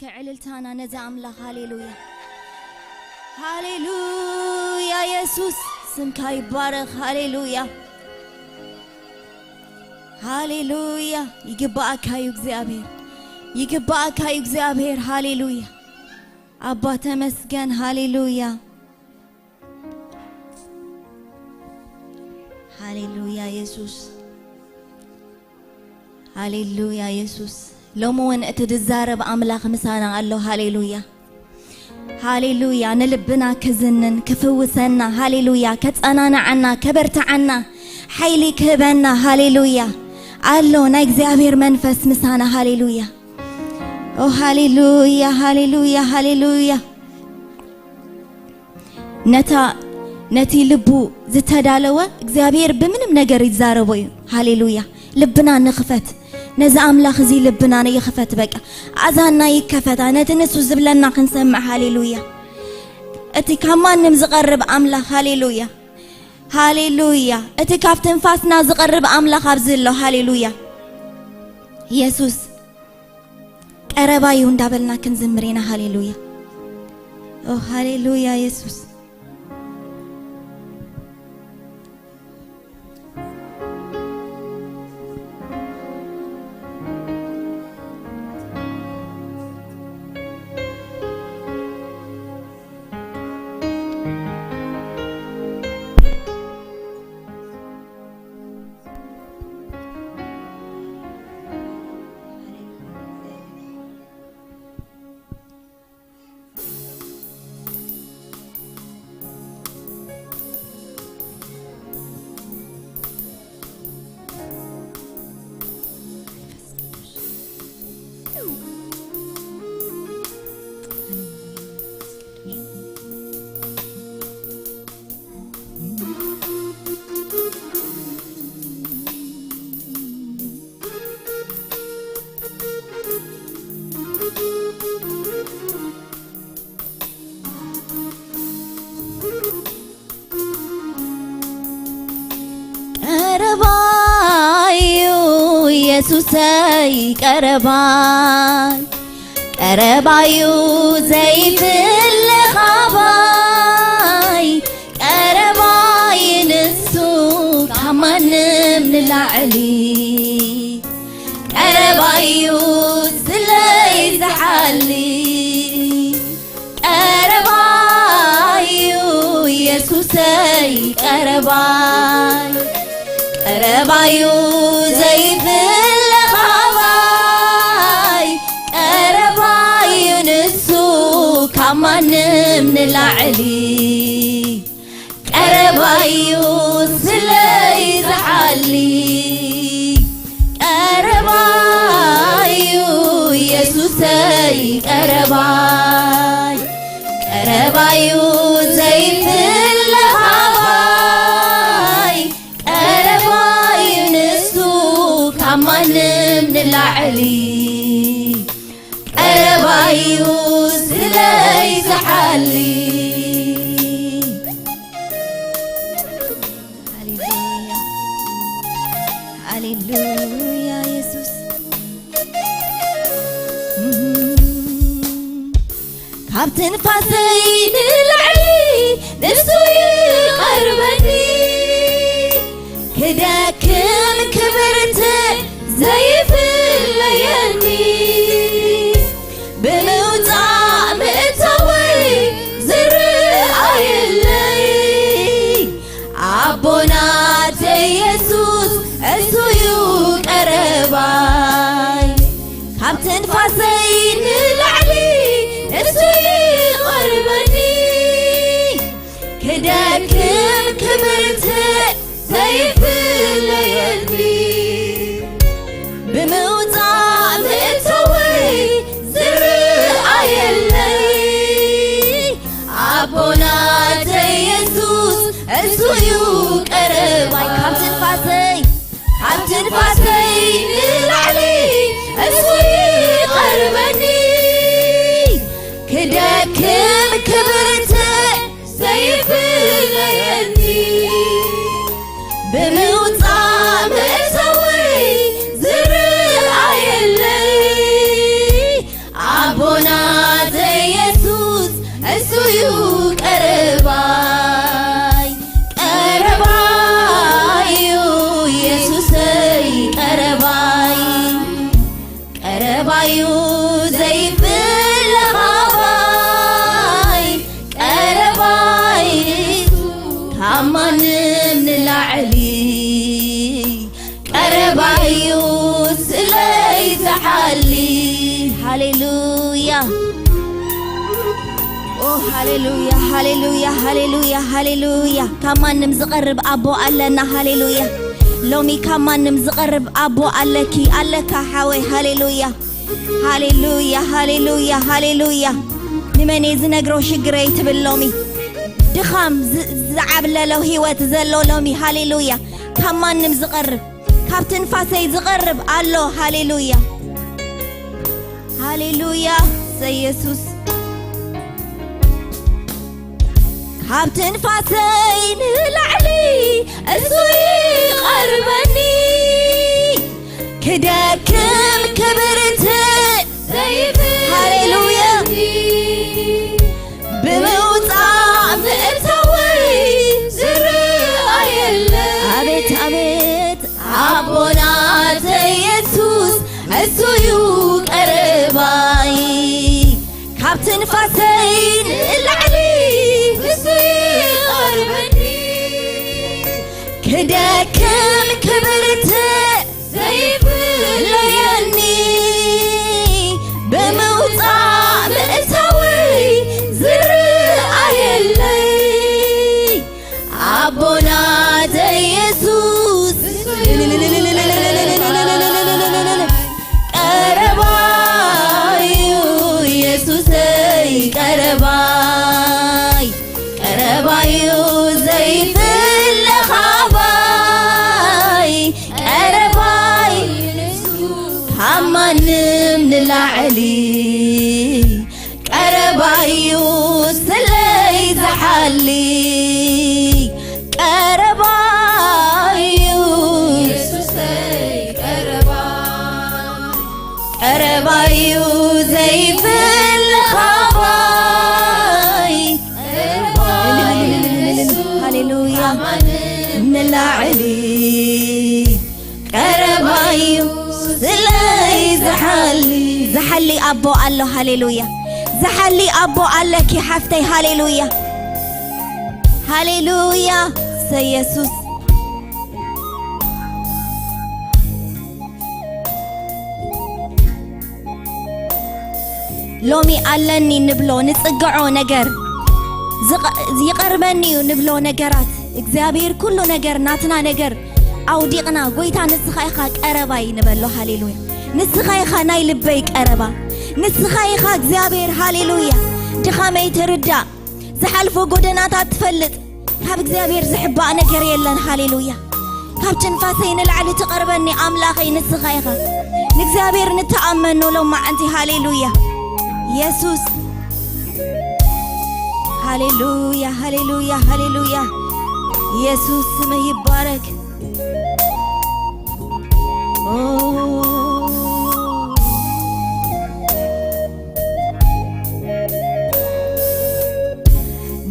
ከዕልልታና ነዚ ኣምላኽ። ሃሌሉያ፣ ሃሌሉያ። የሱስ፣ ስምካ ይባረኽ። ሃሌሉያ፣ ሃሌሉያ። ይግባኣካ እዩ እግዚኣብሔር፣ ይግባኣካ እዩ እግዚኣብሔር። ሃሌሉያ፣ ኣባ ተመስገን። ሃሌሉያ፣ ሃሌሉያ። የሱስ፣ ሃሌሉያ። የሱስ፣ ሎሚ እውን እቲ ዝዛረብ ኣምላኽ ምሳና ኣሎ። ሃሌሉያ፣ ሃሌሉያ። ንልብና ክዝንን ክፍውሰና፣ ሃሌሉያ፣ ከጸናንዓና፣ ከበርትዓና፣ ሓይሊ ክህበና፣ ሃሌሉያ፣ ኣሎ ናይ እግዚኣብሔር መንፈስ ምሳና። ሃሌሉያ፣ ኦ ሃሌሉያ፣ ሃሌሉያ፣ ሃሌሉያ። ነታ፣ ነቲ ልቡ ዝተዳለወ እግዚኣብሔር ብምንም ነገር ይዛረቦ እዩ። ሃሌሉያ። ልብና ንኽፈት። ነዚ ኣምላኽ እዚ ልብና ይኽፈት። በቃ ኣዛና ይከፈታ። ነቲ ንሱ ዝብለና ክንሰምዕ። ሃሌሉያ። እቲ ካብ ማንም ዝቐርብ ኣምላኽ። ሃሌሉያ፣ ሃሌሉያ። እቲ ካብ ትንፋስና ዝቐርብ ኣምላኽ ኣብዚ ኣሎ። ሃሌሉያ። የሱስ ቀረባ እዩ እንዳበልና ክንዝምር ኢና። ሃሌሉያ፣ ኦ ሃሌሉያ። የሱስ ቀረባዩ የሱሰይ ቀረባይ፣ ቀረባዩ ዘይፍለ ኻባይ፣ ቀረባይ ንሱ ካብ ማንም ንላዕሊ፣ ቀረባዩ ስለይ ዝሓሊ። ቀረባዩ የሱሰይ ቀረባይ፣ ቀረባዩ ዘይፍለ ኻባይ፣ ቀረባዩ ንሱ ካብ ማንም ንላዕሊ፣ ቀረባዩ ስለይ ዝሓሊ። ቀረባዩ የሱሰይ ቀረባይ፣ ቀረባዩ ዘይፍለ ኻባይ፣ ቀረባዩ ንሱ ካብ ማንም ንላዕሊ፣ ቀረባዩ ስለይ ዝሓሊ። ሃሌሉያ፣ ሃሌሉያ። የሱስ፣ ካብ ትንፋሰይ ንላዕሊ ንሱ ይቐርበኒ፣ ክደክም ክብርትዕ ዘይፍለየኒ፣ ብምውጻእ ምእታወይ ዝረኣየለይ፣ ኣቦናተይ የሱስ እሱ እዩ ቀረባይ። ካብ ትንፋሰይ ንላዕሊ እሱ ይቐርበኒ፣ ክደክም ክብርትዕ ዘይፍለየኒ፣ ብምውጻእ ምእታወይ ዝረኣየለይ፣ ኣቦናተይ የሱስ እሱ እዩ ቀረባይ። ካብ ትንፋሰይ፣ ካብ ትንፋሰይ ንላዕሊ እሱ ይቐርበኒ፣ ክደክም ክብርትዕ ዘይፍለየኒ፣ ብምውጻእ ምእታወይ ዝረኣየለይ፣ ኣቦና ቀረባይ ቀረባይ ኢየሱሰይ ቀረባይ ቀረባዩ ዘይፍለኻባይ ቀረባይ ካብ ማንም ንላዕሊ ቀረባዩ ስለይ ዝሓሊ። ሃሌሉያ። ኦ ሃሌሉያ፣ ሃሌሉያ፣ ሃሌሉያ፣ ሃሌሉያ። ካብ ማንም ዝቐርብ ኣቦ ኣለና። ሃሌሉያ። ሎሚ ካብ ማንም ዝቐርብ ኣቦ ኣለኪ፣ ኣለካ ሓወይ። ሃሌሉያ፣ ሃሌሉያ፣ ሃሌሉያ፣ ሃሌሉያ። ንመን እየ ዝነግሮ ሽግረይ ትብል ሎሚ። ድኻም ዝ-፣ ዝዓብለሎ ህይወት ዘሎ ሎሚ። ሃሌሉያ። ካብ ማንም ዝቐርብ፣ ካብ ትንፋሰይ ዝቐርብ ኣሎ። ሃሌሉያ፣ ሃሌሉያ፣ ሰየሱስ። ካብ ትንፋሰይ ንላዕሊ እሱ ይቐርበኒ። ክደክም ክብርትእ ዘይብል ሃሌሉያ። ብምውጻእ ምእታወይ ዝረኣየለ። ኣቤት፣ ኣቤት። ኣቦና የሱስ እሱ እዩ ቀረባይ። ካብ ትንፋሰይ ንላዕሊ እሱ ይቐርበኒ። ክደክም ክብርትእ ዘይፍለየኒ። ብምውጻእ ምእታወይ ዝረኣየለይ። ኣቦና የሱስ ቀረባዩ፣ የሱሰይ ቀረባይ፣ ቀረባዩ ዘይፍለኻባይ፣ ቀረባይ ካብ ማንም ንላዕሊ ቀረባዩ ስለይ ዝሓሊ። ቀረባዩ የሱሰይ ቀረባይ፣ ቀረባዩ ዘይፍለኻባይ፣ ቀረባይ ንሱ ሃሌሉያ። ካብ ማንም ንላዕሊ ቀረባዩ ስለይ ዝሓሊ። ዝሓሊ ኣቦ ኣሎ። ሃሌሉያ። ዝሓሊ ኣቦ ኣለኪ ሓፍተይ። ሃሌሉያ፣ ሃሌሉያ። ሰየሱስ ሎሚ ኣለኒ ንብሎ ንጽግዖ ነገር ዝቐ-፣ ይቐርበኒ እዩ ንብሎ ነገራት እግዚኣብሔር ኩሉ ነገር ናትና ነገር ኣውዲቕና፣ ጎይታ ንስኻ ኢኻ ቀረባይ ንበሎ። ሃሌሉያ። ንስኻ ኢኻ ናይ ልበይ ቀረባ። ንስኻ ኢኻ እግዚኣብሔር። ሃሌሉያ። ድኻመይ ትርዳእ። ዝሓልፎ ጎደናታት ትፈልጥ። ካብ እግዚኣብሔር ዝሕባእ ነገር የለን። ሃሌሉያ። ካብ ትንፋሰይ ንላዕሊ ትቐርበኒ ኣምላኸይ ንስኻ ኢኻ። ንእግዚኣብሔር ንተኣመኖ ሎማዓንቲ። ሃሌሉያ። የሱስ። ሃሌሉያ፣ ሃሌሉያ፣ ሃሌሉያ። የሱስ ስምህ ይባረክ። ኦ፣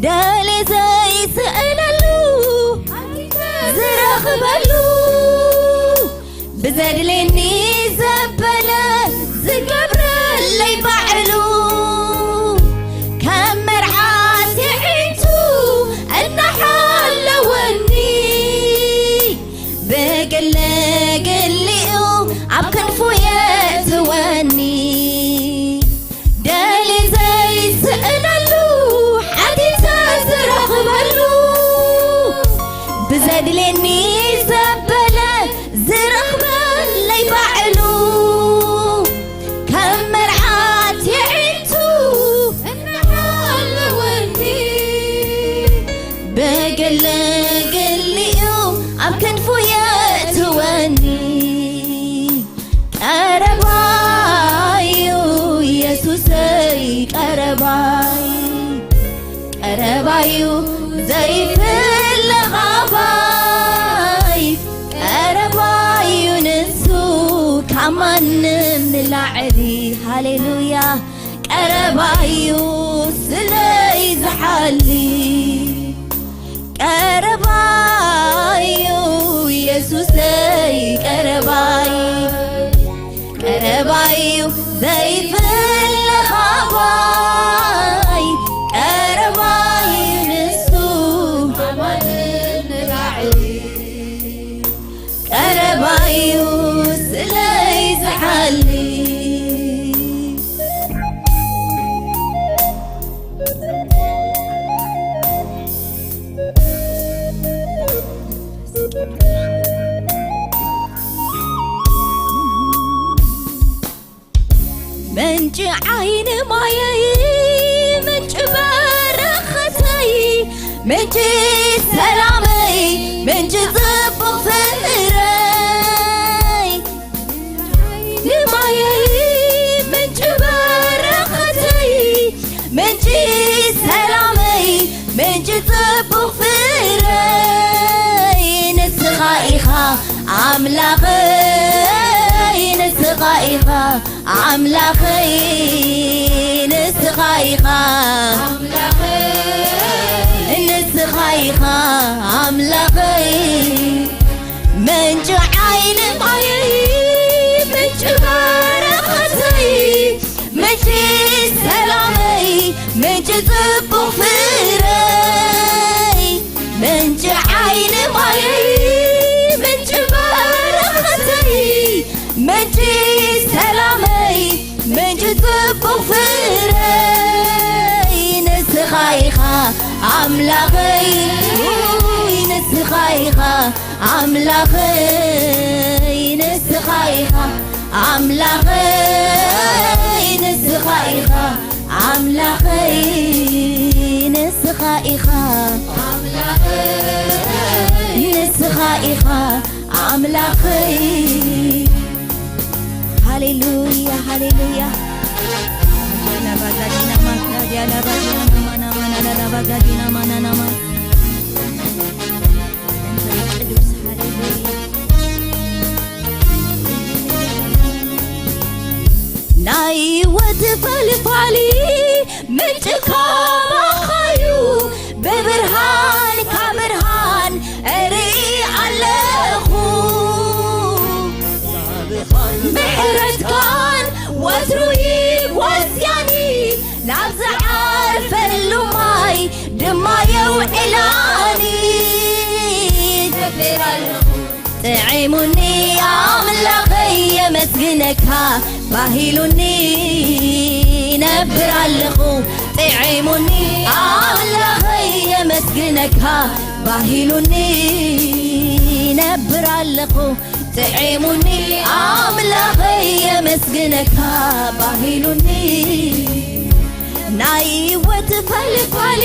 ደልየ ዘይስእነሉ ዝረኽበሉ ብዘድልየኒ ዘበለ ዝገብረለይ ባዕሉ ከም መርዓት የዒንቱ እናሓለወኒ ብግለ ግሊኡ ኣብ ክንፉ የእትወኒ ደልየ ዘይስእነሉ ሓቲተ ዝረኽበሉ ብዘድልየኒ ዘበለ ዝረኽበለይ ባዕሉ ከም መርዓት የዒንቱ እናሓለወኒ ብግለ ግሊኡ ኣብ ክንፉ የእትወኒ ቀረባዩ የሱሰይ ቀረባይ ቀረባዩ ዘይፍለኻባይ ቀረባዩ ንሱ ካብ ማንም ንላዕሊ ሃሌሉያ ቀረባዩ ስለይ ዝሓ ምንጪ ዓይኒ ማየይ፣ ምንጪ በረኸተይ፣ ምንጪ ሰላመይ፣ ምንጪ ጽቡቕ ፍቕረይ። ንማየይ ምንጪ በረኸተይ፣ ምንጪ ሰላመይ፣ ምንጪ ጽቡቕ ፍረይ። ንስኻ ኢኻ ኣምላኸይ፣ ንስኻ ኢኻ ኣምላኸይ፣ ንስኻ ኢኻ ኣምላኸይ፣ ንስኻ ኢኻ ኣምላኸይ። ምንጪ ዓይኒ ማየይ፣ ምንጪ በረኸተይ፣ ምንጪ ሰላመይ፣ ምንጪ ጽቡቕ ፍረይ። ምንጪ ዓይኒ ማየይ፣ ምንጪ በረኸተይ፣ ምንጪ ሰላመይ፣ ምንጪ ጽቡቕ ፍረይ። ንስኻ ኢኻ ኣምላኸይ፣ ንስኻ ኢኻ ኣምላኸይ፣ ንስኻ ኢኻ ኣምላኸይ፣ ንስኻ ኢኻ ኣምላኸይ፣ ንስኻ ኢኻ ኣምላኸይ፣ ንስኻ ኢኻ ኣምላኸይ። ሃሌሉያ፣ ሃሌሉያ። ናይ ህይወት ፈልፋሊ ምንጭ ካባኻዩ፣ ብብርሃንካ ብርሃን እርኢ ኣለኹ። ምሕረትካን ወትሩ ይጓስያኒ፣ ናብ ዝዓርፈሉ ማይ ድማ የውዕላኒ። ጥዒሙኒ ኣምላኸይ የመስግነካ፣ ባሂሉኒ ነብር ኣለኹ። ጥዒሙኒ ኣምላኸይ የመስግነካ፣ ባሂሉኒ ነብር ኣለኹ። ጥዒሙኒ ኣምላኸይ የመስግነካ፣ ባሂሉኒ ናይ ህይወት ፈልፋሊ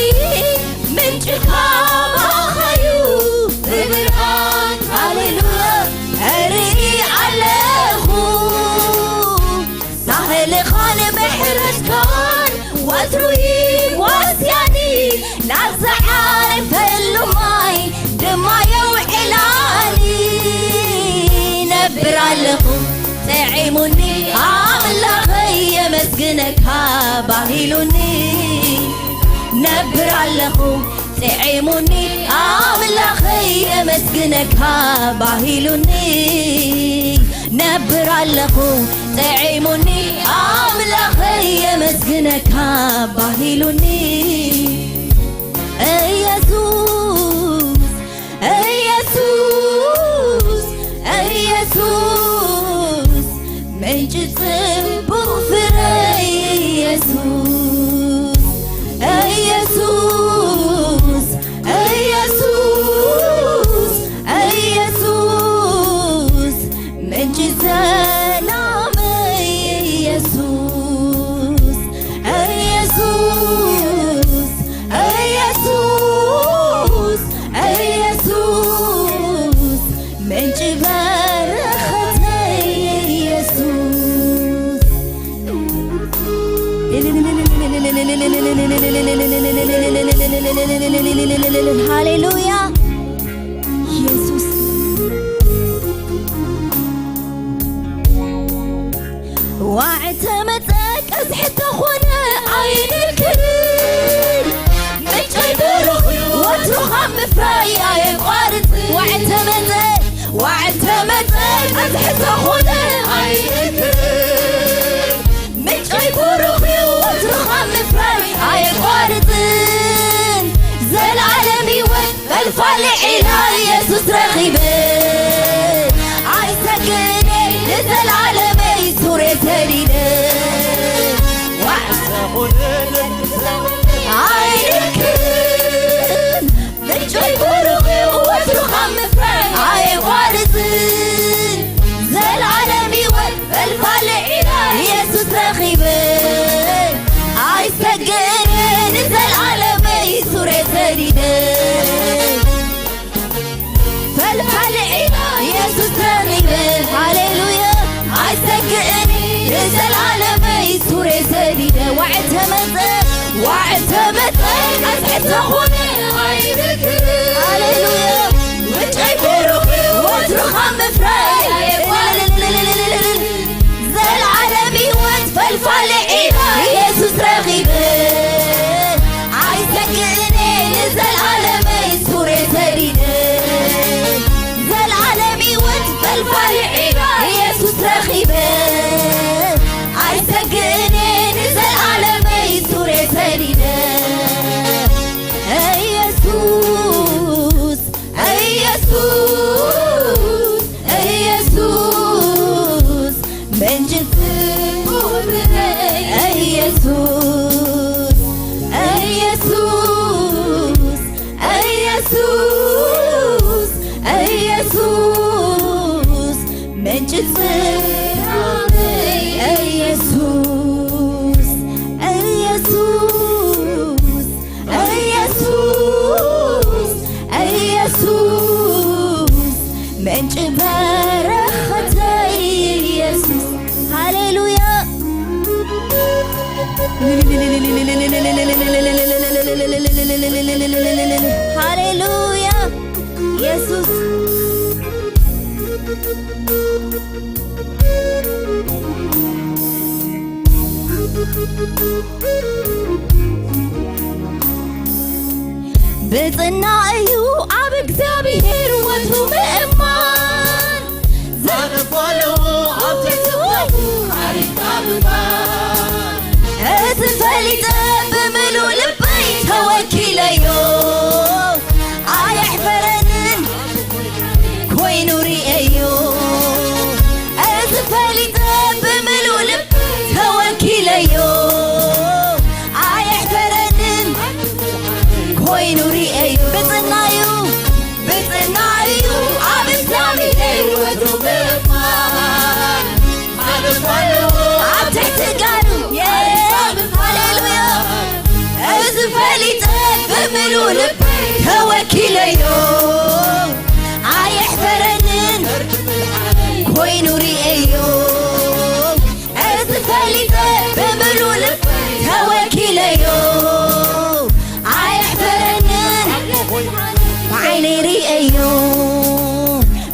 ምንጭ ካባኻዩ፣ ብብርሃን ሃሌሉያ እርኢ ኣለኹ። ሳህልኻን ምሕረትካን ወትሩ ይጓስያኒ፣ ናብ ዝዓርፈሉ ማይ ድማ የውዕላኒ። ነብር ኣለኹ ጥዒሙኒ ኣምላኸይ የመስግነካ ባሂሉኒ። ነብር ኣለኹ ጥዒሙኒ ኣምላኸይ የመስግነካ ባሂሉኒ። ነብር ኣለኹ ጥዒሙኒ ኣምላኸይ የመስግነካ ባሂሉኒ። ኢየሱስ ኢየሱስ ኢየሱስ ምንጭ ጽቡቕ ፍረ ኢየሱስ ኢየሱስ ኢየሱስ ኢየሱስ ምንጭ ሰላመይ ኢየሱስ ኢየሱስ ኢየሱስ ኢየሱስ ምንጭ በረኸተይ ኢየሱስ። ሃሌሉያ ኢየሱስ። ዋዕተ መጸ ቀዝሒ ተኾነ ኣይንክርን። ምንጨይ ብሩኽ እዩ ወትሩ ካብ ምፍራይ ኣየቋርጽን። ዋዕተ መጸ፣ ዋዕተ መጸ ቀዝሒ ተኾነ ኣይንክርን። ምንጨይ ብሩኽ እዩ ወትሩ ካብ ምፍራይ ኣየቋርጽን። ዘላለም ህይወት ፈልፋሊ ዒላ ኢየሱስ ረኺበ። ኣይሰግእን እየ ንዘላለመይ ሱሬ ሰዲደ። ዋዕተ ኾነ ለግሰ ሃሌሉያ። ውጨይ ብሩኽ እዩ ወትሩ ካብ ምፍራይ። ዘልዓለም ህይወት ፈልፋሊ ዒላ ኢየሱስ ረኺበ። ኣይሰግእን እየ ንዘልዓለመይ ሱሬ ሰዲደ። ዘልዓለም ህይወት ፈልፋሊ ዒላ ኢየሱስ ረኺበ። ኣይሰግእን እየ ንዘልዓለመይ ሱሬ ሰዲደ። ኢየሱስ፣ ኢየሱስ፣ ኢየሱስ፣ ምንጭ ጽምዋ ኢየሱስ፣ ኢየሱስ፣ ኢየሱስ፣ ኢየሱስ፣ ምንጭ ጽምዋ ኢየሱስ፣ ኢየሱስ፣ ኢየሱስ፣ ኢየሱስ፣ ምንጭ በረኸተይ ኢየሱስ። ሃሌሉያ፣ ሃሌሉያ፣ ኢየሱስ። ብጽና እዩ ኣብ እግዚኣብሔር ወትሩ ምእማን። ዘርፍ ኣለዎ ኣብ ትሕቲ ዓሪፍካ ምንባር። እዚ ፈሊጠ ብምሉእ ልበይ ተወኪለዮ። ኣየሕፈረንን ኮይኑ ርእየዮ። እዚ ፈሊጠ ብምሉእ ልብ ተወኪለዮ። ኣየሕፈረንን ኮይኑ ርእየዮ። ብጽናዩ፣ ብጽናዩ ኣብ እግዚኣብሔር ወትሩ ምእማን። ኣብ ትሕቲ ጋሩ፣ ሃሌሉያ። እዚ ፈሊጠ ብምሉእ ልበይ ተወኪለዮ። ኣየሕፈረንን ኮይኑ ርእየዮ። እዚ ፈሊጠ ብምሉእ ልበይ ተወኪለዮ። ኣየሕፈረንን ብዓይነይ ርእየዮ።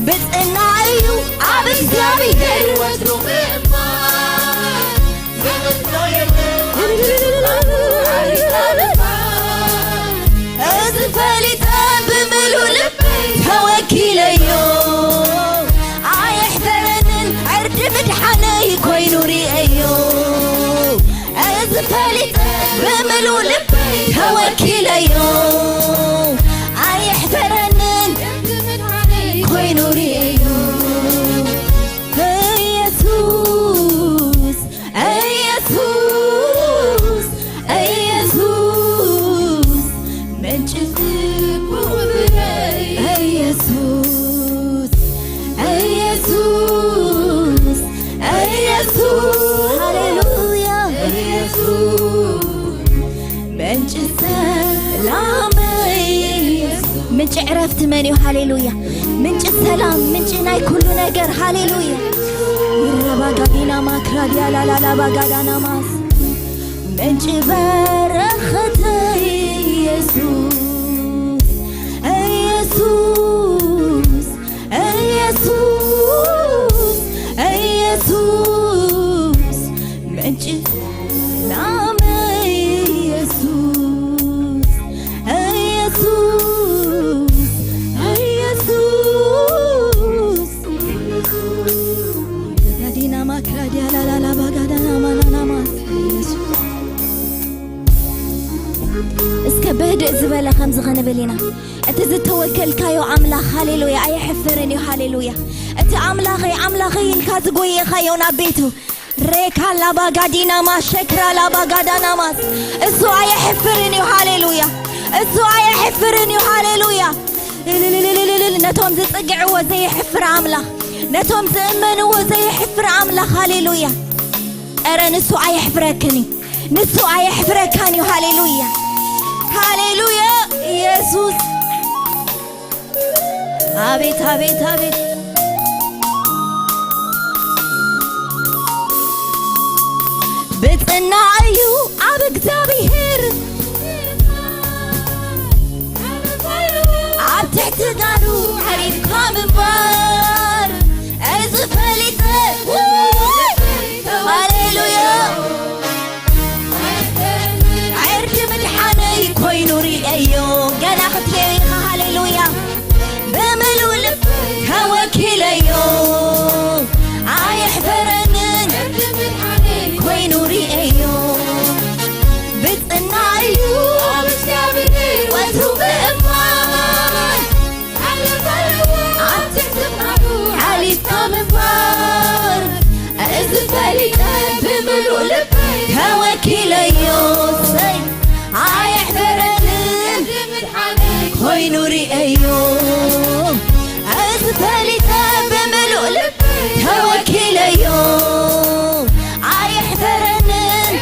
ብጽና እዩ ኣብ እግዚኣብሔር ወትሩ ምእማን። እዚ ፈሊጠ ብምሉእ ልበይ ተወኪለዮ። ኣየሕፈረንን ዕርዲ ምድሓነይ ኮይኑ ርእየዮ። እዚ ፈሊጠ ብምሉእ ልበይ ተወኪለዮ። ኣየሕፈረንን ኮይኑ ርእየዮ። ኢየሱስ፣ ኢየሱስ፣ ኢየሱስ፣ ምንጭ ጽምዋ ኢየሱስ፣ ኢየሱስ፣ ኢየሱስ፣ ሃሌሉያ። ኢየሱስ፣ ምንጭ ሰላመይ። ምንጭ ዕረፍቲ መን እዩ? ሃሌሉያ። ምንጭ ሰላም፣ ምንጭ ናይ ኩሉ ነገር። ሃሌሉያ። ይረባጋዲና ማክራዲያ ላላላ ባጋዳና ማስ። ምንጭ በረኸተይ ኢየሱስ፣ ኢየሱስ፣ ኢየሱስ፣ ኢየሱስ፣ ምንጭ ሰላመይ ኢየሱስ፣ ኢየሱስ፣ ኢየሱስ። ዲና ማክራዲያ ላላላ ባጋዳና ማናናማ። እስከ ብህድእ ዝበለ ከምዚ ክንብል ኢና። እቲ ዝተወከልካዮ ኣምላኽ፣ ሃሌሉያ፣ ኣየሕፍርን እዩ። ሃሌሉያ። እቲ ኣምላኸይ፣ ኣምላኸይ ኢልካ ዝጎየኻዮ ናብ ቤቱ፣ ሬካ ላባጋዲናማ፣ ሸክራ ላባጋዳናማስ፣ እሱ ኣየሕፍርን እዩ። ሃሌሉያ። እሱ ኣየሕፍርን እዩ። ሃሌሉያ። እልልልልልልል፣ ነቶም ዝጽግዕዎ ዘየሕፍር ኣምላኽ፣ ነቶም ዝእመንዎ ዘየሕፍር ኣምላኽ። ሃሌሉያ። ኧረ ንሱ ኣየሕፍረክን እዩ። ንሱ ኣየሕፍረካን እዩ። ሃሌሉያ፣ ሃሌሉያ። ኢየሱስ፣ ኣቤት፣ ኣቤት፣ ኣቤት። ብጽና እዩ ኣብ እግዚኣብሔር፣ ኮይኑ ርእዮ፣ እዚ ፈሊጠ ብምሉእ ልቢ ተወኪለዮ። ኣይሕፈረንን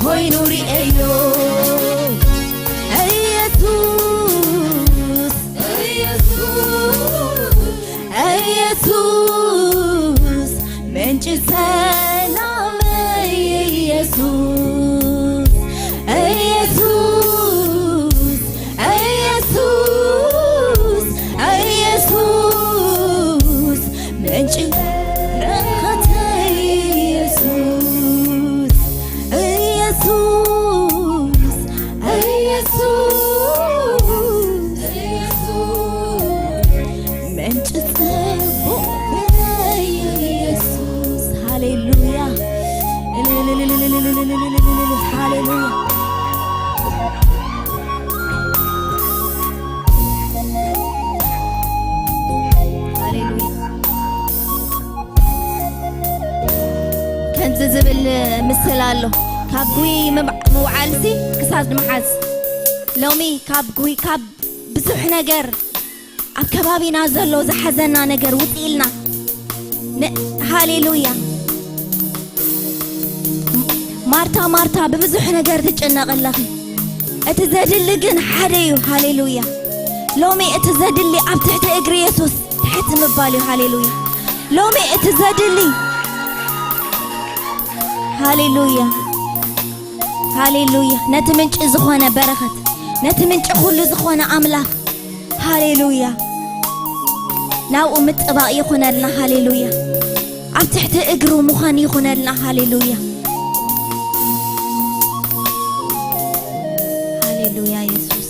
ኮይኑ ርእዮ። ኢየሱስ፣ ኢየሱስ፣ ኢየሱስ፣ ምንጪ ሰላመይ ኢየሱስ፣ ኢየሱስ፣ ኢየሱስ፣ ኢየሱስ፣ ምንጪ በረኸተይ ኢየሱስ፣ ኢየሱስ፣ ኢየሱስ፣ ምንጪ ጽቡቕ ፍረይ ኢየሱስ። ሃሌሉያ፣ ሃሌሉያ። ከምዚ ዝብል ምስል ኣሎ። ካብ ጉይ ምብ-፣ ምውዓልሲ ክሳድ ምሓዝ። ሎሚ ካብ ጉይ፣ ካብ ብዙሕ ነገር ኣብ ከባቢና ዘሎ ዝሓዘና ነገር ውፅኢልና። ን-፣ ሃሌሉያ። ማርታ፣ ማርታ፣ ብብዙሕ ነገር ትጨነቂ ኣለኺ። እቲ ዘድሊ ግን ሓደ እዩ። ሃሌሉያ። ሎሚ እቲ ዘድሊ ኣብ ትሕቲ እግሪ የሱስ ትሕት ምባል እዩ። ሃሌሉያ። ሎሚ እቲ ዘድሊ፣ ሃሌሉያ፣ ሃሌሉያ፣ ነቲ ምንጪ ዝኾነ በረኸት፣ ነቲ ምንጪ ኩሉ ዝኾነ ኣምላኽ፣ ሃሌሉያ፣ ናብኡ ምጥባቕ ይኹነልና። ሃሌሉያ፣ ኣብ ትሕቲ እግሩ ምዃን ይኹነልና። ሃሌሉያ፣ ሃሌሉያ የሱስ።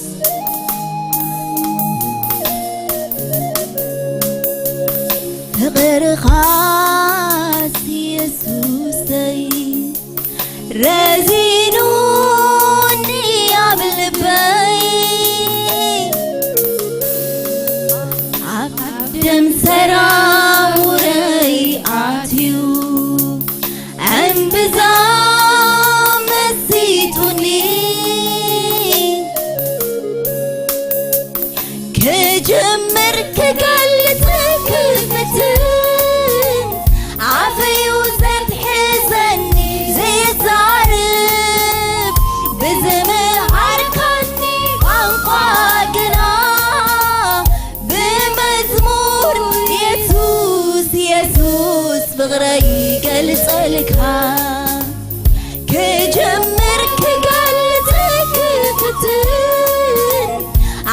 ፍቕርኻስ የሱሰይ ረዚኑኒ ኣብ ልበይ፣ ኣብ ደም ሰራውረይ ኣትዩ እምብዛ መሲጡኒ። ክጅምር ክገልጽ ክፍትን ኣፈዩ ዘትሕዘኒ ዘየዛርብ ብዝምሃርካኒ ቋንቋ ግና ብመዝሙር የሱስ የሱስ ፍቕረይ ይገልጸልካ። ክጀምር ክገልጽ ክፍትን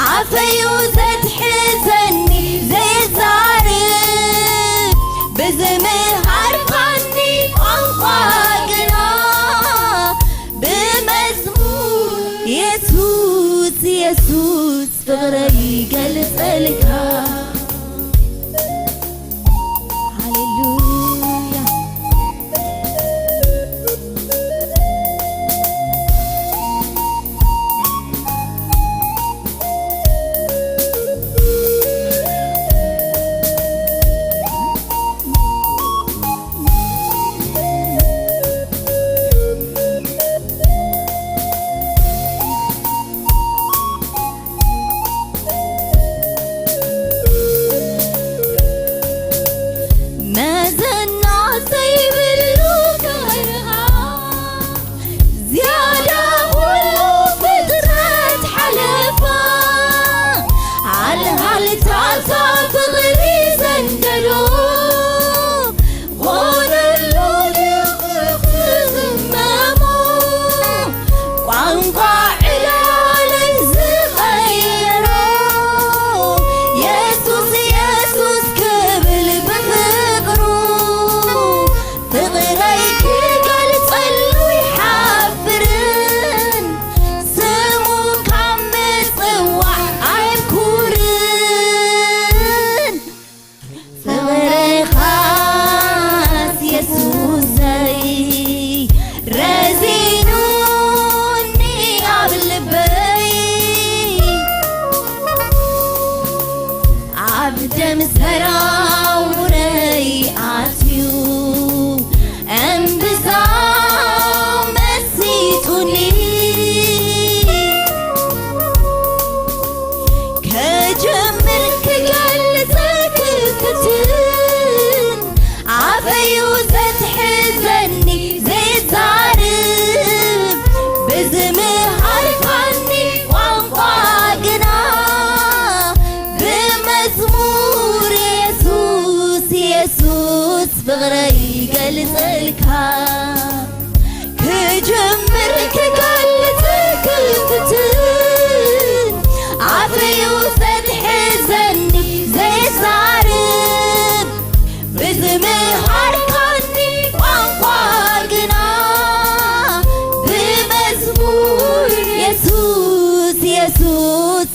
ኣፈዩ ዘትሕዘኒ ዘየዛርብ ብዝምሃርካኒ ቋንቋ ግና ብመዝሙር የሱስ የሱስ ፍቕረይ ይገልጸልካ። ሃሌሉያ።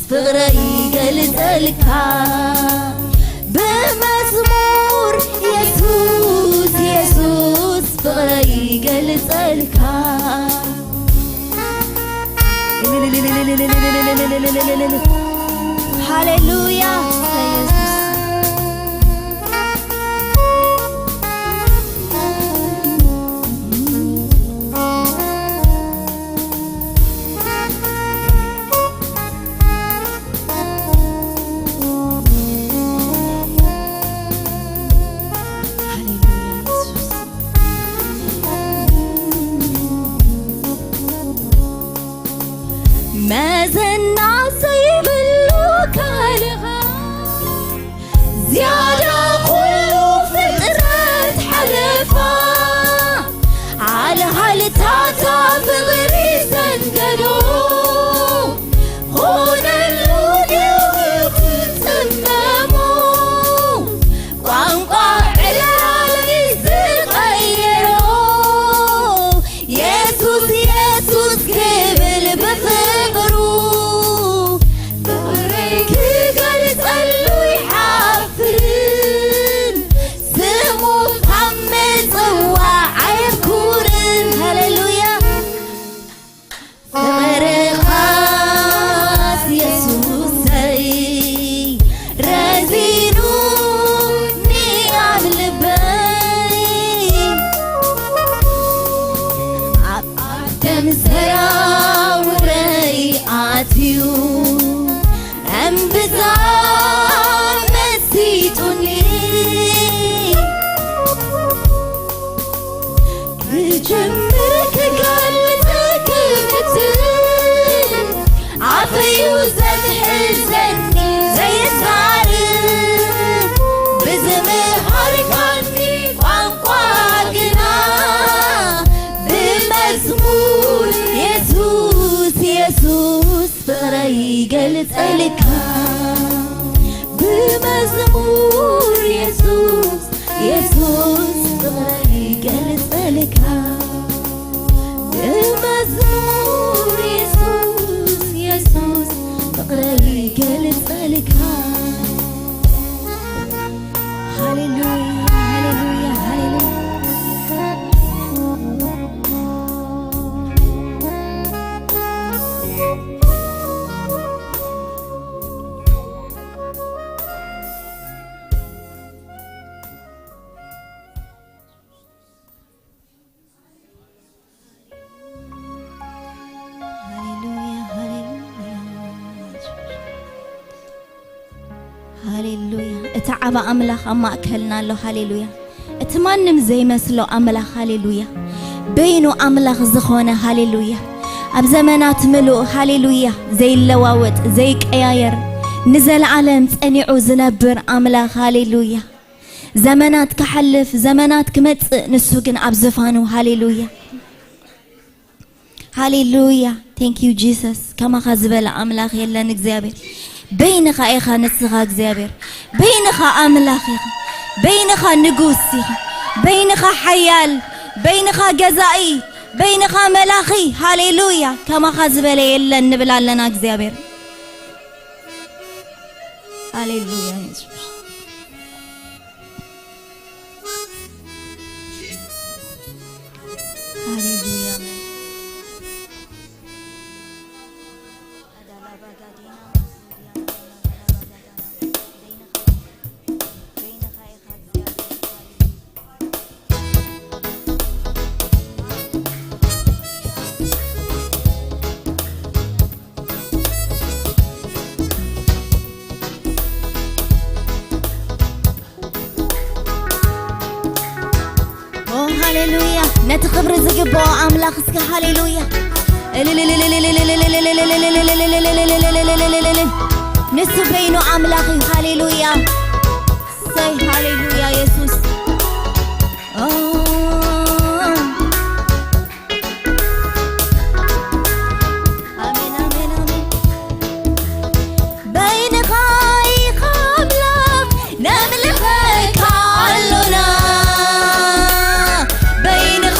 ፍቕረይ ይገልጸልካ ብመዝሙር የሱስ፣ የሱስ ፍቕረይ ይገልጸልካ። ሃሌሉያ የሱስ። መዘና ዘይብሉ ቃልኻ ዝያዳ ኩሉ ፍጥረት ሓለፋ፣ ሃልሃልታታ ፍቕሪ ሰንገዶ ኾነሉ ድው ክጽመሙ፣ ቋንቋ ዕላል ዝቐየሮ የሱስ የሱስ ክብል ብፍቕሩ፣ ፍቕረይ ክገልጸሉ ይሓፍርን፣ ስሙ ካብ ምጽዋዕ ኣየፍኩርን። ሃሌሉያ። ፍቕርኻስ የሱሰይ ረዚኑኒ ኣብ ልበይ፣ ኣብ ኣደም ሰራውረይ ኣትዩ እምብዛ መሲጡኒ። ክጅምር ክገልጽ ክፍትን ኣፈዩ ዘትሕዘኒ ዘየዛርብ ብዝምሃርካኒ ቋንቋ ግና ብመዝሙር የሱስ የሱስ ፍቕረይ ይገልጸልካ ብመዝሙር የሱስ የሱስ ፍቕረይ ይገልጸልካ ብመዝሙር የሱስ የሱስ ፍቕረይ ይገልጸልካ። ሃሌሉያ ሃሌሉያ ሃሌሉያ። ሃሌሉያ፣ ሃሌሉያ። ሃሌሉያ። እቲ ዓቢ ኣምላኽ ኣብ ማእከልና ኣሎ። ሃሌሉያ። እቲ ማንም ዘይመስሎ ኣምላኽ፣ ሃሌሉያ። በይኑ ኣምላኽ ዝኾነ፣ ሃሌሉያ። ኣብ ዘመናት ምሉእ፣ ሃሌሉያ። ዘይለዋወጥ፣ ዘይቀያየር፣ ንዘለዓለም ጸኒዑ ዝነብር ኣምላኽ፣ ሃሌሉያ። ዘመናት ክሓልፍ፣ ዘመናት ክመጽእ፣ ንሱ ግን ኣብ ዝፋኑ። ሃሌሉያ፣ ሃሌሉያ። Thank you Jesus። ከማኻ ዝበለ ኣምላኽ የለን እግዚኣብሔር። በይንኻ ኢኻ ንስኻ እግዚኣብሔር። በይንኻ ኣምላኽ ኢኻ። በይንኻ ንጉስ ኢኻ። በይንኻ ሓያል፣ በይንኻ ገዛኢ፣ በይንኻ መላኺ። ሃሌሉያ። ከማኻ ዝበለ የለን ንብል ኣለና እግዚኣብሔር። ሃሌሉያ የሱስ። ሃሌሉያ። ኦ፣ ሃሌሉያ። ነቲ ክብሪ ዝግብኦ ኣምላኽ እስከ ሃሌሉያ። ንሱ በይኑ ኣምላኽ እዩ። ሃሌሉያ። ሰይ፣ ሃሌሉያ፣ የሱስ። ኦ። ኣሜን፣ ኣሜን፣ ኣሜን። በይንኻ ኢኻ ኣምላኽ፣ ነምልኸካ ኣሎና። በይንኻ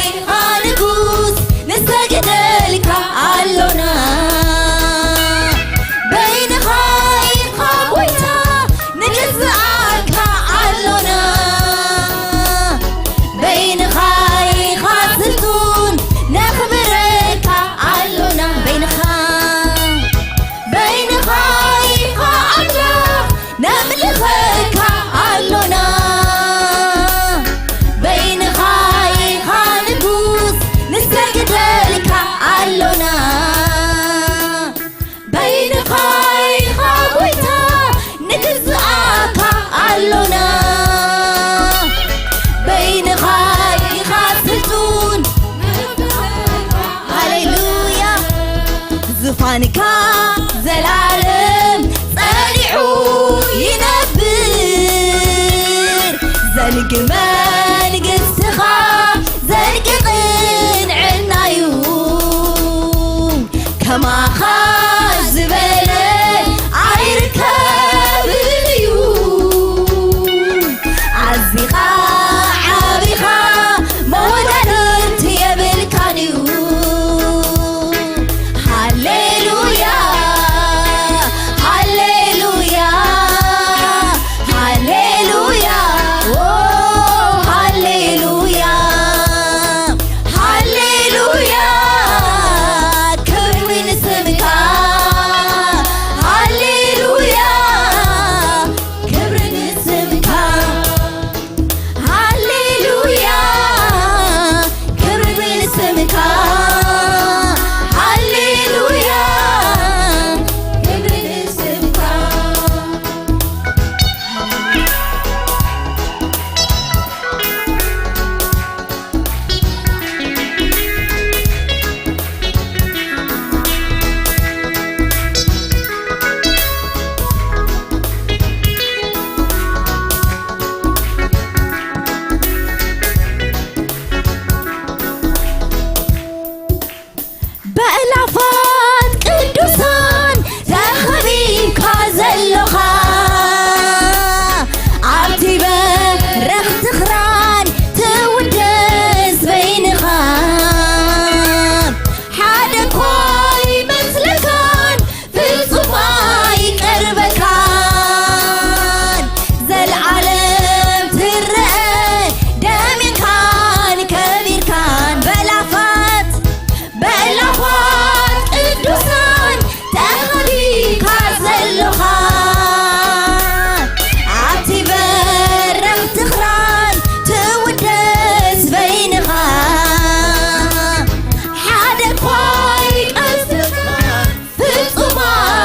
ኢኻ ንጉስ፣ ንሰግደልካ ኣሎና። ንኻ ኢኻ ጎይታ፣ ንግዝኣካ ኣሎና። በይንኻ ኢኻ ስልጡን። ሃሌሉያ። ዙፋንካ ዘላለም ጸኒዑ ይነብር። ዘንጊ መንግስትኻ ዘንጊ ቅንዕናዩ። ከማኻ ዝበለ ኣይርከብን እዩ። ኣዚኻ ዓቢኻ መወዳድርቲ የብልካን እዩ። ሃሌሉያ፣ ሃሌሉያ፣ ሃሌሉያ፣ ኦ፣ ሃሌሉያ፣ ሃሌሉያ፣ ክብሪ ንስምካ። ሃሌሉያ፣ ክብሪ ንስምካ። ሃሌሉያ፣ ክብሪ ንስምካ። ሃሌሉያ፣ ክብሪ ንስምካ። በእላፋት ቅዱሳን ተኸቢብካ ዘሎኻ፣ ኣብቲ በረኽቲ ክራን ትውደስ በይንኻ። ሓደ እኳ ኣይመስለካን፣ ፍጹም ኣይቀርበካን። ዘልዓለም ትረአ ደሚቕካን ከቢርካን። በእላፋት በእላፋት ቅዱሳን ተኸቢብካ ዘሎኻ፣ ኣብቲ በረኽቲ ክራን ትውደስ በይንኻ። ሓደ እኳ ኣይቀስፍካን፣ ፍጹም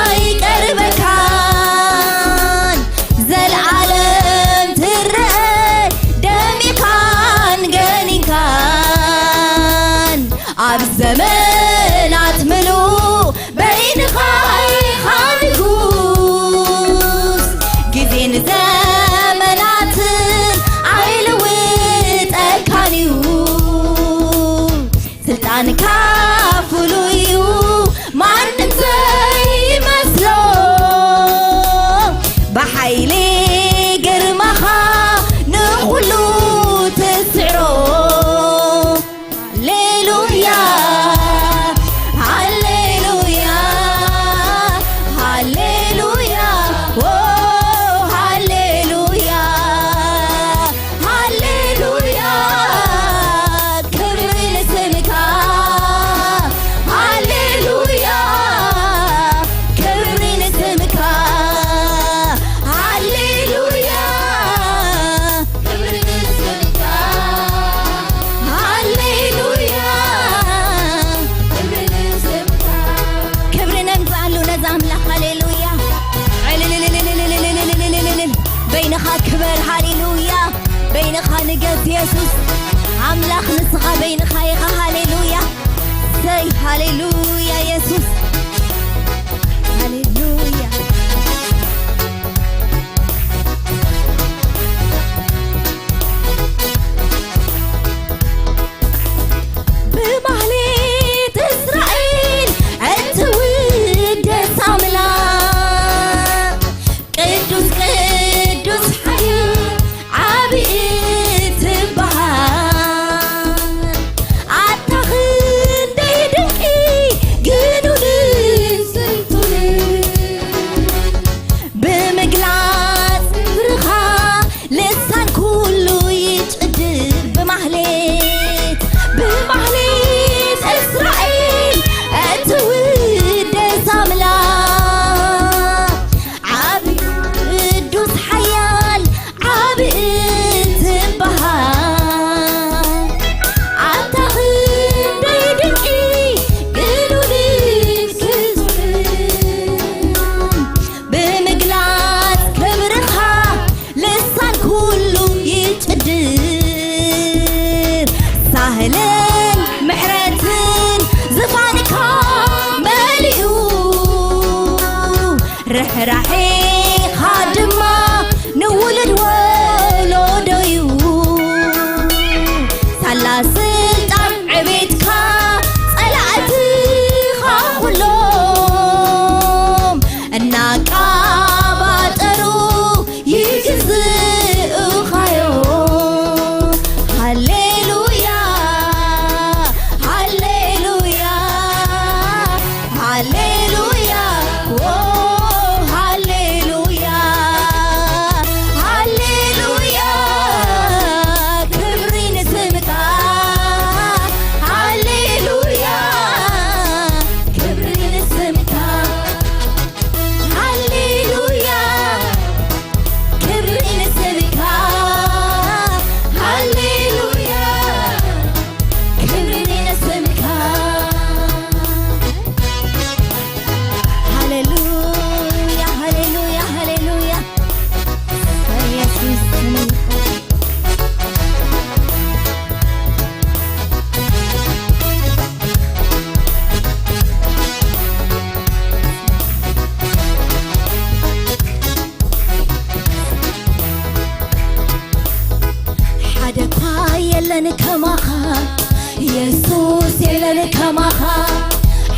ኣይቀርበካን። ዘልዓለም ትረአ ደሚቕካን ገኒንካን። ኣብ ዘመናት ምሉእ በይንኻ ኢኻ ንጉስ። ግዜን ዘመናትን ኣይልውጠካን እዩ። ስልጣንካ ፍሉይ እዩ፣ ማንም ዘይመስሎ። ብሓይሊ ግርማኻ ንኹሉ ትስዕሮ። ሃሌሉያ፣ ሃሌሉያ፣ ሃሌሉያ፣ ኦ፣ ሃሌሉያ፣ ሃሌሉያ፣ ክብሪ ንስምካ። ሃሌሉያ፣ ክብሪ ንስምካ። ሃሌሉያ፣ ክብሪ ንስምካ። ሃሌሉያ፣ ክብሪ ንስምካ። ክብሪ ነምጽኣሉ ነዚ ኣምላኽ። ሃሌሉያ። ዕልልልልልልልልልልልልልልልል። በይንኻ ክበር። ሃሌሉያ። በይንኻ ንገስ የሱስ። ኣምላኽ ንስኻ በይንኻ ኢኻ። ሃሌሉያ። ሰይ ሃሌሉያ የሱስ። ሃሌሉያ። ብማህሌት እስራኤል እትውደስ ኣምላኽ፣ ቅዱስ ቅዱስ ሓያል ዓቢ እትበሃል፣ ኣታ ክንደይ ድንቂ ግኑን ርሕራሒኻ ድማ ንውሉድ ወሎዶዩ። ሳላ ስልጣን ዕቤትካ ጸላእትኻ ኩሎም እናቃባጠሩ ይግዝኡኻዮ። ሃሌሉያ፣ ሃሌሉያ፣ ሃሌሉያ፣ ኦ፣ ሃሌሉያ፣ ሃሌሉያ፣ ክብሪ ንስምካ። ሃሌሉያ፣ ክብሪ ንስምካ። ሃሌሉያ፣ ክብሪ ንስምካ። ሃሌሉያ፣ ክብሪ ንስምካ። ሃሌሉያ፣ ሃሌሉያ፣ ሃሌሉያ። ኢየሱስ ስም ይባረክ። ሓደ እኳ የለን ከማኻ፣ የሱስ የለን ከማኻ።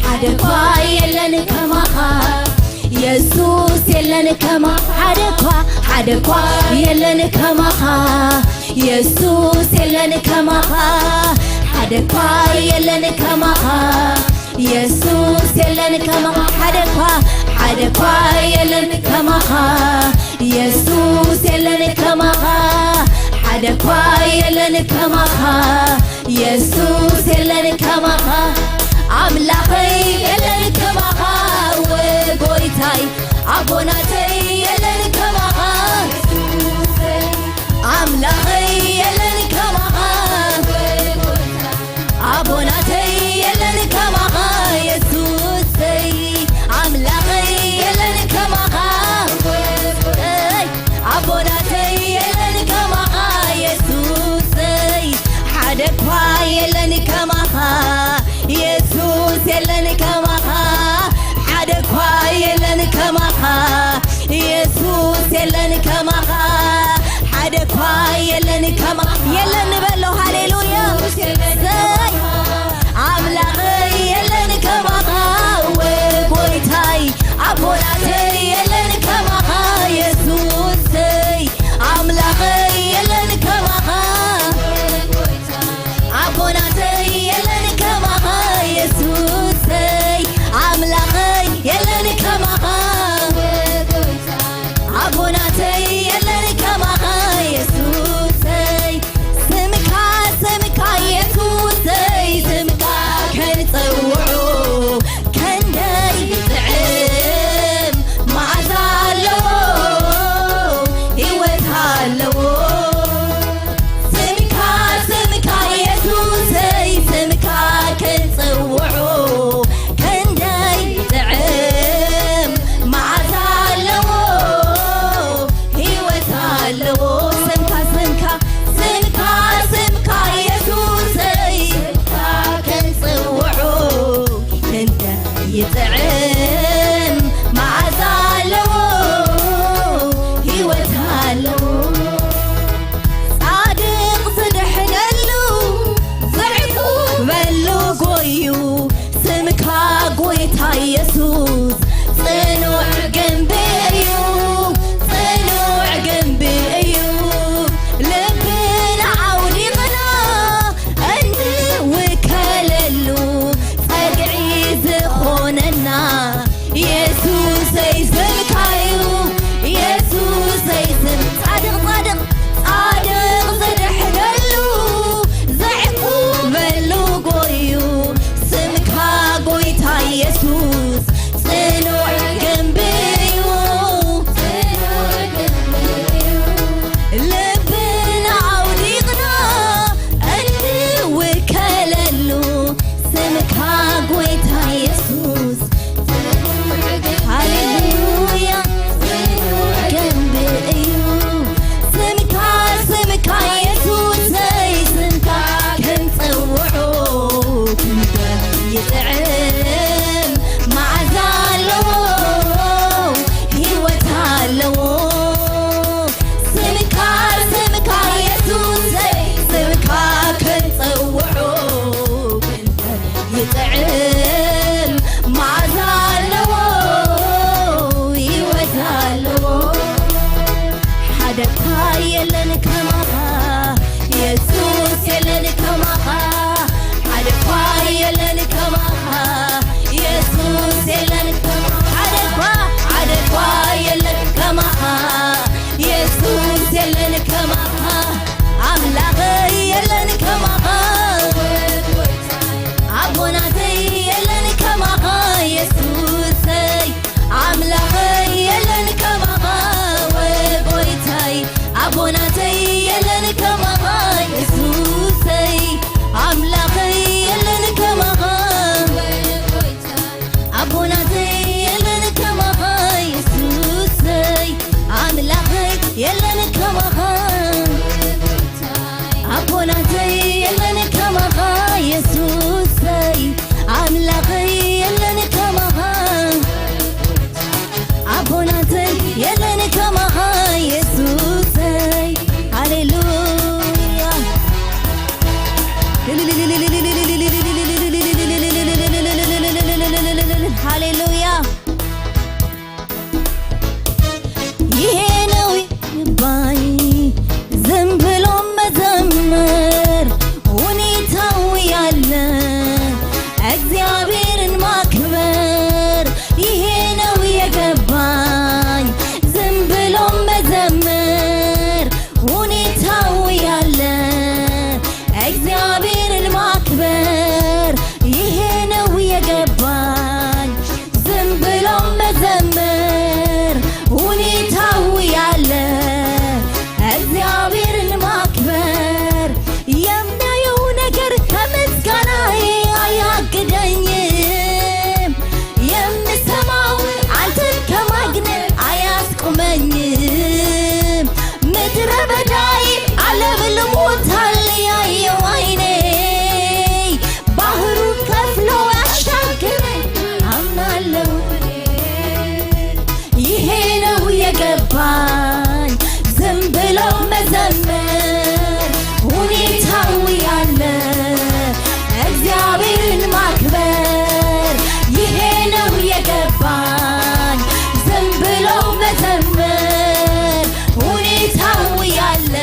ሓደ እኳ የለን ከማኻ፣ የሱስ የለን ከማኻ። ሓደ እኳ፣ ሓደ እኳ የለን ከማኻ፣ የሱስ የለን ከማኻ። ሓደ እኳ የለን ከማኻ፣ የሱስ የለን ከማኻ። ሓደ እኳ፣ ሓደ እኳ የለን ከማኻ፣ የሱስ የለን ከማኻ። ሓደ እኳ የለን ከማኻ፣ የሱስ የለን ከማኻ። ኣምላኸይ የለን ከማኻ፣ ወ ጎይታይ ኣቦናተይ የለን ከማኻ። ኣምላኸይ የለን ከማኻ፣ ኣቦናተይ የለን ከማኻ። የሱሰይ ኣምላኸይ የለን ከማኻ፣ ኣይ ኣቦናተይ የለን ከማኻ። የሱሰይ ሓደ እኳ የለን ከማኻ፣ የሱስ የለን ከማኻ። ሓደ እኳ የለን ከማኻ፣ ዝም ብሎ መዘመር ሁኔታዊ ያለ እግዚአብሔርን ማክበር ይሄ ነው የገባኝ። ዝም ብሎ መዘመር ሁኔታዊ ያለ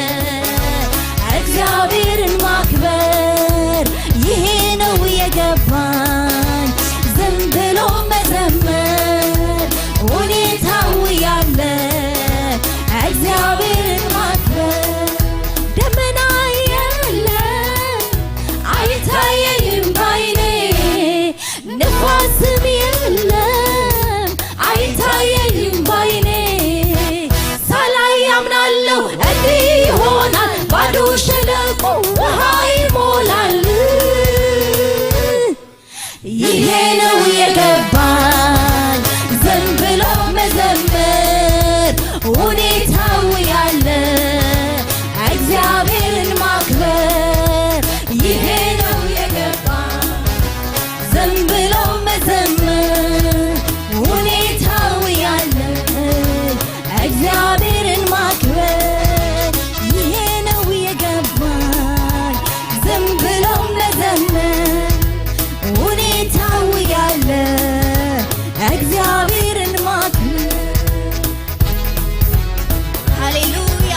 እግዚአብሔርን ማክበር ይሄ ነው የገባኝ። ዝም ብሎ መዘመር ሁኔታው ያለ እግዚአብሔርን ማክበር። ደመና የለም አይታየኝም ባይኔ፣ ንፋስም የለም አይታየኝም ባይኔ። ሳላይ ያምናለሁ እንዲህ ይሆናል፣ ባዶ ሸለቆ ውሃ ይሞላል። ይሄ ነው የገባኝ። ዝም ብሎ መዘመር ሁኔታው ያለ እግዚአብሔርን ማክበር። ይሄ ነው የገባኝ። ዝም ብሎ መዘመር ሁኔታው ያለ እግዚአብሔርን ማክበር። ይሄ ነው የገባኝ። ዝም ብሎ መዘመር ሁኔታው ያለ እግዚአብሔርን ማክበር። ሃሌሉያ።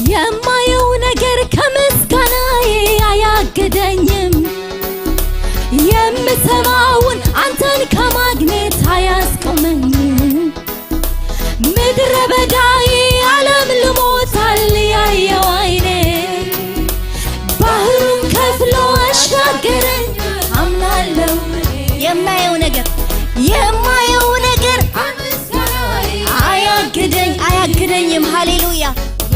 የማየው ነገር ከምስጋናዬ አያግደኝም። የምሰማውን አንተን ከማግኘት አያስቆመኝም። ምድረ በዳዬ ዓለም ልሞታል ያየው አይኔ፣ ባህሩን ከፍሎ አሻገረኝ አምናለሁ። የማየው ነገር የማየው ነገር አያግደኝ አያግደኝም። ሃሌሉያ።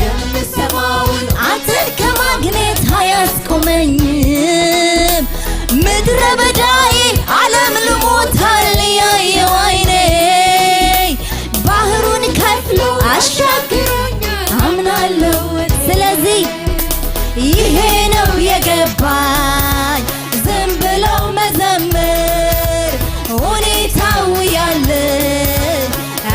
የምሰማውን አንተን ከማግኘት አያስቆመኝም። ምድረ በዳዬ ዓለም ልሞታል ያየው አይኔ፣ ባህሩን ከፍሎ አሻግሮኛል አምናለሁ። ስለዚህ ይሄ ነው የገባኝ። ዝም ብሎ መዘመር ሁኔታው ያለ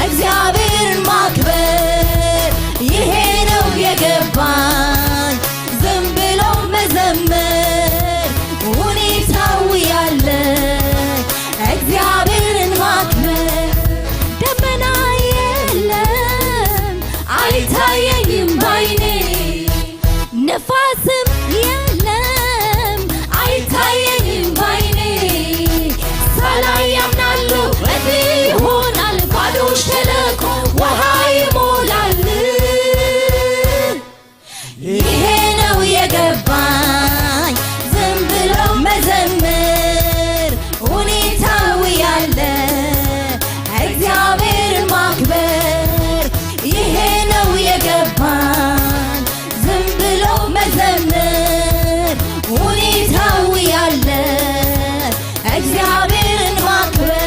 እግዚአብሔርን ማክበር። ይሄ ነው የገባኝ። ዝም ብሎ መዘመር ሁኔታው ያለ እግዚአብሔርን ማክበር። ደመና የለም አይታየኝም ባይኔ፣ ነፋስም የለም አይታየኝም ባይኔ። ሳላይ ያምናለሁ እንዲህ ይሆናል፣ ባዶ ሸለቆ ውሃ ይሞላል። ይሄ ነው የገባኝ። ዝም ብሎ መዘመር ሁኔታው ያለ እግዚአብሔርን ማክበር። ይሄ ነው የገባኝ። ዝም ብሎ መዘመር ሁኔታው ያለ እግዚአብሔርን ማክበር።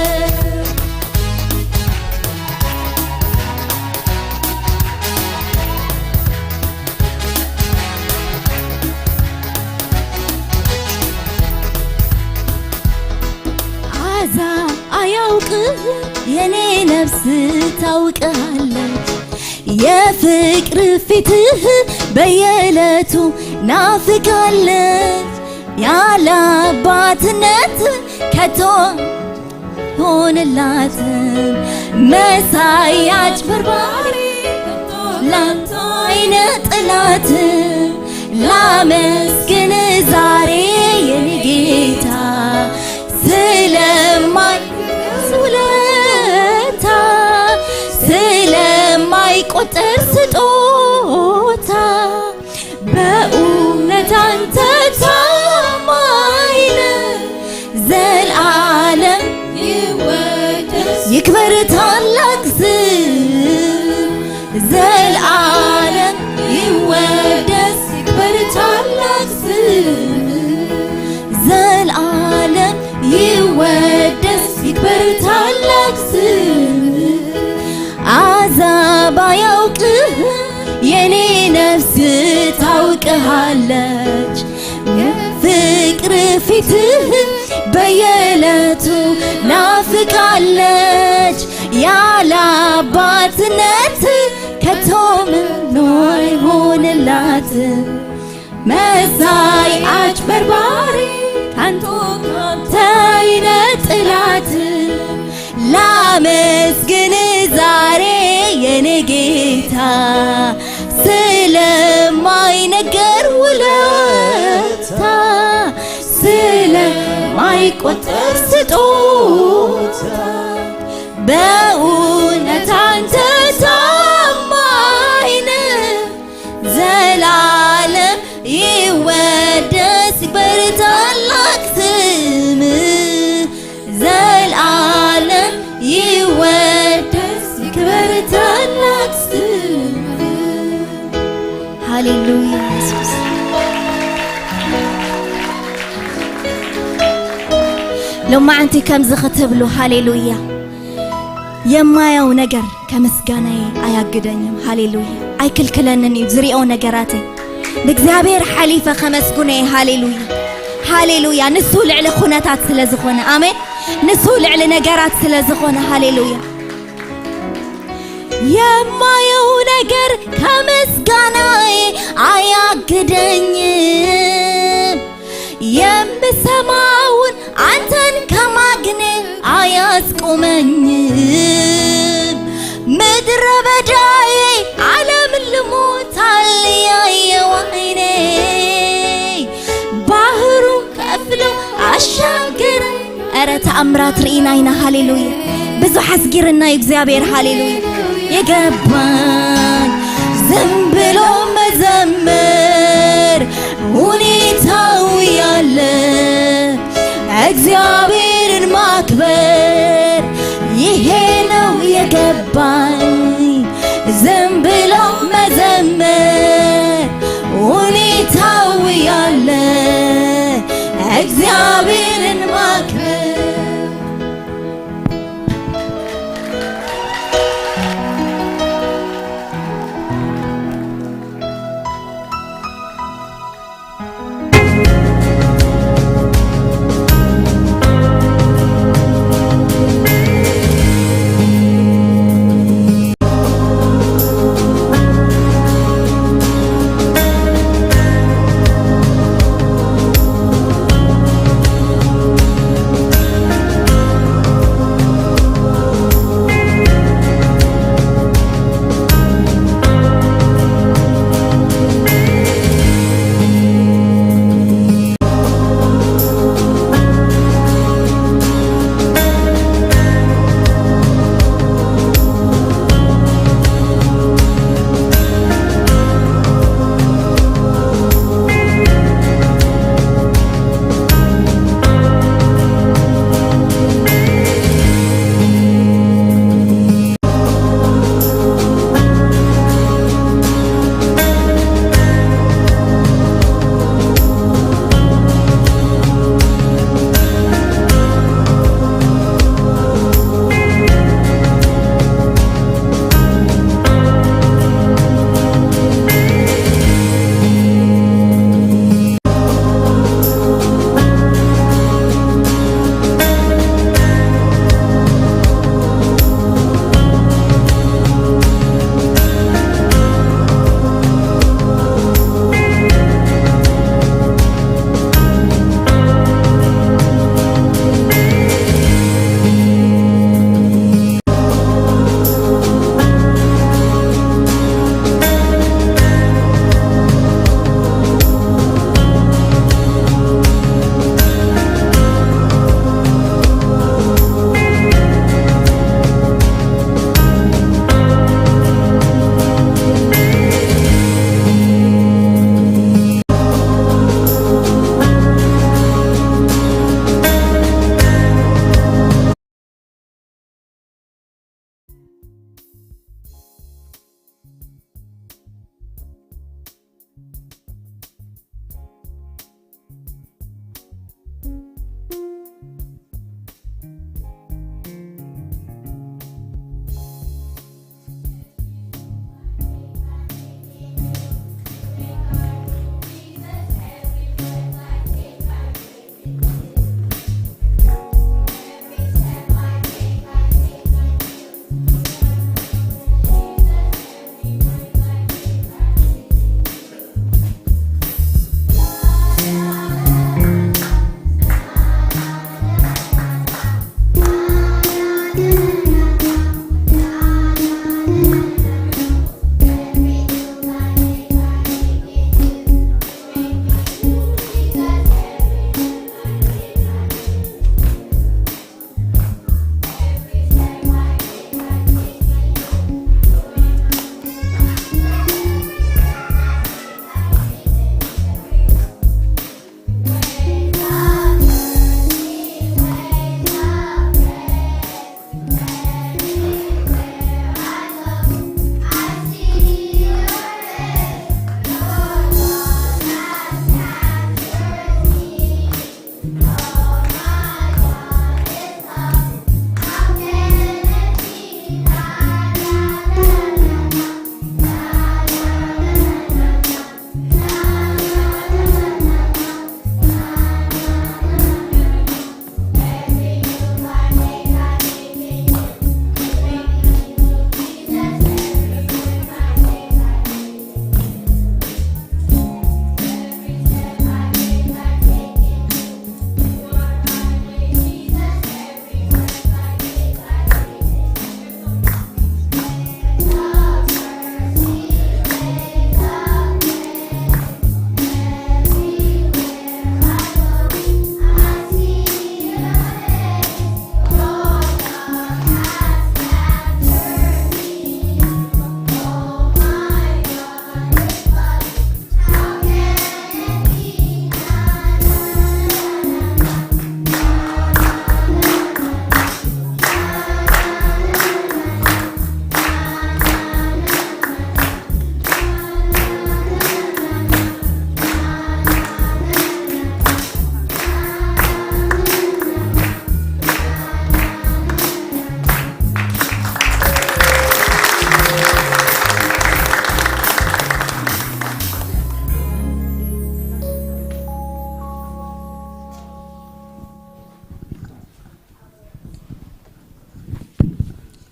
አዛ አያውቅህ የኔ ነፍስ ታውቅሃለች። የፍቅር ፊትህ በየዕለቱ ናፍቃለች። ያለ አባትነት ከቶ ሆንላትም መሳይ አጭበርባሪ ላንተ አይነጥላትም። ላመስግን ዛሬ የኔ ጌታ ስለማይ ውለታ ስለማይቆጠር ስጦታ በእውነት አንተ ታማኝ ነህ። ዘልዓለም ይወደስ ይክበር ታላቅ ስም። ዘልዓለም ይወደስ ይክበር ታላቅ ስም። ዘልዓለም ይወደስ ይክበር ታላቅ ስም። አዛብ አያውቅህ የኔ ነፍስ ታውቅሃለች። ትህ በየዕለቱ ናፍቃለች። ያለ አባትነት ከቶ ምኖ አይሆንላት። መሳይ አጭበርባሪ ከንቱ ካንተ ይነጥላት። ላመስግን ዛሬ የኔ ጌታ ስለማይነገር ውለታ፣ ስለማይቆጠር ስጦታ። በእውነት አንተ ታማኝ ነህ። ዘላለም ይወደስ ይክበር ታላቅ ስምህ። ዘላለም ይወደስ ይክበር ታላቅ ስምህ። ሃሌሉያ ኢየሱስ። ሎማዓንቲ ከምዚ ክትብሉ፣ ሃሌሉያ። የማየው ነገር ከምስጋናዬ አያግደኝም። ሃሌሉያ። አይክልክለንን እዩ ዝሪኦ ነገራተይ። ንእግዚኣብሔር ሓሊፈ ከመስግኖ እየ። ሃሌሉያ። ሃሌሉያ። ንሱ ልዕሊ ኩነታት ስለ ዝኾነ። ኣሜን። ንሱ ልዕሊ ነገራት ስለ ዝኾነ። ሃሌሉያ። የማየው ነገር ከምስጋናዬ አያግደኝም። የምሰማውን አንተን ከማግኔ አያስቆመኝም። ምድረ በዳዬ ዓለም ልሞታል ያየው ዓይኔ። ባህሩን ከፍሎ አሻገረኝ። ኧረ ተኣምራት ርኢና ኢና። ሃሌሉያ። ብዙሕ ኣስጊርና እዩ እግዚኣብሔር። ሃሌሉያ። የገባኝ ዝም ብሎ መዘመር ሁኔታው ያለ እግዚአብሔርን ማክበር ይሄ ነው የገባኝ። ዝም ብሎ መዘመር ሁኔታው ያለ እግዚአብሔርን ማክበር።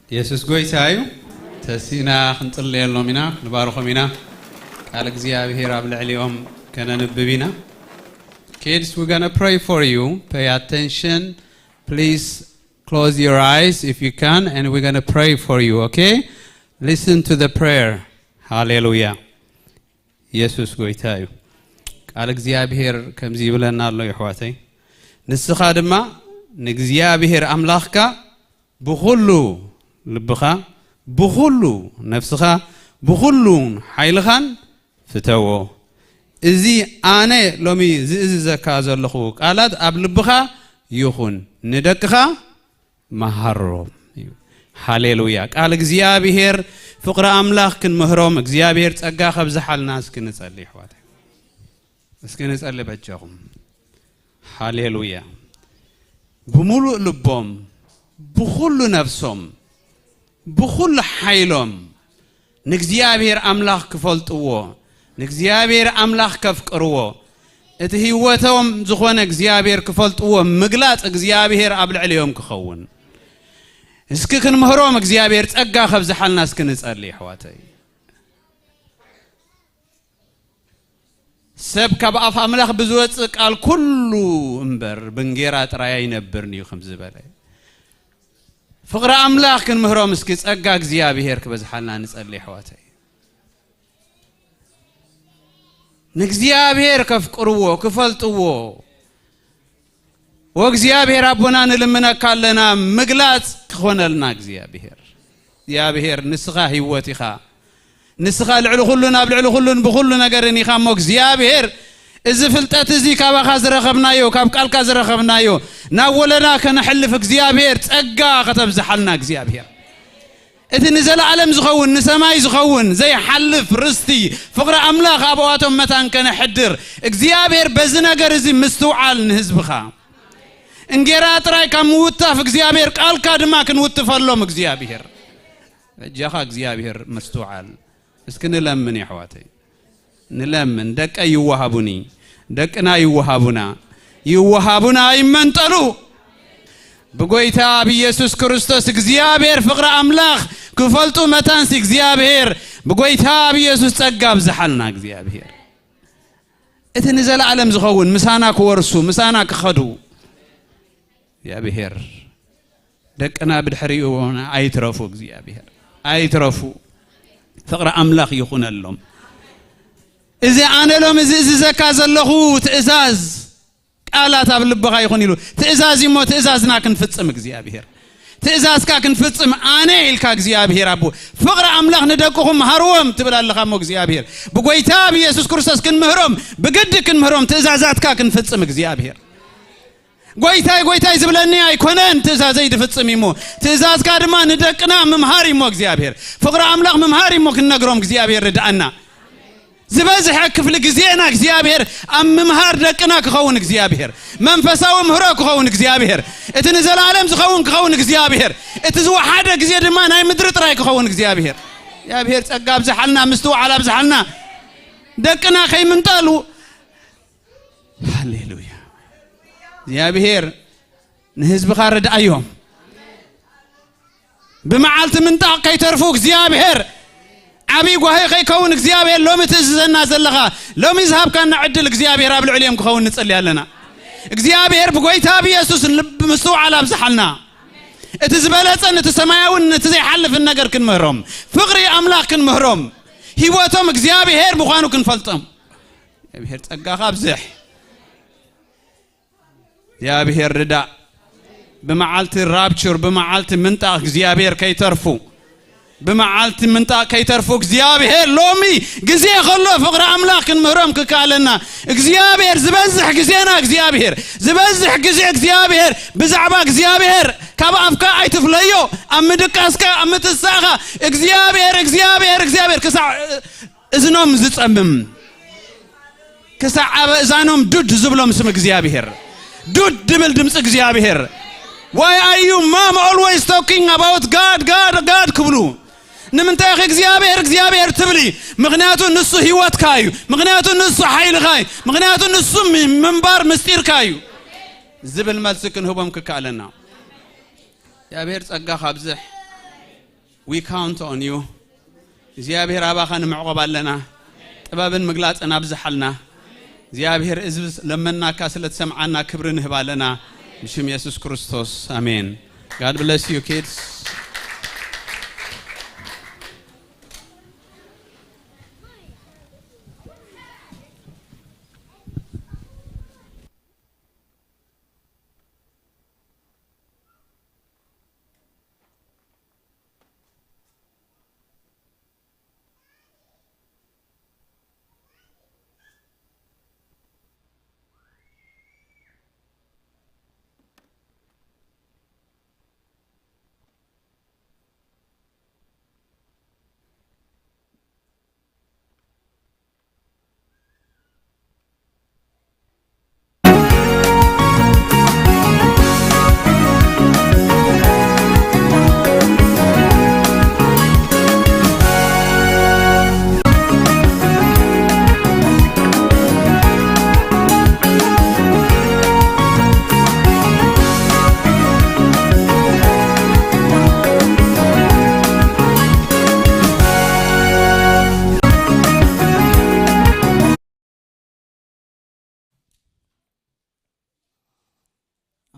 የሱስ ጎይታ እዩ። ተሲእና ክንጽልየሎም ኢና፣ ክንባርኾም ኢና። ቃል እግዚኣብሔር ኣብ ልዕሊኦም ከነንብብ ኢና። Kids, we're gonna pray for you. Pay attention. Please close your eyes if you can, and we're gonna pray for you, okay? Listen to the prayer. ሃሌሉያ። የሱስ ጎይታ እዩ። ቃል እግዚኣብሔር ከምዚ ይብለና ኣሎ፣ የሕዋተይ። ንስኻ ድማ ንእግዚኣብሔር ኣምላኽካ ብኹሉ ልብኻ፣ ብኹሉ ነፍስኻ፣ ብኹሉ ሓይልኻን ፍተዎ። እዚ ኣነ ሎሚ ዝእዝዘካ ዘለኹ ቃላት ኣብ ልብኻ ይኹን፣ ንደቅኻ መሃሮም እዩ። ሃሌሉያ። ቃል እግዚኣብሔር፣ ፍቕሪ ኣምላኽ ክንምህሮም እግዚኣብሔር ጸጋ ከብዝሓልና እስኪ ንጸሊ፣ ኣሕዋተይ። እስኪ ንጸሊ በጃኹም። ሃሌሉያ። ብምሉእ ልቦም፣ ብኹሉ ነፍሶም፣ ብኹሉ ሓይሎም ንእግዚኣብሔር ኣምላኽ ክፈልጥዎ፣ ንእግዚኣብሔር ኣምላኽ ከፍቅርዎ፣ እቲ ህይወቶም ዝኾነ እግዚኣብሔር ክፈልጥዎ ምግላጽ እግዚኣብሔር ኣብ ልዕሊኦም ክኸውን። እስኪ ክንምህሮም እግዚኣብሔር ጸጋ ከብዝሓልና እስኪ ንጸሊ፣ ኣሕዋተይ። ሰብ ካብ ኣፍ ኣምላኽ ብዝወጽእ ቃል ኩሉ እምበር ብእንጌራ ጥራይ ኣይነብርን እዩ ከም ዝበለ፣ ፍቕሪ ኣምላኽ ክንምህሮም እስኪ ጸጋ እግዚኣብሔር ክበዝሓልና ንጸሊ፣ ኣሕዋተይ። ንእግዚኣብሔር ከፍቅርዎ፣ ክፈልጥዎ፣ ወእግዚኣብሔር ኣቦና ንልምነካ ኣለና፣ ምግላጽ ክኾነልና እግዚኣብሔር። እግዚኣብሔር ንስኻ ህይወት ኢኻ። ንስኻ ልዕሊ ኩሉን ኣብ ልዕሊ ኩሉን ብኹሉ ነገርን ኢኻ እሞ እግዚኣብሔር፣ እዚ ፍልጠት እዚ ካባኻ ዝረኸብናዮ፣ ካብ ቃልካ ዝረኸብናዮ፣ ናብ ወለዳ ከነሕልፍ እግዚኣብሔር ጸጋ ከተብዝሓልና እግዚኣብሔር። እቲ ንዘለኣለም ዝኸውን፣ ንሰማይ ዝኸውን ዘይሓልፍ ርስቲ ፍቕሪ ኣምላኽ ኣብኣቶም መታን ከነሕድር እግዚኣብሔር በዚ ነገር እዚ ምስትውዓል ንህዝብኻ። እንጌራ ጥራይ ካብ ምውታፍ እግዚኣብሔር ቃልካ ድማ ክንውትፈሎም እግዚኣብሔር። በጃኻ እግዚኣብሔር ምስትውዓል። እስኪ ንለምን የሕዋተይ። ንለምን። ደቀይ ይወሃቡኒ፣ ደቅና ይወሃቡና፣ ይወሃቡና ይመንጠሉ። ብጎይታ ብኢየሱስ ክርስቶስ እግዚኣብሔር ፍቕሪ ኣምላኽ ክፈልጡ መታንሲ እግዚኣብሔር ብጎይታ ብኢየሱስ ጸጋ ኣብዝሓልና እግዚኣብሔር። እቲ ንዘለኣለም ዝኸውን ምሳና ክወርሱ፣ ምሳና ክኸዱ እግዚኣብሔር ደቅና ብድሕሪኡ ኣይትረፉ፣ እግዚኣብሔር ኣይትረፉ። ፍቕሪ ኣምላኽ ይኹነሎም። እዚ ኣነ ሎም እዚ እዝዘካ ዘለኹ ትእዛዝ ቃላት ኣብ ልብኻ ይኹን ኢሉ ትእዛዝ እሞ ትእዛዝና ክንፍጽም እግዚኣብሔር ትእዛዝካ ክንፍጽም ኣነ ኢልካ እግዚኣብሔር ኣቦ ፍቕሪ ኣምላኽ ንደቅኹም ሃርዎም ትብል ኣለኻ እሞ እግዚኣብሔር ብጎይታ ብኢየሱስ ክርስቶስ ክንምህሮም ብግዲ ክንምህሮም ትእዛዛትካ ክንፍጽም እግዚኣብሔር ጎይታይ ጎይታይ ዝብለኒ ኣይኮነን ትእዛዘይ ዝፍጽም እሞ ትእዛዝካ ድማ ንደቅና ምምሃር እሞ እግዚኣብሔር ፍቕሪ ኣምላኽ ምምሃር እሞ ክንነግሮም እግዚኣብሔር ርድኣና ዝበዝሐ ክፍሊ ግዜና እግዚኣብሔር ኣብ ምምሃር ደቅና ክኸውን እግዚኣብሔር መንፈሳዊ ምህሮ ክኸውን እግዚኣብሔር እቲ ንዘላለም ዝኸውን ክኸውን እግዚኣብሔር እቲ ዝወሓደ ግዜ ድማ ናይ ምድሪ ጥራይ ክኸውን እግዚኣብሔር እግዚኣብሔር ጸጋ ኣብዝሓልና ምስትውዓል ኣብዝሓልና ደቅና ከይምንጠሉ ሃሌሉያ እግዚኣብሔር ንህዝብኻ ርድኣዮም ብመዓልቲ ምንጣቕ ከይተርፉ እግዚኣብሔር ዓብዪ ጓሂ ከይከውን እግዚኣብሔር ሎሚ ትእዝዘና ዘለኻ ሎሚ ዝሃብካና ዕድል እግዚኣብሔር ኣብ ልዕሊኦም ክኸውን ንጽሊ ኣለና እግዚኣብሔር ብጎይታ ብየሱስ ልቢ ምስትውዓል ኣብዝሓልና እቲ ዝበለጸን እቲ ሰማያውን እቲ ዘይሓልፍን ነገር ክንምህሮም ፍቕሪ ኣምላኽ ክንምህሮም ህይወቶም እግዚኣብሔር ምዃኑ ክንፈልጦም እግዚኣብሔር ጸጋኻ ኣብዝሕ እግዚኣብሔር ርዳእ ብመዓልቲ ራፕቸር ብመዓልቲ ምንጣቕ እግዚኣብሔር ከይተርፉ ብመዓልቲ ምንጣቕ ከይተርፉ እግዚኣብሔር ሎሚ ግዜ ከሎ ፍቕሪ ኣምላኽ ክንምህሮም ክከኣለና እግዚኣብሔር ዝበዝሕ ግዜና እግዚኣብሔር ዝበዝሕ ግዜ እግዚኣብሔር ብዛዕባ እግዚኣብሔር ካብ ኣፍካ ኣይትፍለዮ ኣብ ምድቃስካ ኣብ ምትሳእኻ እግዚኣብሔር እግዚኣብሔር እግዚኣብሔር ክሳዕ እዝኖም ዝጸምም ክሳዕ ኣብ እዛኖም ዱድ ዝብሎም ስም እግዚኣብሔር ዱድ ድብል ድምፂ እግዚኣብሔር Why are you mom always talking about God God God ክብሉ ንምንታይ ኺ እግዚኣብሔር እግዚኣብሔር ትብሊ ምኽንያቱ ንሱ ህይወትካ እዩ ምኽንያቱ ንሱ ሓይልኻ እዩ ምኽንያቱ ንሱ ምንባር ምስጢርካ እዩ ዝብል መልሲ ክንህቦም ክከኣለና እግዚኣብሔር ጸጋ ካብዝሕ We count on you. እግዚኣብሔር ኣባኻ ንምዕቆብ ኣለና። ጥበብን ምግላጽን ኣብዝሓልና። እግዚኣብሔር እዚ ለመናካ ስለ ትሰምዓና ክብሪ ንህብ ኣለና። ብሽም የሱስ ክርስቶስ ኣሜን። God bless you, kids.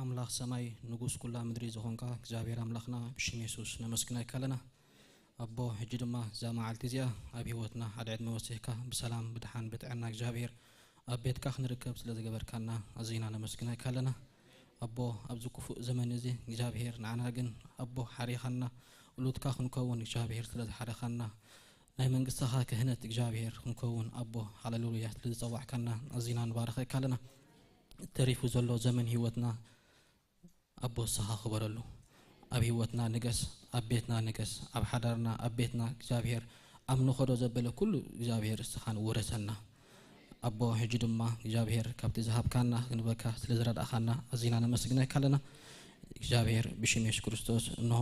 ኣምላኽ ሰማይ ንጉስ ኩላ ምድሪ ዝኾንካ እግዚኣብሔር ኣምላኽና ብሽም የሱስ ነመስግነካ ኣለና። ኣቦ ሕጂ ድማ እዛ መዓልቲ እዚኣ ኣብ ህይወትና ሓደ ዕድመ ወሲኽካ ብሰላም ብድሓን ብጥዕና እግዚኣብሔር ኣብ ቤትካ ክንርከብ ስለ ዝገበርካና ኣዚና ነመስግነካ ኣለና። ኣቦ ኣብዚ ክፉእ ዘመን እዚ እግዚኣብሔር ንዓና ግን ኣቦ ሓሪኻና ውሉድካ ክንከውን እግዚኣብሔር ስለ ዝሓረኻና ናይ መንግስትኻ ክህነት እግዚኣብሔር ክንከውን ኣቦ ሃሌሉያ ስለ ዝጸዋዕካና ኣዚና ንባረኸካ ኣለና። ተሪፉ ዘሎ ዘመን ህይወትና ኣቦ ንስኻ ክበረሉ። ኣብ ህይወትና ንገስ፣ ኣብ ቤትና ንገስ፣ ኣብ ሓዳርና፣ ኣብ ቤትና እግዚኣብሔር ኣብ ንኸዶ ዘበለ ኩሉ እግዚኣብሔር ንስኻ ንውረሰና። ኣቦ ሕጂ ድማ እግዚኣብሔር ካብቲ ዝሃብካና ክንበካ ስለ ዝረዳእኻና ኣዚና ነመስግነካ ኣለና። እግዚኣብሔር ብሽም የሱስ ክርስቶስ እንሆ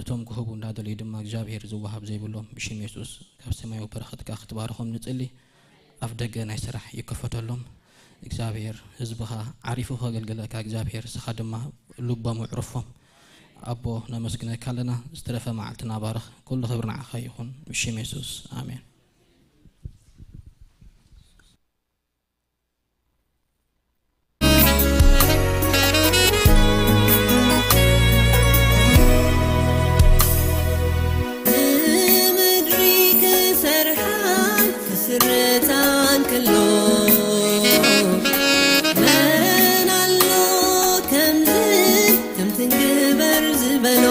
እቶም ክህቡ እንዳደለዩ ድማ እግዚኣብሔር ዝወሃብ ዘይብሎም ብሽም የሱስ ካብ ሰማያዊ በረኸትካ ክትባርኾም ንጽሊ። ኣፍ ደገ ናይ ስራሕ ይከፈተሎም። እግዚኣብሔር ህዝብኻ ዓሪፉ ከገልግለካ እግዚኣብሔር ንስኻ ድማ ልቦም ኣዕርፎም። ኣቦ ነመስግነካ ኣለና። ዝተረፈ መዓልትና ባርኽ። ኩሉ ክብሪ ንዓኻ ይኹን ብሽም የሱስ ኣሜን። ንምድሪ ክሰርሓን ክስርታን ከሎ መን ኣሎ ከምዚ ከምቲ ንግበር ዝበሎ?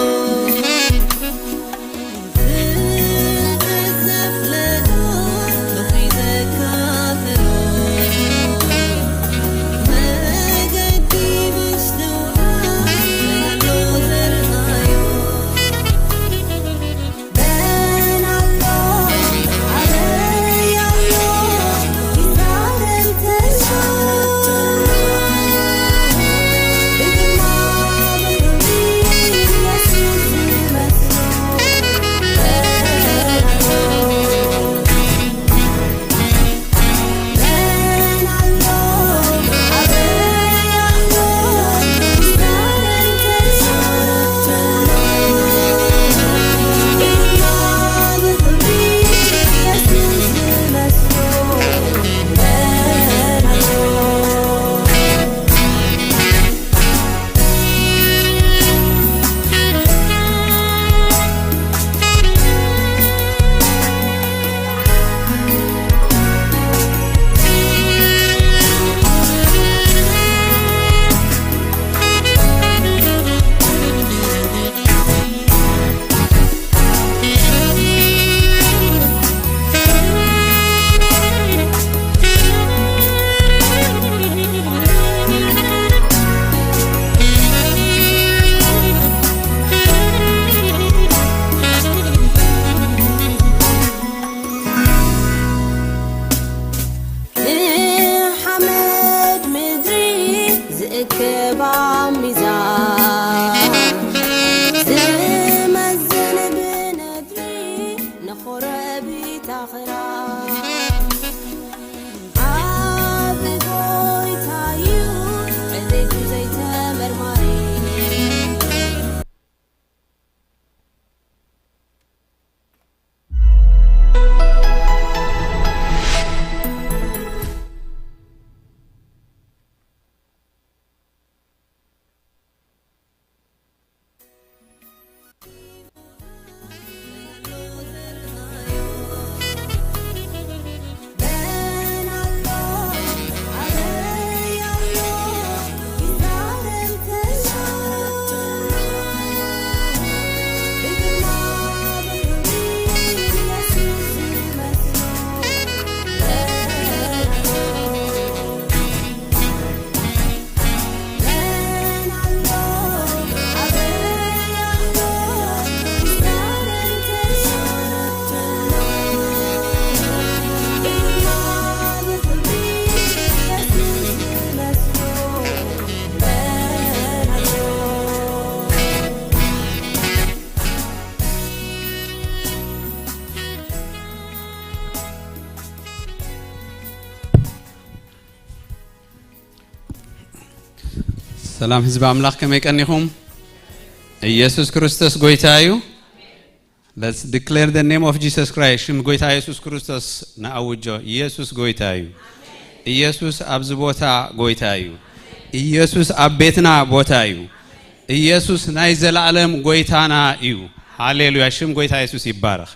ንሓመድ ምድሪ ዝእክባ ሚዛን ዝመዝን ብነድሪ ንኾረቢት ኣኽራን ዓቢ ጎይታ እዩ ዕቤቱ ዘይተመርማሪ። ሰላም ህዝቢ ኣምላኽ፣ ከመይ ቀኒኹም? ኢየሱስ ክርስቶስ ጎይታ እዩ። Let's declare the name of Jesus Christ. ሽም ጎይታ ኢየሱስ ክርስቶስ ንኣውጆ። ኢየሱስ ጎይታ እዩ። ኢየሱስ ኣብዚ ቦታ ጎይታ እዩ። ኢየሱስ ኣብ ቤትና ቦታ እዩ። ኢየሱስ ናይ ዘላለም ጎይታና እዩ። ሃሌሉያ! ሽም ጎይታ ኢየሱስ ይባረኽ።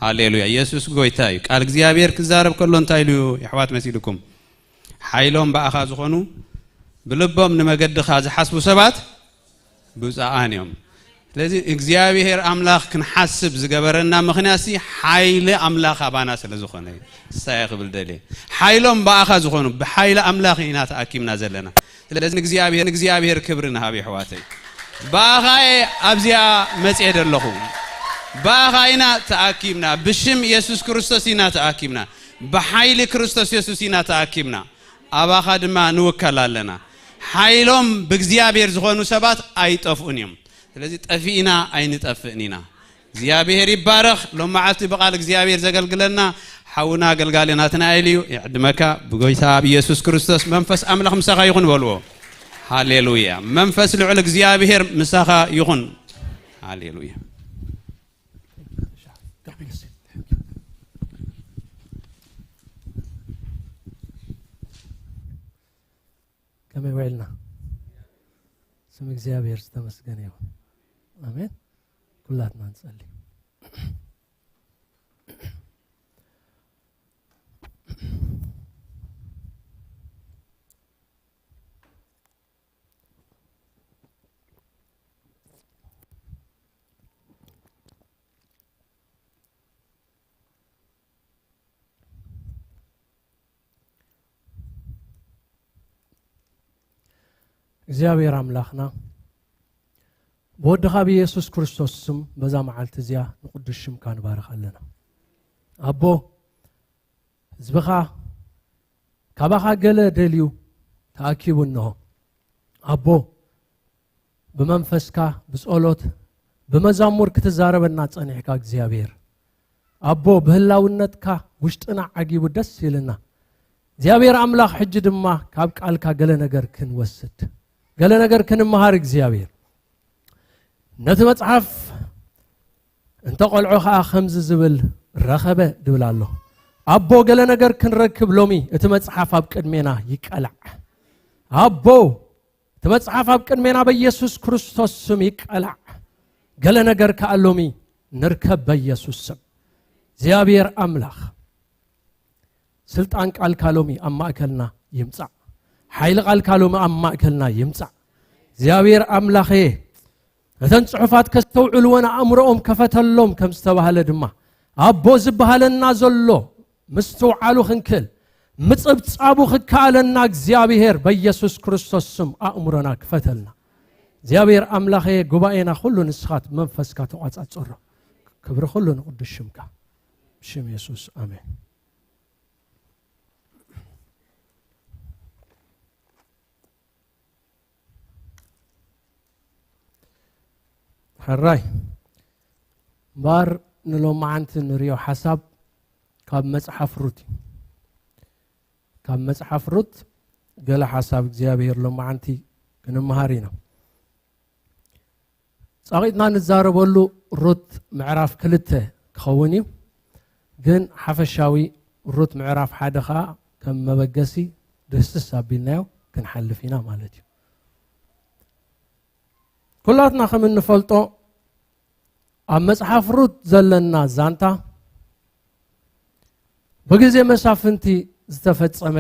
ሃሌሉያ! ኢየሱስ ጎይታ እዩ። ቃል እግዚኣብሔር ክዛረብ ከሎ እንታይ ኢሉ እዩ፣ የሕዋት፣ መሲልኩም? ሓይሎም ብኣኻ ዝኾኑ፣ ብልቦም ንመገድኻ ዝሓስቡ ሰባት ብፁዓን እዮም። ስለዚ እግዚኣብሔር ኣምላኽ ክንሓስብ ዝገበረና ምኽንያትሲ ሓይሊ ኣምላኽ ኣባና ስለ ዝኾነ እዩ። ንሳየ ክብል ደልየ። ሓይሎም ብኣኻ ዝኾኑ፣ ብሓይሊ ኣምላኽ ኢና ተኣኪብና ዘለና። ስለዚ ንእግዚኣብሔር፣ ንእግዚኣብሔር ክብሪ ንሃብ፣ የሕዋተይ። ብኣኻ እየ ኣብዚኣ መጽየ ዘለኹ። ብኣኻ ኢና ተኣኪብና። ብሽም ኢየሱስ ክርስቶስ ኢና ተኣኪብና። ብሓይሊ ክርስቶስ የሱስ ኢና ተኣኪብና። ኣባኻ ድማ ንውከል ኣለና። ሓይሎም ብእግዚኣብሔር ዝኾኑ ሰባት ኣይጠፍኡን እዮም። ስለዚ ጠፊእና ኣይንጠፍእን ኢና። እግዚኣብሔር ይባረኽ። ሎም መዓልቲ ብቓል እግዚኣብሔር ዘገልግለና ሓውና ኣገልጋሊ ናትናኤል እዩ። ይዕድመካ ብጎይታ ብኢየሱስ ክርስቶስ። መንፈስ ኣምላኽ ምሳኻ ይኹን በልዎ። ሃሌሉያ። መንፈስ ልዑል እግዚኣብሔር ምሳኻ ይኹን። ሃሌሉያ። ከመይ ውዒልና? ስም እግዚኣብሔር ዝተመስገነ ይኹን። ኣሜን። ኩላትና ንጸሊ። እግዚኣብሔር ኣምላኽና፣ ብወድኻ ብኢየሱስ ክርስቶስ ስም በዛ መዓልቲ እዚኣ ንቕዱስ ሽምካ ንባርኽ ኣለና። ኣቦ፣ ህዝብኻ ካባኻ ገለ ደልዩ ተኣኪቡ እንሆ። ኣቦ፣ ብመንፈስካ፣ ብጸሎት፣ ብመዛሙር ክትዛረበና ጸኒሕካ እግዚኣብሔር። ኣቦ፣ ብህላውነትካ ውሽጥና ዓጊቡ ደስ ኢልና። እግዚኣብሔር ኣምላኽ፣ ሕጂ ድማ ካብ ቃልካ ገለ ነገር ክንወስድ፣ ገለ ነገር ክንመሃር እግዚኣብሔር። ነቲ መጽሓፍ እንተ ቖልዖ ኸኣ ከምዚ ዝብል ረኸበ ድብል ኣሎ። ኣቦ፣ ገለ ነገር ክንረክብ ሎሚ እቲ መጽሓፍ ኣብ ቅድሜና ይቀላዕ። ኣቦ፣ እቲ መጽሓፍ ኣብ ቅድሜና በኢየሱስ ክርስቶስ ስም ይቀላዕ። ገለ ነገር ከኣ ሎሚ ንርከብ በኢየሱስ ስም። እግዚኣብሔር ኣምላኽ፣ ስልጣን ቃልካ ሎሚ ኣብ ማእከልና ይምጻእ። ሓይሊ ቃልካ ሎሚ ኣብ ማእከልና ይምጻእ። እግዚኣብሔር ኣምላኸ፣ እተን ጽሑፋት ከስተውዕልወን ኣእምሮኦም ከፈተሎም ከም ዝተባህለ ድማ፣ ኣቦ፣ ዝበሃለና ዘሎ ምስትውዓሉ ክንክእል፣ ምጽብጻቡ ክከኣለና እግዚኣብሔር በኢየሱስ ክርስቶስ ስም ኣእምሮና ክፈተልና። እግዚኣብሔር ኣምላኸ፣ ጉባኤና ኩሉ ንስኻ መንፈስካ ተቋጻጽሮ። ክብሪ ኩሉ ንቅዱስ ሽምካ። ብሽም የሱስ፣ ኣሜን። ሕራይ እምበኣር፣ ንሎማዓንቲ ንሪኦ ሓሳብ ካብ መጽሓፍ ሩት እዩ። ካብ መጽሓፍ ሩት ገለ ሓሳብ እግዚኣብሔር ሎማዓንቲ ክንመሃር ኢና። ጸቒጥና ንዛረበሉ ሩት ምዕራፍ ክልተ ክኸውን እዩ። ግን ሓፈሻዊ ሩት ምዕራፍ ሓደ ኸኣ ከም መበገሲ ድህስስ ኣቢልናዮ ክንሓልፍ ኢና ማለት እዩ። ኩላትና ከም እንፈልጦ፣ ኣብ መጽሓፍ ሩት ዘለና ዛንታ ብግዜ መሳፍንቲ ዝተፈጸመ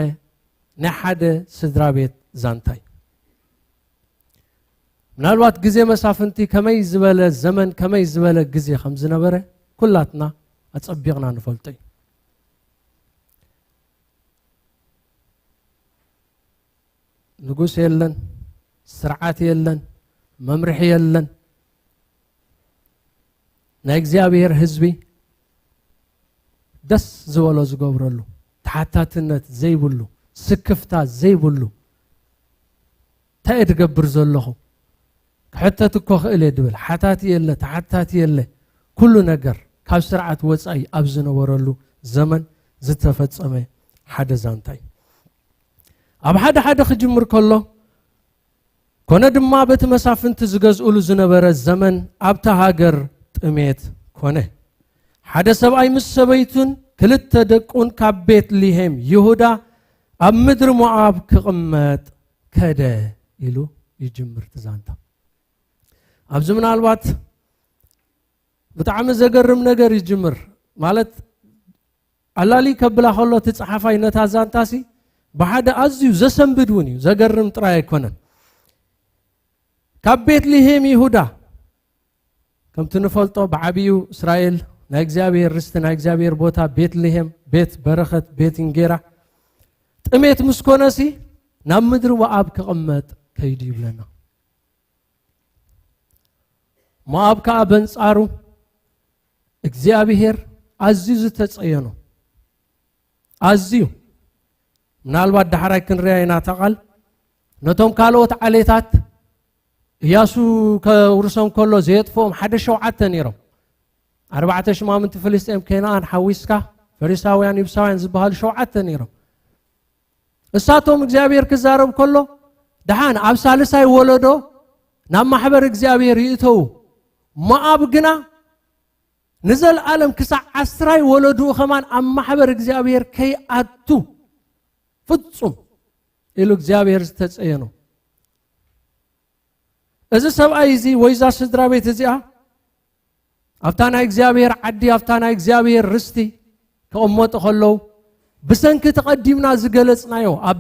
ናይ ሓደ ስድራ ቤት ዛንታ እዩ። ምናልባት ግዜ መሳፍንቲ ከመይ ዝበለ ዘመን፣ ከመይ ዝበለ ግዜ ከም ዝነበረ ኩላትና ኣጸቢቕና ንፈልጦ እዩ። ንጉስ የለን፣ ስርዓት የለን፣ መምርሒ የለን። ናይ እግዚኣብሔር ህዝቢ ደስ ዝበሎ ዝገብረሉ፣ ተሓታትነት ዘይብሉ፣ ስክፍታ ዘይብሉ፣ እንታይ እየ ድገብር ዘለኹ? ክሕተት እኮ ክእል እየ ድብል። ሓታቲ የለ፣ ተሓታቲ የለ። ኩሉ ነገር ካብ ስርዓት ወጻኢ ኣብ ዝነበረሉ ዘመን ዝተፈጸመ ሓደ ዛንታ እዩ። ኣብ ሓደ ሓደ ክጅምር ከሎ፣ ኮነ ድማ በቲ መሳፍንቲ ዝገዝኡሉ ዝነበረ ዘመን ኣብታ ሃገር ጥሜት ኮነ። ሓደ ሰብኣይ ምስ ሰበይቱን ክልተ ደቁን ካብ ቤትልሄም ይሁዳ ኣብ ምድሪ ሞዓብ ክቕመጥ ከደ ኢሉ ይጅምር እቲ ዛንታ። ኣብዚ ምናልባት ብጣዕሚ ዘገርም ነገር ይጅምር። ማለት ኣላሊ ከብላ ከሎ እቲ ጸሓፋይ ነታ ዛንታሲ ብሓደ ኣዝዩ ዘሰንብድ እውን እዩ፣ ዘገርም ጥራይ ኣይኮነን። ካብ ቤትልሄም ይሁዳ፣ ከምቲ ንፈልጦ ብዓብዩ እስራኤል ናይ እግዚኣብሔር ርስቲ፣ ናይ እግዚኣብሔር ቦታ ቤትልሄም፣ ቤት በረኸት፣ ቤት እንጌራ፣ ጥሜት ምስ ኮነሲ ናብ ምድሪ ሞዓብ ክቕመጥ ከይዱ ይብለና። ሞዓብ ከኣ በንጻሩ እግዚኣብሔር ኣዝዩ ዝተጸየኖ፣ ኣዝዩ፣ ምናልባት ዳሕራይ ክንሪኣ ኢና እታ ቃል። ነቶም ካልኦት ዓሌታት እያሱ ከውርሶም ከሎ ዘየጥፍኦም ሓደ ሸውዓተ ነይሮም። ኣርባዕተ ሽማምንቲ ፍልስጤም፣ ከነኣን ሓዊስካ፣ ፈሪሳውያን፣ ይብሳውያን ዝበሃሉ ሸውዓተ ነይሮም። እሳቶም እግዚኣብሔር ክዛረብ ከሎ ደሓን ኣብ ሳልሳይ ወለዶ ናብ ማሕበር እግዚኣብሔር ይእተዉ። ሞዓብ ግና ንዘለኣለም ክሳዕ ዓስራይ ወለድኡ ከማን ኣብ ማሕበር እግዚኣብሔር ከይኣቱ ፍጹም ኢሉ እግዚኣብሔር ዝተጸየኖ። እዚ ሰብኣይ እዚ ወይ እዛ ስድራ ቤት እዚኣ ኣብታ ናይ እግዚኣብሔር ዓዲ፣ ኣብታ ናይ እግዚኣብሔር ርስቲ ክቕመጡ ከለዉ፣ ብሰንኪ እቲ ቀዲምና ዝገለጽናዮ ኣብ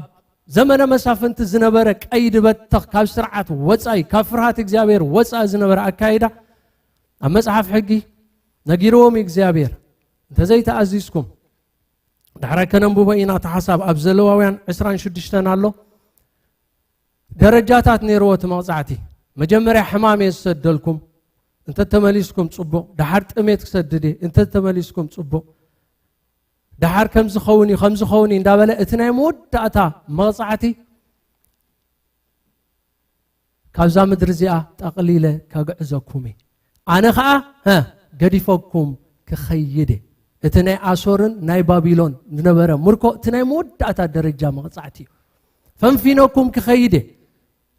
ዘመነ መሳፍንቲ ዝነበረ ቀይዲ በተኽ፣ ካብ ስርዓት ወጻኢ፣ ካብ ፍርሃት እግዚኣብሔር ወጻኢ ዝነበረ ኣካይዳ፣ ኣብ መጽሓፍ ሕጊ ነጊርዎም እዩ እግዚኣብሔር። እንተዘይተኣዚዝኩም፣ ዳሕራይ ከነንብቦ ኢና እቲ ሓሳብ፣ ኣብ ዘለዋውያን ዕስራን ሽዱሽተን ኣሎ። ደረጃታት ነይርዎ እቲ መቕጻዕቲ። መጀመርያ ሕማም እየ ዝሰደልኩም፣ እንተ ተመሊስኩም ጽቡቕ። ደሓር ጥሜት ክሰድድ እየ፣ እንተ ተመሊስኩም ጽቡቕ። ደሓር ከምዚ ኸውን እዩ፣ ከምዚ ኸውን እዩ እንዳበለ እቲ ናይ መወዳእታ መቕጻዕቲ፣ ካብዛ ምድሪ እዚኣ ጠቕሊለ ከግዕዘኩም እየ። ኣነ ኸኣ፣ ሀ፣ ገዲፈኩም ክኸይድ እየ። እቲ ናይ ኣሶርን ናይ ባቢሎን ዝነበረ ምርኮ፣ እቲ ናይ መወዳእታ ደረጃ መቕጻዕቲ እዩ። ፈንፊነኩም ክኸይድ እየ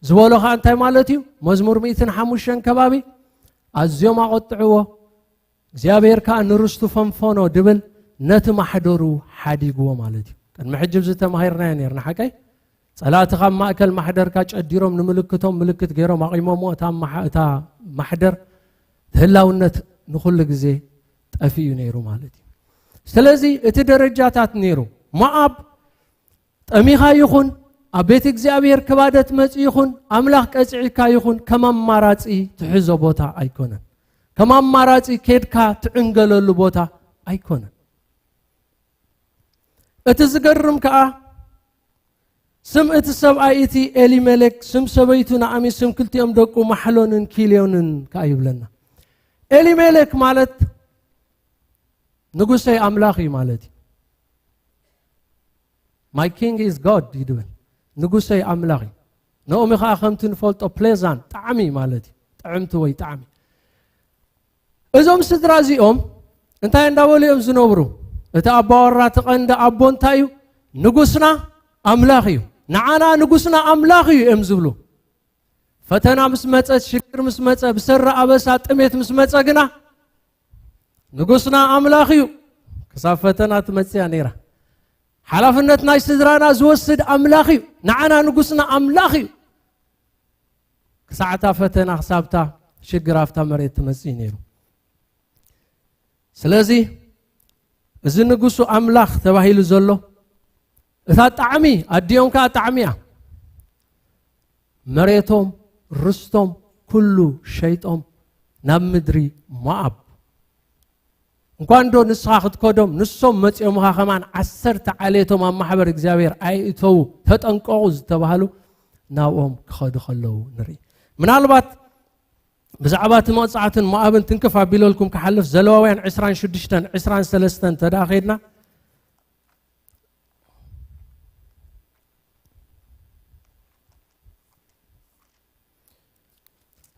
ዝበሎ ኸኣ እንታይ ማለት እዩ? መዝሙር ሚእትን ሓሙሽተን ከባቢ ኣዝዮም ኣቖጥዕዎ፣ እግዚኣብሔር ከኣ ንርስቱ ፈንፈኖ ድብል ነቲ ማሕደሩ ሓዲግዎ ማለት እዩ። ቅድሚ ሕጂ እዚ ተማሂርናዮ ነይርና፣ ሓቀይ? ጸላእቲ ካብ ማእከል ማሕደርካ ጨዲሮም ንምልክቶም ምልክት ገይሮም ኣቑሞምዎ፣ እታ ማሓ-፣ እታ ማሕደር ህላውነት ንኹሉ ግዜ ጠፊኡ ነይሩ ማለት እዩ። ስለዚ እቲ ደረጃታት ነይሩ። ሞዓብ ጠሚኻ ይኹን፣ ኣብ ቤት እግዚኣብሔር ክባደት መጺ ይኹን፣ ኣምላኽ ቀጺዕካ ይኹን፣ ከም ኣማራጺ ትሕዞ ቦታ ኣይኮነን። ከም ኣማራጺ ኬድካ ትዕንገለሉ ቦታ ኣይኮነን። እቲ ዝገርም ከኣ፣ ስም እቲ ሰብኣይ እቲ ኤሊሜሌክ፣ ስም ሰበይቱ ናኣሚ፣ ስም ክልቲኦም ደቁ ማሕሎንን ኪልዮንን ከኣ ይብለና። ኤሊሜሌክ ማለት ንጉሰይ ኣምላኽ እዩ ማለት እዩ። My king is God እዩ ድብል። ንጉሰይ ኣምላኽ እዩ። ናኦሚ ኸኣ ከምቲ ንፈልጦ ፕሌዛንት፣ ጣዕሚ ማለት እዩ። ጥዕምቲ ወይ ጣዕሚ። እዞም ስድራ እዚኦም እንታይ እንዳበሉ እዮም ዝነብሩ? እቲ ኣባወራ፣ እቲ ቀንዲ ኣቦ እንታይ እዩ? ንጉስና ኣምላኽ እዩ። ንዓና ንጉስና ኣምላኽ እዩ እዮም ዝብሉ። ፈተና ምስ መጸ፣ ሽግር ምስ መጸ፣ ብሰሪ ኣበሳ ጥሜት ምስ መጸ ግና ንጉስና ኣምላኽ እዩ። ክሳብ ፈተና ትመጽእ እያ ነይራ። ሓላፍነት ናይ ስድራና ዝወስድ ኣምላኽ እዩ። ንዓና ንጉስና ኣምላኽ እዩ። ክሳዕታ ፈተና፣ ክሳብታ ሽግር ኣብታ መሬት ትመጽእ እዩ ነይሩ። ስለዚ እዚ ንጉሱ ኣምላኽ ተባሂሉ ዘሎ፣ እታ ጣዕሚ፣ ኣዲኦም ከኣ ጣዕሚ እያ። መሬቶም፣ ርስቶም፣ ኩሉ ሸይጦም ናብ ምድሪ ሞኣብ። እንኳን ዶ ንስኻ ክትከዶም፣ ንሶም መጺኦምኻ ከማን ዓሰርተ ዓሌቶም ኣብ ማሕበር እግዚኣብሔር ኣይእተዉ፣ ተጠንቀቑ ዝተባህሉ ናብኦም ክኸዱ ከለዉ ንርኢ። ምናልባት ብዛዕባ እቲ መቕጻዕትን ሞኣብን ትንክፍ ኣቢለልኩም ክሓልፍ፣ ዘለዋውያን ዕስራን ሽዱሽተን፣ ዕስራን ሰለስተን እንተ ደኣ ኸይድና፣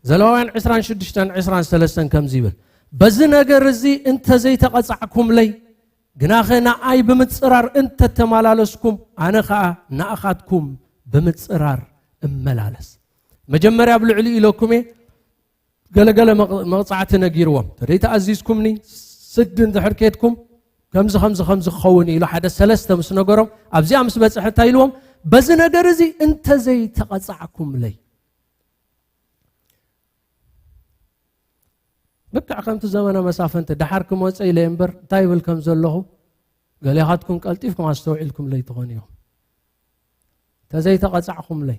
ዘለዋውያን ዕስራን ሽዱሽተን፣ ዕስራን ሰለስተን ከምዚ ይብል፣ በዚ ነገር እዚ እንተ ዘይተቐጻዕኩምለይ፣ ግናኸ ንኣይ ብምጽራር እንተ ተመላለስኩም፣ ኣነ ኸኣ ንኣኻትኩም ብምጽራር እመላለስ። መጀመርያ ኣብ ልዕሊ ኢለኩም እየ፣ ገለገለ መቕ- መቕጻዕቲ ነጊርዎም። ተደይ ተኣዚዝኩምኒ፣ ስዲ እንድሕር ኬድኩም፣ ከምዚ ከምዚ ከምዚ ክኸውን ኢሉ ሓደ ሰለስተ ምስ ነገሮም፣ ኣብዚኣ ምስ በጽሐ እንታይ ኢልዎም? በዚ ነገር እዚ እንተዘይተቐጻዕኩምለይ። ልክዕ ከምቲ ዘመነ መሳፍንቲ ደሓር ክመጸ ኢለ እምበር እንታይ ይብል ከም ዘለኹ ገሌኻትኩም ቀልጢፍኩም ኣስተውዒልኩምለይ ትኾኑ እዮም። ተዘይተቐጻዕኹምለይ።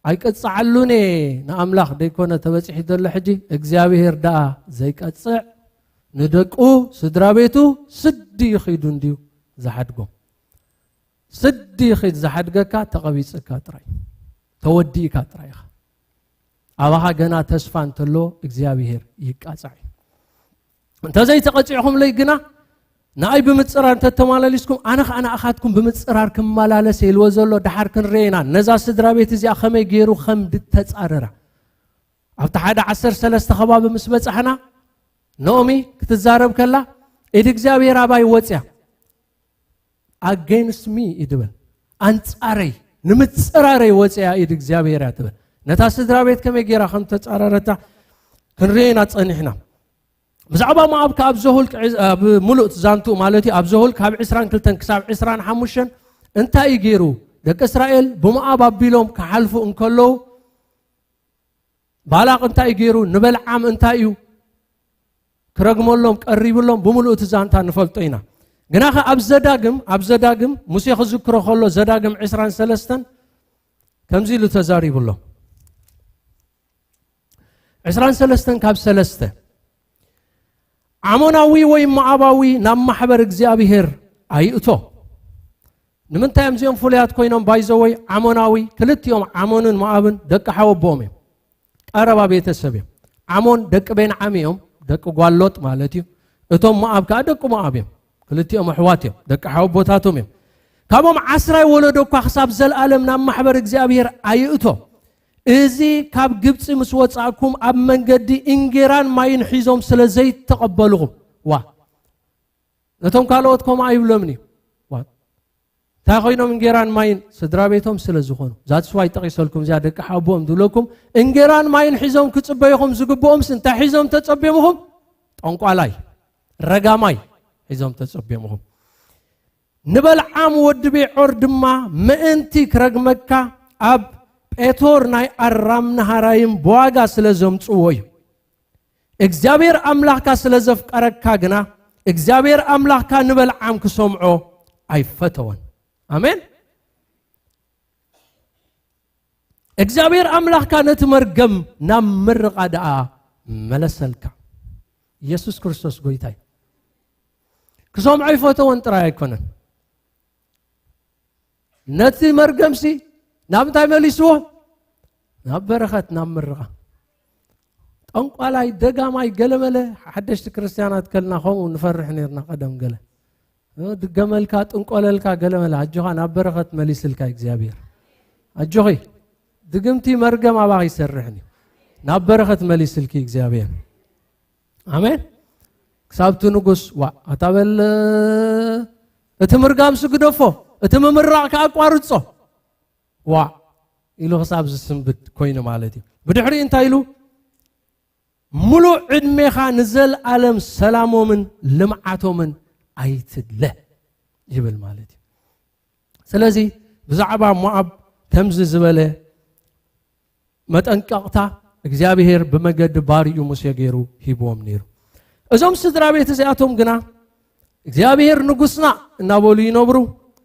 ኣይቀጽዓሉን እየ ንኣምላኽ ደይኮነ ተበጺሒ ዘሎ ሕጂ እግዚኣብሔር ደኣ ዘይቀጽዕ ንደቁ ስድራ ቤቱ ስዲ ይኺዱ እንድዩ ዝሓድጎም። ስዲ ይኺድ ዝሓድገካ ተቐቢጽካ ጥራይ ተወዲእካ ጥራይ ኢኻ። ኣባኻ ገና ተስፋ እንተሎ እግዚኣብሔር ይቃጻዕ እዩ። እንተዘይተቐጺዕኹምለይ ግና ንኣይ ብምጽራር እንተተማላሊስኩም ኣነ ኸዓ ንኣኻትኩም ብምጽራር ክመላለስ ኢልዎ ዘሎ ደሓር ክንርኤ ኢና። ነዛ ስድራ ቤት እዚኣ ከመይ ገይሩ ከም ድተጻረራ ኣብቲ ሓደ ዓሰርተ ሰለስተ ከባቢ ምስ በጻሕና ኖኦሚ ክትዛረብ ከላ ኢድ እግዚኣብሔር ኣባይ ወፅያ against me እዩ ድበል። ኣንጻረይ ንምጽራረይ ወፅያ ኢድ እግዚኣብሔር እያ ትበል። ነታ ስድራ ቤት ከመይ ገይራ ከም ተጻረረታ ክንርኤ ኢና ጸኒሕና። ብዛዕባ ሞኣብ ከኣ ኣብ ዘሁልቅ ዕዝ- ኣብ ሙሉእ ዛንቱ ማለት እዩ ኣብ ዘሁልቅ ካብ ዕስራን ክልተን ክሳብ ዕስራን ሓሙሽተን እንታይ እዩ ገይሩ? ደቂ እስራኤል ብሞኣብ ኣቢሎም ክሓልፉ እንከለዉ ባላቕ እንታይ እዩ ገይሩ? ንበልዓም እንታይ እዩ ክረግመሎም ቀሪብሎም? ብምሉእ እቲ ዛንታ ንፈልጦ ኢና። ግናኸ ኣብ ዘዳግም ኣብ ዘዳግም ሙሴ ክዝክሮ ከሎ ዘዳግም ዕስራን ሰለስተን ከምዚ ኢሉ ተዛሪቡሎም። ዕስራን ሰለስተን ካብ ሰለስተ ዓሞናዊ ወይ ሞዓባዊ ናብ ማሕበር እግዚኣብሔር ኣይእቶ። ንምንታይ እዮም እዚኦም ፍሉያት ኮይኖም? ባይዘወይ ዓሞናዊ ክልቲኦም ዓሞንን ሞዓብን ደቂ ሓወቦኦም እዮም። ቀረባ ቤተሰብ እዮም። ዓሞን ደቂ ቤንዓም እዮም፣ ደቂ ጓሎጥ ማለት እዩ። እቶም ሞዓብ ከዓ ደቂ ሞዓብ እዮም። ክልቲኦም ኣሕዋት እዮም፣ ደቂ ሓወቦታቶም እዮም። ካብኦም ዓስራይ ወለዶ እኳ ክሳብ ዘለኣለም ናብ ማሕበር እግዚኣብሔር ኣይእቶ። እዚ ካብ ግብፂ ምስ ወፃእኩም ኣብ መንገዲ እንጌራን ማይን ሒዞም ስለ ዘይተቐበልኹም። ዋ ነቶም ካልኦት ከምኡ ኣይብሎምን እዩ። ዋ እንታይ ኮይኖም እንጌራን ማይን ስድራ ቤቶም ስለ ዝኾኑ that's why ጠቒሰልኩም እዚኣ ደቂ ሓቦም ዝብለኩም። እንጌራን ማይን ሒዞም ክጽበይኹም ዝግብኦምስ እንታይ ሒዞም ተጸብዮምኹም? ጠንቋላይ ረጋማይ ሒዞም ተጸብዮምኹም። ንበልዓም ወዲ ቤዖር ድማ ምእንቲ ክረግመካ ኣብ ጴቶር ናይ ኣራም ነሃራይም ብዋጋ ስለ ዘምጽዎ እዩ። እግዚኣብሔር ኣምላኽካ ስለ ዘፍቀረካ ግና እግዚኣብሔር ኣምላኽካ ንበልዓም ክሰምዖ ኣይፈተወን። ኣሜን። እግዚኣብሔር ኣምላኽካ ነቲ መርገም ናብ ምርቓ ደኣ መለሰልካ። ኢየሱስ ክርስቶስ ጎይታይ ክሰምዖ ይፈተወን ጥራይ ኣይኮነን። ነቲ መርገምሲ ናብ እንታይ መሊስዎ? ናብ በረኸት ናብ ምርቓ። ጠንቋላይ ደጋማይ ገለመለ ሓደሽቲ ክርስትያናት ከልና ከምኡ ንፈርሕ ነርና ቀደም ገለ ድገመልካ ጥንቆለልካ ገለመለ ኣጆኻ ናብ በረኸት መሊስልካ እግዚኣብሔር። ኣጆኺ ድግምቲ መርገም ኣባኺ ይሰርሕን እዩ። ናብ በረኸት መሊስልኪ እግዚኣብሔር። ኣሜን። ክሳብቲ ንጉስ ዋ ኣታበል እቲ ምርጋም ስግደፎ እቲ ምምራቕ ከኣቋርጾ ዋ ኢሉ ክሳብ ዝስንብድ ኮይኑ ማለት እዩ። ብድሕሪ እንታይ ኢሉ? ሙሉእ ዕድሜኻ ንዘለኣለም ሰላሞምን ልምዓቶምን ኣይትድለ ይብል ማለት እዩ። ስለዚ ብዛዕባ ሞኣብ ከምዚ ዝበለ መጠንቀቕታ እግዚኣብሔር ብመገዲ ባሪኡ ሙሴ ገይሩ ሂብዎም ነይሩ። እዞም ስድራ ቤት እዚኣቶም ግና እግዚኣብሔር ንጉስና እናበሉ ይነብሩ።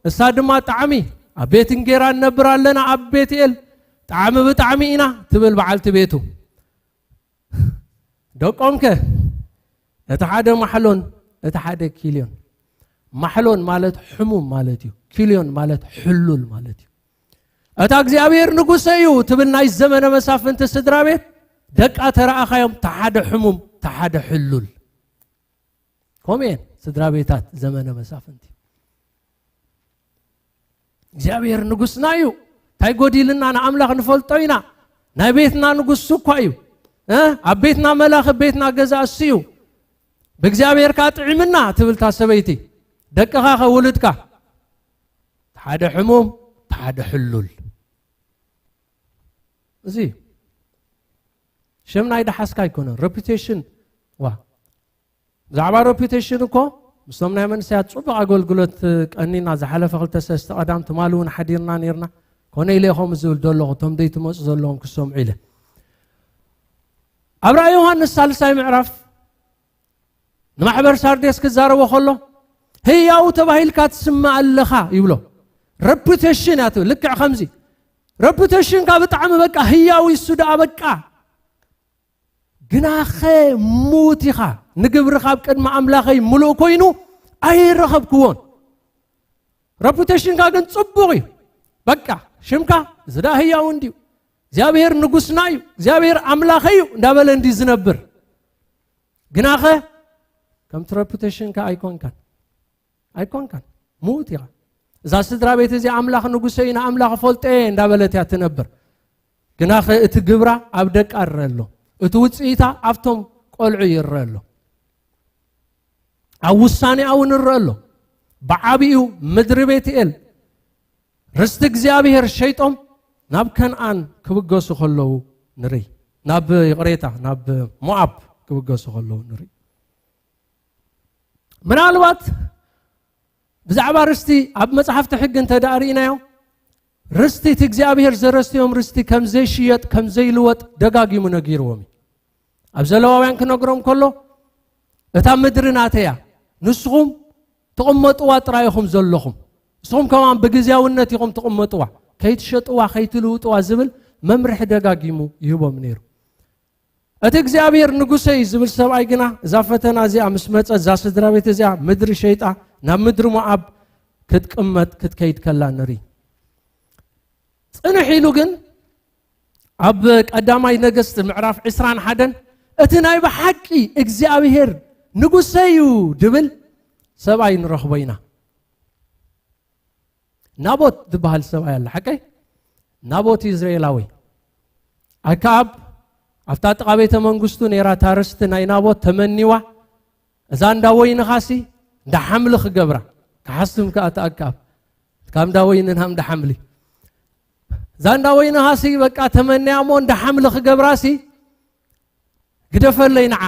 እሳ ድማ ጣዕሚ ኣብ ቤት እንጌራ እነብር ኣለና ኣብ ቤትኤል ጣዕሚ ብጣዕሚ ኢና ትብል በዓልቲ ቤቱ። ደቆም ከ እቲ ሓደ ማሕሎን እቲ ሓደ ኪልዮን። ማሕሎን ማለት ሕሙም ማለት እዩ። ኪልዮን ማለት ሕሉል ማለት እዩ። እታ እግዚኣብሔር ንጉሰ እዩ ትብል ናይ ዘመነ መሳፍንቲ ስድራ ቤት ደቃ ተረኣኻዮም ተሓደ ሕሙም ተሓደ ሕሉል። ከምኡ እየን ስድራ ቤታት ዘመነ መሳፍንቲ። እግዚኣብሔር ንጉስና እዩ። እንታይ ጎዲልና ንኣምላኽ ንፈልጦ ኢና። ናይ ቤትና ንጉስ እኳ እዩ። እ ኣብ ቤትና መላኺ ቤትና ገዛ እሱ እዩ። ብእግዚኣብሔር ከዓ ጥዒምና ትብል እታ ሰበይቲ። ደቅኻ ኸ ውሉድካ ሓደ ሕሙም ሓደ ሕሉል። እዚ ሽም ናይ ደሓስካ ኣይኮነን። ሬፑቴሽን፣ ዋ፣ ብዛዕባ ሬፑቴሽን እኮ ምስቶም ናይ መንእሰያት ጽቡቕ ኣገልግሎት ቀኒና ዝሓለፈ ክልተ ሰለስተ ቀዳም ትማሊ እውን ሓዲርና ነርና። ኮነ ኢለ ኢኹም ዝብል ዘለኹ እቶም ደይ ትመጹ ዘለኹም ክሰምዑ ኢለ። ኣብ ራእይ ዮሃንስ ሳልሳይ ምዕራፍ ንማሕበር ሳርዴስ ክዛረቦ ከሎ፣ ህያው ተባሂልካ ትስማዕ ኣለኻ ይብሎ። ሬፑቴሽን እያ ትብል። ልክዕ ከምዚ ሬፑቴሽንካ ብጣዕሚ በቃ ህያው፣ እሱ ደኣ በቃ። ግናኸ ምዉት ኢኻ፣ ንግብርኻ ኣብ ቅድሚ ኣምላኸይ ምሉእ ኮይኑ ኣይረኸብክዎን። ሬፑቴሽንካ ግን ጽቡቕ እዩ። በቃ ሽምካ እዚ ደኣ ህያው እንድዩ፣ እግዚኣብሔር ንጉስና እዩ፣ እግዚኣብሔር ኣምላኸይ እዩ እንዳበለ እንድዩ ዝነብር። ግናኸ ከምቲ ሬፑቴሽንካ ኣይኮንካን፣ ኣይኮንካን፣ ምዉት ኢኻ። እዛ ስድራ ቤት እዚኣ ኣምላኽ ንጉሰይ፣ ንኣምላኽ እፈልጦ እየ እንዳበለት እያ ትነብር። ግናኸ እቲ ግብራ ኣብ ደቃ ይረአ ኣሎ፣ እቲ ውጽኢታ ኣብቶም ቆልዑ ይረአ ኣሎ፣ ኣብ ውሳኔኣ እውን ይረአ ኣሎ። ብዓቢኡ ምድሪ ቤትኤል ርስቲ እግዚኣብሔር ሸይጦም ናብ ከነኣን ክብገሱ ከለዉ ንርኢ። ናብ፣ ይቕሬታ፣ ናብ ሞኣብ ክብገሱ ከለዉ ንርኢ። ምናልባት ብዛዕባ ርስቲ ኣብ መጽሓፍቲ ሕጊ እንተ ደኣ ርኢናዮ፣ ርስቲ እቲ እግዚኣብሔር ዘረስዮም ርስቲ ከም ዘይሽየጥ፣ ከም ዘይልወጥ ደጋጊሙ ነጊርዎም እዩ። ኣብ ዘለዋውያን ክነግሮም ከሎ፣ እታ ምድሪ ናተይ እያ፣ ንስኹም ትቕመጥዋ ጥራይ ኢኹም ዘለኹም፣ ንስኹም ከማን ብግዝያውነት ኢኹም ትቕመጥዋ፣ ከይትሸጥዋ፣ ከይትልውጥዋ ዝብል መምርሒ ደጋጊሙ ይህቦም ነይሩ። እቲ እግዚኣብሔር ንጉሰይ ዝብል ሰብኣይ ግና እዛ ፈተና እዚኣ ምስ መጸት፣ እዛ ስድራ ቤት እዚኣ ምድሪ ሸይጣ ናብ ምድሪ ሞኣብ ክትቅመጥ ክትከይድ ከላ ንርኢ። ጽንሕ ኢሉ ግን ኣብ ቀዳማይ ነገስት ምዕራፍ ዕስራን ሓደን እቲ ናይ ብሓቂ እግዚኣብሔር ንጉሰይ እዩ ድብል ሰብኣይ ንረኽቦ ኢና። ናቦት ዝበሃል ሰብኣይ ኣለ፣ ሓቀይ? ናቦት ኢዝራኤላዊ። ኣከኣብ ኣብታ ጥቓ ቤተ መንግስቱ ነይራ እታ ርስቲ ናይ ናቦት ተመኒዋ። እዛ እንዳ ወይንኻሲ እንዳ ሓምሊ ክገብራ ክሓስም ከኣ እታ ኣከኣብ ካብ እንዳ ወይኒ ናብ እንዳ ሓምሊ። እዛ እንዳ ወይንኻሲ በቃ ተመንያ እሞ እንዳ ሓምሊ ክገብራሲ ግደፈለይ ንዓ፣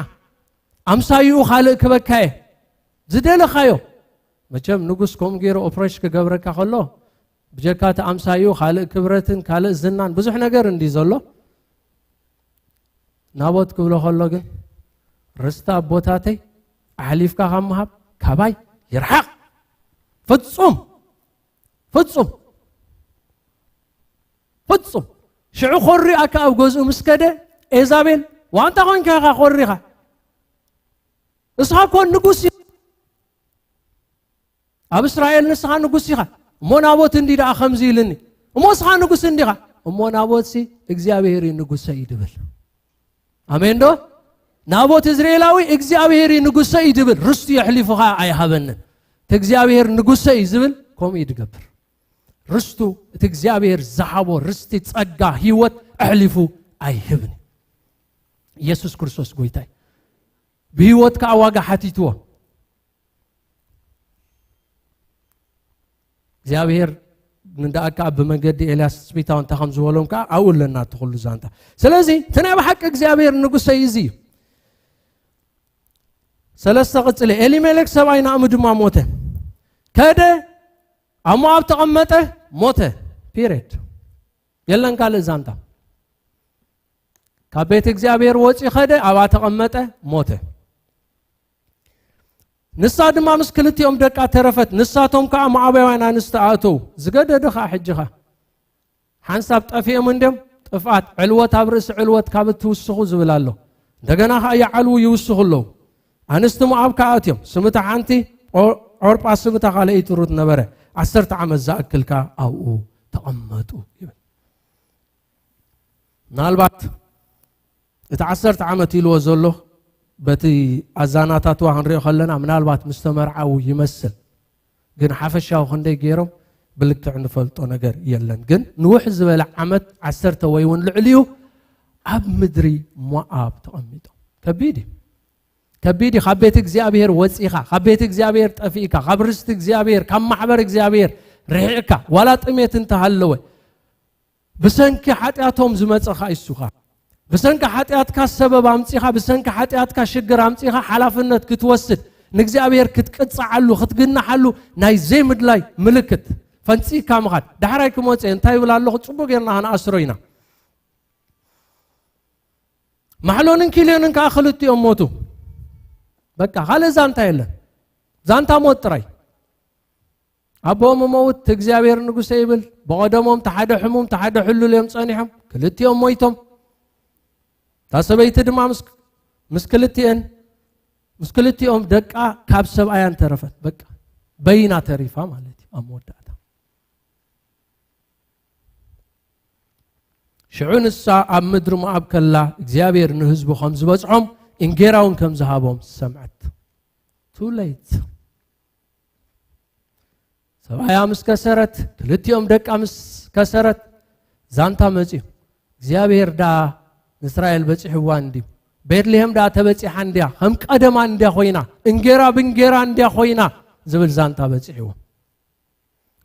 ኣምሳይኡ ካልእ ክበካየ ዝደለኻዮ። መቸም ንጉስ ከምኡ ገይሩ ኦፕሬሽ ክገብረካ ከሎ ብጀካ እቲ ኣምሳይኡ ካልእ ክብረትን ካልእ ዝናን ብዙሕ ነገር እንዲ ዘሎ። ናቦት ክብሎ ከሎ ግን ርስቲ ኣቦታተይ ኣሕሊፍካ ካብ ምሃብ ካባይ ይርሓቕ። ፍጹም፣ ፍጹም፣ ፍጹም። ሽዑ ኮሪኡ ኣከኣብ ገዝኡ ምስ ከደ፣ ኤዛቤል፣ "ዋንታ ኮንካ ኢኻ ኮሪኻ? እስኻ እኮ ንጉስ ኢኻ። ኣብ እስራኤል ንስኻ ንጉስ ኢኻ። እሞ ናቦት እንዲ ደኣ ከምዚ ኢልኒ። እሞ እስኻ ንጉስ እንዲኻ?" እሞ ናቦትሲ፣ "እግዚኣብሔር እዩ ንጉሰይ" እዩ ድብል። ኣሜን ዶ? ናቦት እዝራኤላዊ እግዚኣብሔር እዩ ንጉሰይ እዩ ድብል፣ ርስቱ የሕሊፉ ኸዓ ኣይሃበንን። እቲ እግዚኣብሔር ንጉሰይ እዩ ዝብል ከምኡ እዩ ድገብር። ርስቱ፣ እቲ እግዚኣብሔር ዝሃቦ ርስቲ፣ ጸጋ፣ ህይወት ኣሕሊፉ ኣይህብን። ኢየሱስ ክርስቶስ ጎይታይ። ብህይወት ከኣ ዋጋ ሓቲትዎ። እግዚኣብሔር ንደኣካ ኣብ ብመንገዲ ኤልያስ ስፒታው እንታይ ከም ዝበሎም ከኣ ኣብኡ ኣለና እቲ ኩሉ ዛንታ። ስለዚ እቲ ናይ ብሓቂ እግዚኣብሔር ንጉሰይ እዚ እዩ። ሰለስተ ቅጽሊ፣ ኤሊሜሌክ ሰብኣይ ናእሚ ድማ ሞተ። ከደ፣ ኣብ ሞኣብ ተቐመጠ፣ ሞተ። ፒሬድ። የለን ካልእ ዛንታ። ካብ ቤት እግዚኣብሔር ወፂ ኸደ፣ ኣብኣ ተቐመጠ፣ ሞተ። ንሳ ድማ ምስ ክልቲኦም ደቃ ተረፈት። ንሳቶም ከዓ ሞዓባውያን ኣንስቲ ኣእተው። ዝገደዱ ከዓ ሕጂ ኸ ሓንሳብ ጠፊኦም እንድዮም። ጥፍኣት፣ ዕልወት ኣብ ርእሲ ዕልወት ካብ እትውስኹ ዝብል ኣሎ። እንደገና ከዓ ይዓልዉ ይውስኹ ኣለዉ። ኣንስቲ ሞዓብ ከዓ ኣትዮም። ስምታ ሓንቲ ዖ-፣ ዖርጳ፣ ስምታ ካልኣይቲ ሩት ነበረ። ዓሰርተ ዓመት ዝኣክል ከዓ ኣብኡ ተቐመጡ ይብል። ምናልባት እቲ ዓሰርተ ዓመት ኢልዎ ዘሎ በቲ ኣዛናታትዋ ክንሪኦ ከለና ምናልባት ምስ ተመርዓዉ ይመስል። ግን ሓፈሻዊ ክንደይ ገይሮም ብልክዕ ንፈልጦ ነገር የለን። ግን ንውሕ ዝበለ ዓመት ዓሰርተ ወይ እውን ልዕሊኡ ኣብ ምድሪ ሞኣብ ተቐሚጦም። ከቢድ እዩ። ከቢድ እዩ። ካብ ቤት እግዚኣብሔር ወፂኻ፣ ካብ ቤት እግዚኣብሔር ጠፊእካ፣ ካብ ርስቲ እግዚኣብሔር፣ ካብ ማሕበር እግዚኣብሔር ርሒቕካ፣ ዋላ ጥሜት እንተሃለወ፣ ብሰንኪ ሓጢኣቶም ዝመጸኻ ይሱኻ። ብሰንኪ ሓጢኣትካ ሰበብ ኣምጺኻ፣ ብሰንኪ ሓጢኣትካ ሽግር ኣምጺኻ ሓላፍነት ክትወስድ፣ ንእግዚኣብሔር ክትቅጽዓሉ፣ ክትግናሓሉ ናይ ዘይምድላይ ምልክት። ፈንጺካ ምኻድ። ዳሕራይ ክመጽእ እንታይ ይብል ኣለኹ? ጽቡቅ ጌርና ክንኣስሮ ኢና። ማሕሎንን ኪልዮንን ከዓ ክልቲኦም ሞቱ። በቃ፣ ካልእ ዛንታ የለን። ዛንታ ሞት ጥራይ። ኣቦኦም መውት እግዚኣብሔር ንጉሰ ይብል። ብቐደሞም ተሓደ ሕሙም፣ ተሓደ ሕሉል እዮም ጸኒሖም። ክልቲኦም ሞይቶም። እታ ሰበይቲ ድማ ምስ፣ ምስ ክልቲኤን፣ ምስ ክልቲኦም ደቃ ካብ ሰብኣያን ተረፈት። በቃ፣ በይና ተሪፋ ማለት እዩ ኣብ መወዳእታ። ሽዑ ንሳ ኣብ ምድሪ ሞኣብ ከላ እግዚኣብሔር ንህዝቡ ከም ዝበጽሖም እንጌራ እውን ከም ዝሃቦም ሰምዐት። Too late። ሰብኣያ ምስ ከሰረት፣ ክልቲኦም ደቃ ምስ ከሰረት፣ ዛንታ መጽዩ። እግዚኣብሔር ደኣ ንእስራኤል በጺሕዋ እንድዩ? ቤትልሔም ደኣ ተበጺሓ እንድያ? ከም ቀደማ እንድያ ኮይና? እንጌራ ብእንጌራ እንድያ ኮይና? ዝብል ዛንታ በጺሕዎ።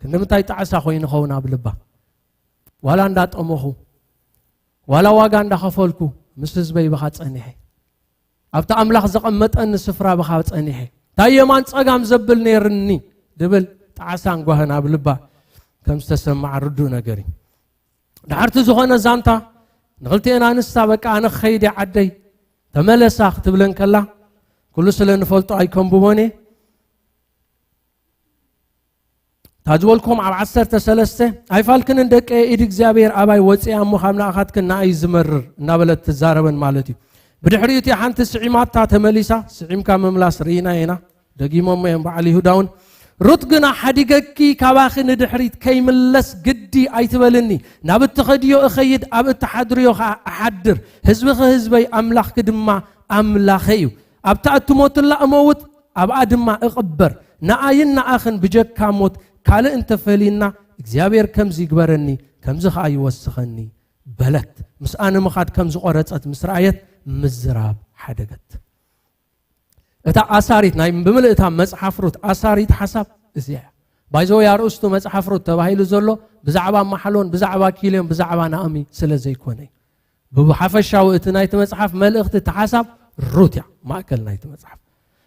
ክንዲ ምንታይ ጣዕሳ ኮይኑ ኸውን ኣብ ልባ? ዋላ እንዳጠመኹ፣ ዋላ ዋጋ እንዳኸፈልኩ ምስ ህዝበይ ብኻ ጸኒሐ። ኣብቲ ኣምላኽ ዘቐመጠኒ ስፍራ ብኻ ጸኒሐ። እንታይ የማን ጸጋም ዘብል ነይርኒ? ድብል ጣዕሳን ጓህን ኣብ ልባ ከም ዝተሰማዓ ርዱእ ነገር እዩ። ድሓርቲ ዝኾነ ዛንታ ንኽልቲኤን ኣንስታ በቃ ኣነ ክኸይድ እየ ዓደይ፣ ተመለሳ ክትብለን ከላ፣ ኩሉ ስለ ንፈልጦ ኣይከንብቦን እየ። እታ ዝበልኩም ኣብ ዓሰርተ ሰለስተ፣ ኣይፋልክንን ደቀየ፣ ኢድ እግዚኣብሔር ኣባይ ወፂኣ እሞ ካብ ንኣኻትክን ንኣይ ዝመርር እናበለት ትዛረበን ማለት እዩ። ብድሕሪኡ እቲ ሓንቲ ስዒማታ ተመሊሳ፣ ስዒምካ ምምላስ ርኢና ኢና፣ ደጊሞሞ እዮም በዓል ይሁዳ እውን። ሩት ግና ሓዲገኪ ካባኺ ንድሕሪት ከይምለስ ግዲ ኣይትበልኒ፣ ናብ እትኸድዮ እኸይድ፣ ኣብ እትሓድርዮ ኸዓ እሓድር፣ ህዝብኺ ህዝበይ ኣምላኽኪ ድማ ኣምላኸይ እዩ። ኣብታ እትሞትላ እመውት፣ ኣብኣ ድማ እቕበር። ንኣይን ንኣኽን ብጀካ ሞት ካልእ እንተፈሊና እግዚኣብሔር ከምዚ ይግበረኒ፣ ከምዚ ኸዓ ይወስኸኒ በለት። ምስኣ ንምኻድ ከም ዝቖረጸት ምስ ረኣየት ምዝራብ ሓደገት። እታ ኣሳሪት ናይ ብምልእታ መጽሓፍ ሩት ኣሳሪት ሓሳብ እዚኣ እያ። ባይዘወይ ኣርእስቱ መጽሓፍ ሩት ተባሂሉ ዘሎ ብዛዕባ ማሕሎን ብዛዕባ ኪልዮን ብዛዕባ ናእሚ ስለ ዘይኮነ እዩ። ብሓፈሻዊ እቲ ናይቲ መጽሓፍ መልእኽቲ እቲ ሓሳብ ሩት እያ ማእከል ናይቲ መጽሓፍ።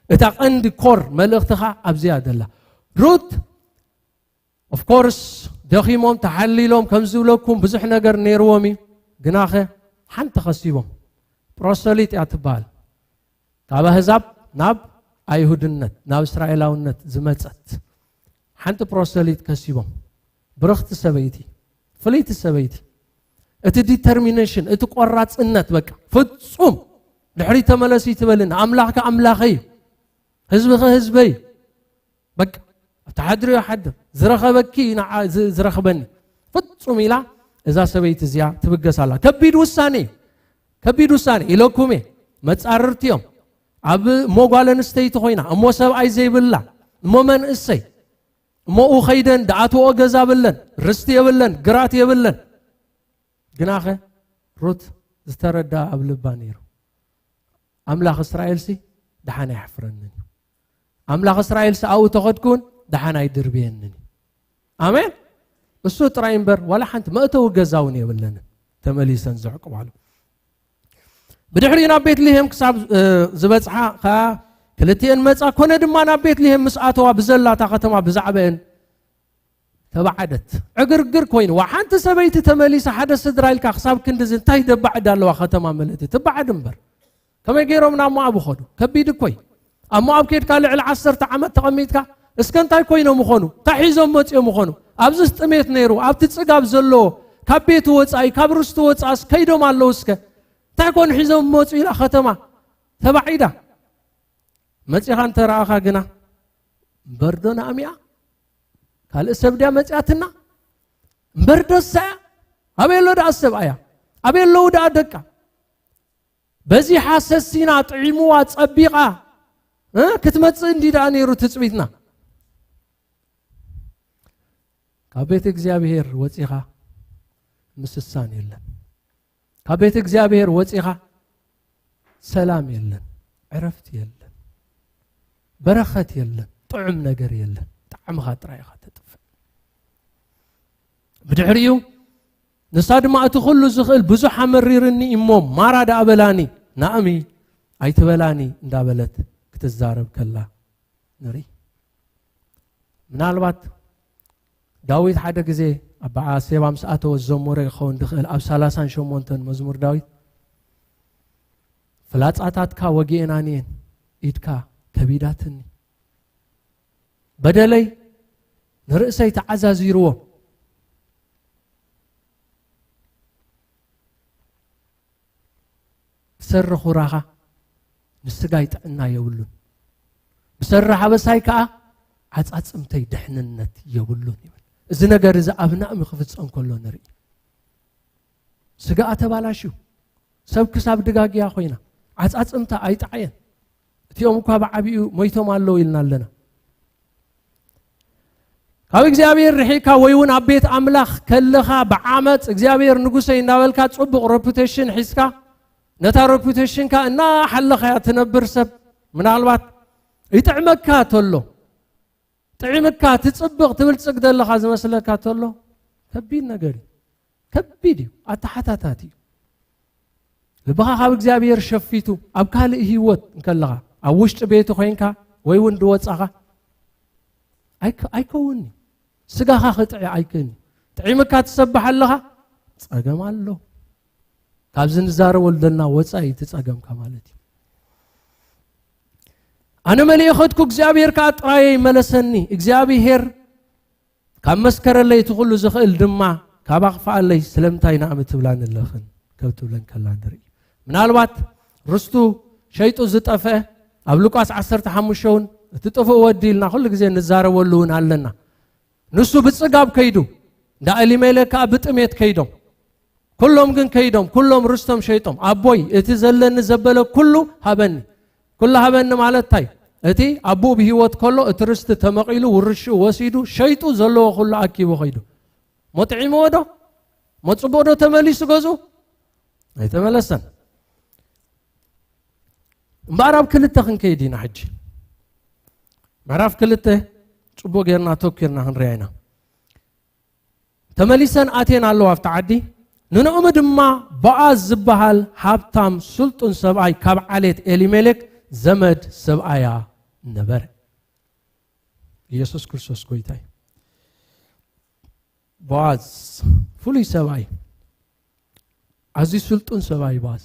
እታ ቀንዲ ኮር መልእኽቲ ኸዓ ኣብዚኣ ደላ። ሩት ኦፍኮርስ ደኺሞም ተሓሊሎም ከም ዝብለኩም ብዙሕ ነገር ነይርዎም እዩ። ግናኸ ሓንቲ ከሲቦም። ፕሮሰሊጥ እያ ትበሃል። ካብ ኣህዛብ ናብ ኣይሁድነት ናብ እስራኤላውነት ዝመጸት ሓንቲ ፕሮሰሊጥ ከሲቦም። ብርኽቲ ሰበይቲ፣ ፍልይቲ ሰበይቲ። እቲ ዲተርሚኔሽን፣ እቲ ቆራጽነት በቃ ፍጹም ድሕሪ ተመለስ ይትበልን ኣምላኽካ ኣምላኸይ እዩ፣ ህዝብኸ ህዝበይ በቃ ኣብቲ ሓድሪ ሓድር ዝረኸበኪ እዩ ንዓ ዝ- ዝረኽበኒ ፍጹም ኢላ እዛ ሰበይቲ እዚኣ ትብገስ ኣላ። ከቢድ ውሳኔ እዩ፣ ከቢድ ውሳኔ ኢለኩም እየ። መጻርርቲ እዮም። ኣብ እሞ ጓል ኣንስተይቲ ኮይና እሞ ሰብኣይ ዘይብላ እሞ መንእሰይ እሞኡ ኸይደን ድኣትዎ ገዛ ብለን ርስቲ የብለን ግራት የብለን። ግናኸ ሩት ዝተረዳ ኣብ ልባ ነይሩ። ኣምላኽ እስራኤልሲ ደሓን ኣይሕፍረንን እዩ። ኣምላኽ እስራኤልሲ ኣብኡ ተኸድኩን ደሓን ኣይድርብየንን እዩ። ኣሜን። እሱ ጥራይ እምበር ዋላ ሓንቲ መእተዊ ገዛ እውን የብለንን። ተመሊሰን ዘዕቁባሉ። ብድሕሪኡ ናብ ቤትልሔም ክሳብ እ፣ ዝበጽሓ ከኣ ክልቲኤን መጻ። ኮነ ድማ ናብ ቤትልሔም ምስ ኣተዋ ብዘላታ ከተማ ብዛዕባኤን ተባዓደት። ዕግርግር ኮይንዋ። ሓንቲ ሰበይቲ ተመሊሳ ሓደ ስድራ ኢልካ ክሳብ ክንድዚ እንታይ ደባዕድ ኣለዋ ከተማ ምልእቲ? ትባዓድ እምበር። ከመይ ገይሮም ናብ ሞኣብ ይኸዱ? ከቢድ እኮ እዩ። ኣብ ሞኣብ ኬድካ ልዕሊ ዓሰርተ ዓመት ተቐሚጥካ እስከ እንታይ ኮይኖም ይኾኑ? እንታይ ሒዞም መፂኦም ይኾኑ? ኣብዚስ ጥሜት ነይሩ፣ ኣብቲ ፅጋብ ዘለዎ፣ ካብ ቤቱ ወፃኢ፣ ካብ ርስቱ ወፃእስ ከይዶም ኣለዉ እስከ? እንታይ ኮን ሒዞም መፁ ኢላ ከተማ ተባዒዳ። መፂኻ እንተ ረኣኻ ግና እምበር ዶ ናእሚኣ ካልእ ሰብ ድያ መፂኣትና? እምበር ዶ እሳ እያ? ኣበይ ኣሎ ደኣ ሰብኣያ? ኣበይ ኣለዉ ደኣ ደቃ? በዚሓ ሰሲና ጥዒምዋ ጸቢቓ እ፣ ክትመጽእ እንዲ ደኣ ነይሩ ትጽቢትና። ካብ ቤት እግዚኣብሔር ወጺኻ ምስሳን የለን። ካብ ቤት እግዚኣብሔር ወጺኻ ሰላም የለን፣ ዕረፍቲ የለን፣ በረኸት የለን፣ ጥዑም ነገር የለን። ጣዕምኻ ጥራይ ኢኻ ተጥፍእ። ብድሕሪኡ ንሳ ድማ እቲ ኩሉ ዝኽእል ብዙሕ ኣመሪርኒ እሞ ማራ ደኣ በላኒ፣ ናእሚ ኣይትበላኒ እንዳበለት ክትዛረብ ከላ ንርኢ። ምናልባት ዳዊት ሓደ ግዜ ኣብ በዓል ሴባ ምስ ኣተወ ዘሞረ ክኸውን ድኽእል ኣብ ሰላሳን ሸሞንተን መዝሙር ዳዊት፣ ፍላጻታትካ ወጊኤናን እየን፣ ኢድካ ከቢዳትኒ፣ በደለይ ንርእሰይ ተዓዛዚርዎ፣ ብሰሪ ኹራኻ ንስጋይ ጥዕና የብሉን፣ ብሰሪ ሓበሳይ ከኣ ዓጻጽምተይ ድሕንነት የብሉን ይብል። እዚ ነገር እዚ ኣብ ናእሚ ክፍጸም ከሎ ንርኢ። ስጋኣ ተባላሽዩ፣ ሰብ ክሳብ ድጋግያ ኮይና፣ ዓጻጽምታ ኣይጠዓየን። እቲኦም እኳ ብዓቢኡ ሞይቶም ኣለዉ ኢልና ኣለና። ካብ እግዚኣብሔር ርሒቕካ ወይ እውን ኣብ ቤት ኣምላኽ ከለኻ ብዓመፅ እግዚኣብሔር ንጉሰይ እንዳበልካ ጽቡቕ ሬፑቴሽን ሒዝካ፣ ነታ ሬፑቴሽንካ እናሓለኻያ ትነብር ሰብ፣ ምናልባት ይጥዕመካ ተሎ፣ ጥዒምካ ትጽብቕ ትብልጽግ ዘለኻ ዝመስለካ ተሎ፣ ከቢድ ነገር እዩ። ከቢድ እዩ፣ ኣተሓታታት እዩ። ልብኻ ካብ እግዚኣብሔር ሸፊቱ ኣብ ካልእ ህይወት እንከለኻ፣ ኣብ ውሽጢ ቤቱ ኮይንካ ወይ እውን ድወጻኻ ኣይከ-፣ ኣይከውንኒ። ስጋኻ ክጥዒ ኣይክእልኒ። ጥዒምካ ትሰብሕ ኣለኻ፣ ጸገም ኣሎ። ካብዚ ንዛረበሉ ዘለና ወጻኢ እቲ ጸገምካ ማለት እዩ። ኣነ መሊኤ ኸድኩ፣ እግዚኣብሔር ከኣ ጥራየይ መለሰኒ። እግዚኣብሔር ካብ መስከረለይ እቲ ኩሉ ዝኽእል ድማ ካብ ኣኽፍኣለይ ስለምንታይ ናእሚ ትብላኒ ኣለኽን? ካብ ትብለን ከላ ንርኢ። ምናልባት ርስቱ ሸይጡ ዝጠፍአ ኣብ ሉቃስ ዓሰርተ ሓሙሽተ እውን እቲ ጥፉእ ወዲ ኢልና ኩሉ ግዜ ንዛረበሉ እውን ኣለና። ንሱ ብጽጋብ ከይዱ፣ እንዳ ኤሊሜሌክ ከኣ ብጥሜት ከይዶም። ኩሎም ግን ከይዶም፣ ኩሎም ርስቶም ሸይጦም። ኣቦይ፣ እቲ ዘለኒ ዘበለ ኩሉ ሃበኒ። ኩሉ ሃበኒ ማለት እንታይ? እቲ ኣቦኡ ብህይወት ከሎ እቲ ርስቲ ተመቒሉ፣ ውርሽኡ ወሲዱ፣ ሸይጡ፣ ዘለዎ ኩሉ ኣኪቡ ከይዱ። ሞ ጥዒምዎ ዶ? ሞ ጽቡቕ ዶ ተመሊሱ ገዝኡ? ኣይተመለሰን። እምበኣር ኣብ ክልተ ክንከይድ ኢና ሕጂ። ምዕራፍ ክልተ ጽቡቕ ጌርና ተኪርና ክንሪኣ ኢና። ተመሊሰን ኣትየን ኣለዋ ኣብቲ ዓዲ። ንንእሚ ድማ ቦኣዝ ዝበሃል ሃብታም ስልጡን ሰብኣይ ካብ ዓሌት ኤሊሜሌክ ዘመድ ሰብኣያ ነበረ። ኢየሱስ ክርስቶስ ጎይታ እዩ። ቦኣዝ ፍሉይ ሰብኣይ፣ ኣዝዩ ስልጡን ሰብኣይ ቦኣዝ።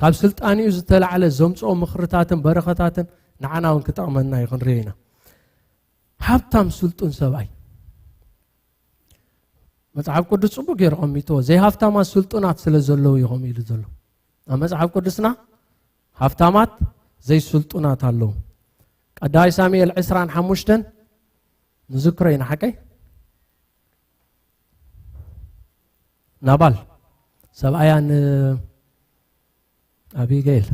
ካብ ስልጣንኡ ዝተላዕለ ዘምጽኦ ምኽርታትን በረኸታትን ንዓና እውን ክጠቕመና እዩ፣ ክንሪኦ ኢና። ሃብታም ስልጡን ሰብኣይ። መጽሓፍ ቅዱስ ጽቡቕ ገይሩ ቀሚጥዎ፣ ዘይሃብታማት ስልጡናት ስለ ዘለዉ ኢኹም ኢሉ ዘሎ። ኣብ መጽሓፍ ቅዱስና ሃብታማት ዘይስልጡናት ኣለዉ። ቀዳማይ ሳሙኤል ዕስራን ሓሙሽተን ንዝክሮ ኢና፣ ሓቀይ? ናባል ሰብኣያ ንኣቢገይል።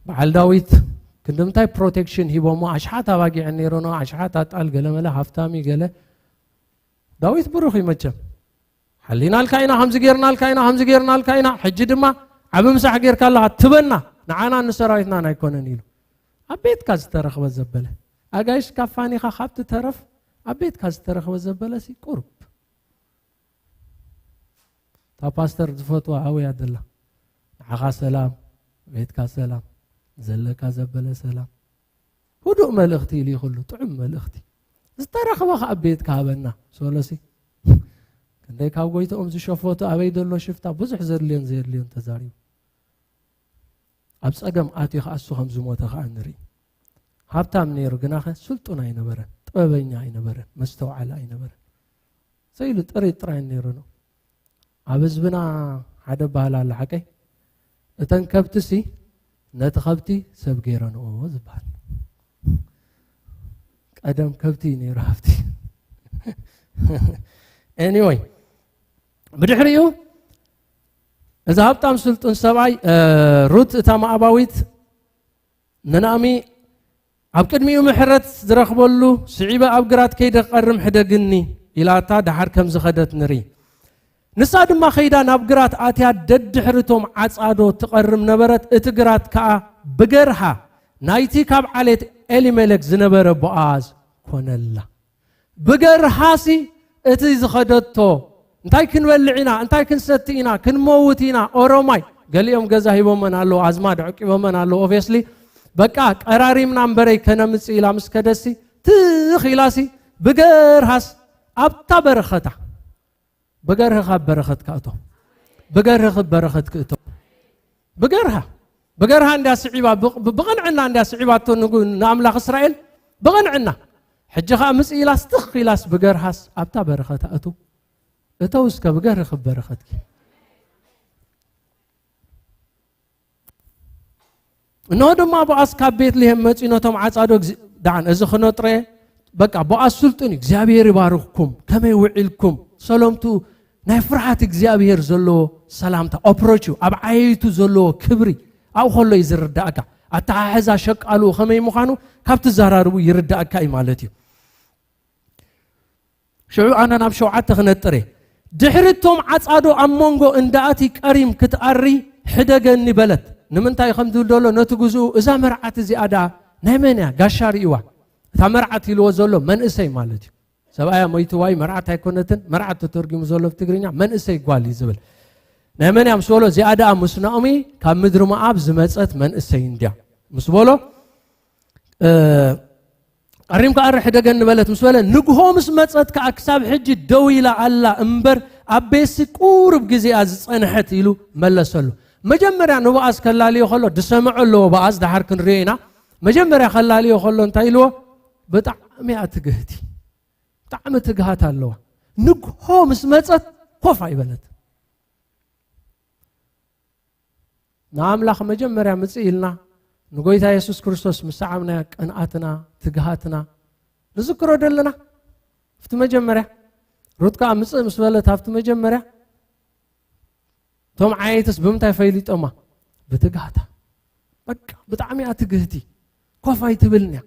በዓል ዳዊት ክንዲ ምንታይ ፕሮቴክሽን ሂቦሞ፣ ኣሽሓት ኣባጊዕ ነይሮኖ፣ ኣሽሓት ኣጣል፣ ገለመለ ሃብታሚ ገለ። ዳዊት ብሩኽ እዩ መቸም። ሓሊናልካ ኢና፣ ከምዚ ጌርናልካ ኢና፣ ከምዚ ጌርናልካ ኢና፣ ሕጂ ድማ ዓቢ ምሳሕ ጌርካ ኣለኻ፣ ትበና፣ ንዓና ንሰራዊትናን ኣይኮነን ኢሉ። ኣብ ቤትካ ዝተረኽበ ዘበለ፣ ኣጋይሽ ካፋኒኻ ካብቲ ተረፍ ኣብ ቤትካ ዝተረኽበ ዘበለ ሲ ቁሩብ። እታ ፓስተር ዝፈትዋ ኣውያ ደላ፣ ንዓኻ ሰላም፣ ቤትካ ሰላም፣ ዘለካ ዘበለ ሰላም። ህዱእ መልእኽቲ ኢሉ ይኽሉ፣ ጥዑም መልእኽቲ። ዝተረኽበ ከኣ ኣብ ቤትካ ሃበና። ሶሎሲ፣ ክንደይ ካብ ጎይትኦም ዝሸፈቱ ኣበይ ዘሎ ሽፍታ ብዙሕ ዘድልዮን ዘየድልዮን ተዛሪቡ። ኣብ ጸገም ኣትዩ ከኣ እሱ ከም ዝሞተ ከኣ ንርኢ። ሃብታም ነይሩ ግናኸ ስልጡን ኣይነበረን፣ ጥበበኛ ኣይነበረን፣ መስተውዓሊ ኣይነበረን። ሰኢሉ ጥሪት ጥራይ ነይሩ ነው። ኣብ ህዝብና ሓደ ባህል ኣሎ ሓቀይ፣ እተን ከብትሲ ነቲ ከብቲ ሰብ ገይረንኦ ዝበሃል። ቀደም ከብቲ እዩ ነይሩ ሃብቲ። ኤኒወይ፣ ብድሕሪኡ እዚ ሃብታም ስልጡን ሰብኣይ፣ እ፣ ሩት እታ ሞኣባዊት ንናእሚ ኣብ ቅድሚኡ ምሕረት ዝረኽበሉ ስዒበ ኣብ ግራት ከይደ ክቐርም ሕደግኒ ኢላታ ደሓር ከም ዝኸደት ንርኢ። ንሳ ድማ ከይዳ ናብ ግራት ኣትያ ደድሕሪ እቶም ዓጻዶ ትቐርም ነበረት። እቲ ግራት ከኣ ብገርሃ ናይቲ ካብ ዓሌት ኤሊሜሌክ ዝነበረ ቦኣዝ ኮነላ። ብገርሃሲ እቲ ዝኸደቶ እንታይ ክንበልዕ ኢና፣ እንታይ ክንሰቲ ኢና፣ ክንመውት ኢና፣ ኦሮማይ። ገሊኦም ገዛ ሂቦመን ኣለዉ፣ ኣዝማድ ዕቂቦመን ኣለዉ። ኦብቪየስሊ በቃ ቀራሪምና እምበረይ ከነምጽእ ኢላ ምስ ከደሲ ትኽ ኢላሲ ብገርሃስ ኣብታ በረኸታ ብገርህ ካብ በረኸት ክእቶ ብገርህ ክብ በረኸት ክእቶ ብገርሃ ብገርሃ እንዳ ስዒባ ብቕ- ብቕንዕና እንዳ ስዒባቶ ንጉ- ንኣምላኽ እስራኤል ብቕንዕና ሕጂ ኸዓ ምጽእ ኢላስ ትኽ ኢላስ ብገርሃስ ኣብታ በረኸት ኣእቱ እተው እስከ ብገርህ ክብ በረኸትኪ እነሆ ድማ ቦኣዝ ካብ ቤት ልሄም መጺኡ ነቶም ዓጻዶ ግዚ- ደዓን እዚ ክነጥረ በቃ ቦኣዝ ስልጡን እዩ እግዚኣብሔር ይባርኽኩም ከመይ ውዒልኩም ሰሎምቱ ናይ ፍርሃት እግዚኣብሔር ዘለዎ ሰላምታ ኦፕሮች እዩ ኣብ ዓየይቱ ዘለዎ ክብሪ ኣብኡ ከሎ እዩ ዝርዳእካ ኣተሓሕዛ ሸቃሉ ከመይ ምዃኑ ካብ ትዘራርቡ ይርዳእካ እዩ ማለት እዩ ሽዑ ኣነ ናብ ሸውዓተ ክነጥር እየ ድሕሪ እቶም ዓጻዶ ኣብ መንጎ እንዳኣቲ ቀሪም ክትኣሪ ሕደገኒ በለት ንምንታይ ከም ዝብል ዘሎ ነቲ ግዝኡ እዛ መርዓት እዚኣ ደኣ ናይ መን እያ ጋሻ ርእይዋ እታ መርዓት ኢልዎ ዘሎ መንእሰይ ማለት እዩ ሰብኣያ ሞይትዋይ መርዓት ኣይኮነትን መርዓት ተተርጊሙ ዘሎ ብትግርኛ መንእሰይ ጓል እዩ ዝብል ናይ መን እያ ምስ በሎ እዚኣ ደኣ ምስ ናኦሚ ካብ ምድሪ ሞኣብ ዝመጸት መንእሰይ እንድያ ምስ በሎ ቀሪም ከኣ ርሕደገኒ በለት ምስ በለ ንግሆ ምስ መጸት ከኣ ክሳብ ሕጂ ደው ኢላ ኣላ እምበር ኣብ ቤትሲ ቁሩብ ግዜ እያ ዝጸንሐት ኢሉ መለሰሉ። መጀመርያ ንቦኣዝ ከላልዮ ከሎ ዝሰምዖ ኣለዎ ቦኣዝ ደሓር ክንሪኦ ኢና። መጀመርያ ከላልዮ ከሎ እንታይ ኢልዎ? ብጣዕሚ እያ ትግህቲ። ብጣዕሚ ትግሃት ኣለዋ። ንግሆ ምስ መጸት ኮፍ ኣይበለት። ንኣምላኽ መጀመርያ ምጽእ ኢልና ንጎይታ የሱስ ክርስቶስ ምስ ሰዓብናዮ ቅንኣትና ትግሃትና ንዝክሮ ደለና ኣብቲ መጀመርያ ሩት ከኣ ምጽእ ምስ በለት ኣብቲ መጀመርያ እቶም ዓየይትስ ብምንታይ ፈሊጦማ ብትግሃታ በቃ ብጣዕሚ እያ ትግህቲ ኮፍ ኣይትብልን እያ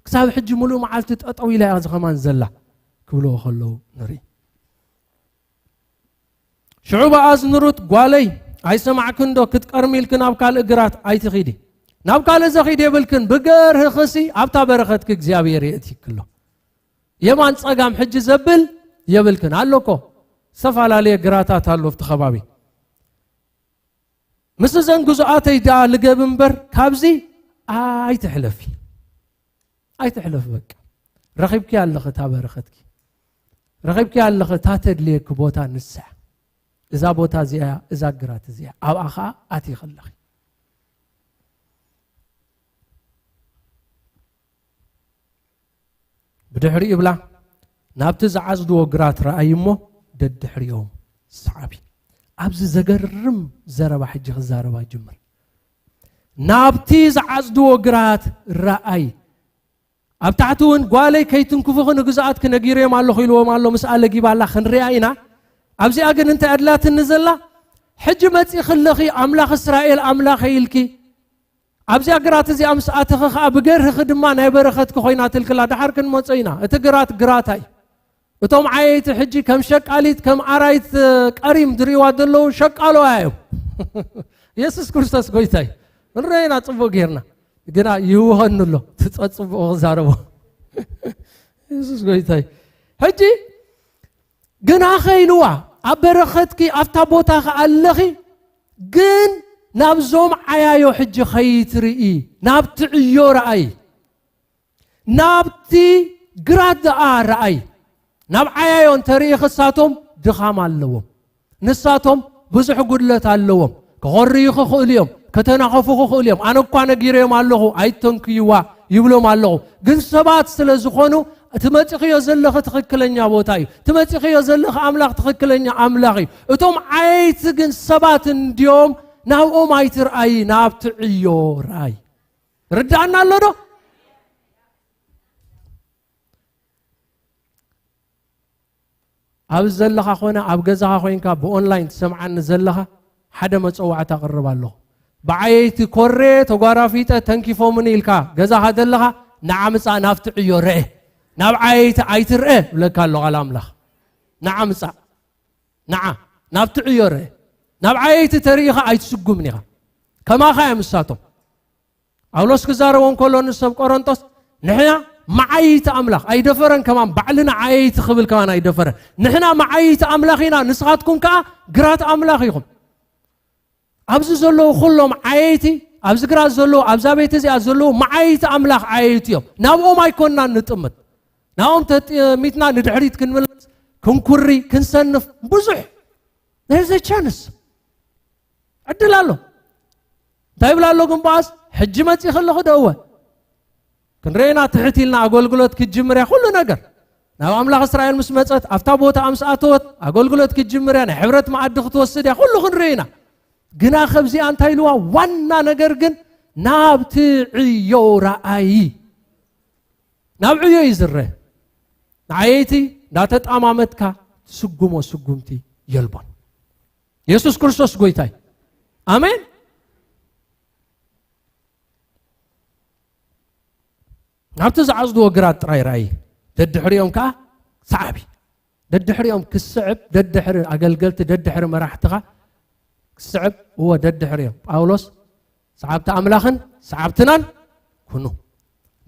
ክሳብ ሕጂ ሙሉእ መዓልቲ ጠጠው ኢላ እያ ዝኸማን ዘላ ክብልዎ ከለዉ ንርኢ ሽዑ ቦኣዝ ንሩት ጓለይ ኣይሰማዕክን ዶ ክትቀርሚ ኢልኪ ናብ ካልእ ግራት ኣይትኺዲ ናብ ካልእ ዘኺድ የብልክን ብገርህኽሲ ኣብታ በረኸትኪ እግዚኣብሔር የእትይኪ ኣሎ የማን ጸጋም ሕጂ ዘብል የብልክን ኣሎ እኮ ዝተፈላለየ ግራታት ኣሎ ኣብቲ ከባቢ ምስ እዘን ግዙኣተይ ደኣ ልገብ እምበር ካብዚ ኣይትሕለፊ ኣይትሕለፍ በቃ ረኺብኪ ኣለኺ እታ በረኸትኪ ረኺብኪ ኣለኺ እታ ተድልየኪ ቦታ ንሳ እዛ ቦታ እዚኣ እዛ ግራት እዚኣ ኣብኣ ኸዓ ኣትኺ ኣለኺ ብድሕሪኡ ይብላ ናብቲ ዝዓጽድዎ ግራት ረኣይ እሞ ደድሕሪኦም ሰዓቢ ኣብዚ ዘገርም ዘረባ ሕጂ ክዛረባ ጅምር ናብቲ ዝዓጽድዎ ግራት ረኣይ ኣብ ታሕቲ እውን ጓለይ ከይትንክፉኺ ንግዙኣትኪ ነጊረዮም ኣለኹ ኢልዎም ኣሎ ምስኣ ለጊባላ ክንሪኣ ኢና ኣብዚኣ ግን እንታይ ኣድላትኒ ዘላ ሕጂ መጺኺ ኣለኺ ኣምላኽ እስራኤል ኣምላኸይ ኢልኪ ኣብዚኣ ግራት እዚኣ ምስ ኣተኺ ኸዓ ብገርህኺ ድማ ናይ በረኸትኪ ኮይናትልክላ ደሓር ክንመጾ ኢና እቲ ግራት ግራታ እዩ እቶም ዓየይቲ ሕጂ ከም ሸቃሊት ከም ኣራይት ቀሪም ዝርእዋ ዘለዉ ሸቃሎ እዮም የሱስ ክርስቶስ ጎይታ እዩ ንረአና ጽቡቅ ጌርና ግና ይህወኸኒ ኣሎ ትጸጽቡቅ ክዛረቦ የሱስ ጎይታ እዩ ሕጂ ግና ኸኢልዋ ኣብ በረኸትኪ ኣብታ ቦታ ኸዓ ኣለኺ ግን ናብዞም ዓያዮ ሕጂ ኸይትርኢ ናብቲ ዕዮ ረኣይ ናብቲ ግራት ደኣ ረኣይ ናብ ዓያዮ እንተርኢ ኽሳቶም ድኻም ኣለዎም ንሳቶም ብዙሕ ጉድለት ኣለዎም ክኾርዩ ክኽእሉ እዮም ከተናኸፉ ክኽእሉ እዮም ኣነ እኳ ነጊረዮም ኣለኹ ኣይተንክይዋ ይብሎም ኣለኹ ግን ሰባት ስለ ዝኾኑ እቲ መጺኽዮ ዘለኺ ትኽክለኛ ቦታ እዩ እቲ መጺኽዮ ዘለኺ ኣምላኽ ትኽክለኛ ኣምላኽ እዩ እቶም ዓየይቲ ግን ሰባት እንድዮም ናብኦም ኣይትርኣይ ናብቲ ዕዮ ርኣይ ርዳእና ኣሎ ዶ ኣብዚ ዘለኻ ኾነ ኣብ ገዛኻ ኮይንካ ብኦንላይን ትሰምዓኒ ዘለኻ ሓደ መፀዋዕታ ኣቕርብ ኣለኹ። ብዓየይቲ ኮሬ ተጓራፊጠ ተንኪፎምኒ ኢልካ ገዛኻ ዘለኻ ንዓ ምፃእ ናብቲ ዕዮ ርአ። ናብ ዓየይቲ ኣይትርአ እብለካ ኣሎ ቃል ኣምላኽ። ንዓ ምፃእ ንዓ ናብቲ ዕዮ ርአ። ናብ ዓየይቲ ተሪኢኻ ኣይትስጉምን ኢኻ። ከማኻ እዮም ንሳቶም። ጳውሎስ ክዛረቦ እንከሎ ንሰብ ቆሮንጦስ ንሕና መዓይቲ ኣምላኽ ኣይደፈረን። ከማን ባዕልና ዓየይቲ ክብል ከማን ኣይደፈረን። ንሕና መዓይቲ ኣምላኽ ኢና፣ ንስኻትኩም ከኣ ግራት ኣምላኽ ኢኹም። ኣብዚ ዘለዉ ኩሎም ዓየይቲ፣ ኣብዚ ግራት ዘለዉ፣ ኣብዛ ቤት እዚኣ ዘለዉ መዓይቲ ኣምላኽ ዓየይቲ እዮም። ናብኦም ኣይኮንናን ንጥምት። ናብኦም ተጥሚትና ንድሕሪት ክንምለስ፣ ክንኩሪ፣ ክንሰንፍ፣ ብዙሕ። There's a chance። ዕድል ኣሎ። እንታይ ይብላ ኣሎ ግን ቦኣዝ? ሕጂ መጺእ ከለኹ ዶ እወ። ክንርኢና ትሕት ኢልና ኣገልግሎት ክትጅምር እያ፣ ኩሉ ነገር። ናብ ኣምላኽ እስራኤል ምስ መጸት፣ ኣብታ ቦታ ምስ ኣተወት፣ ኣገልግሎት ክትጅምር እያ፣ ናይ ሕብረት መኣዲ ክትወስድ እያ፣ ኩሉ ክንርኢ ኢና። ግና ከብዚኣ እንታይ ኢልዋ? ዋና ነገር ግን ናብቲ ዕዮ ረኣዪ። ናብ ዕዮ እዩ ዝረ። ንዓየይቲ እንዳተጣማመትካ ትስጉሞ ስጉምቲ የልቦን። የሱስ ክርስቶስ ጎይታይ። ኣሜን። ናብቲ ዝዓጽድዎ ግራት ጥራይ ረኣዪ። ደድሕሪኦም ከኣ ሰዓቢ። ደድሕሪኦም ክስዕብ፣ ደድሕሪ ኣገልገልቲ፣ ደድሕሪ መራሕትኻ ክስዕብ፣ እወ፣ ደድሕሪኦም። ጳውሎስ፣ ሰዓብቲ ኣምላኽን ሰዓብትናን ኩኑ።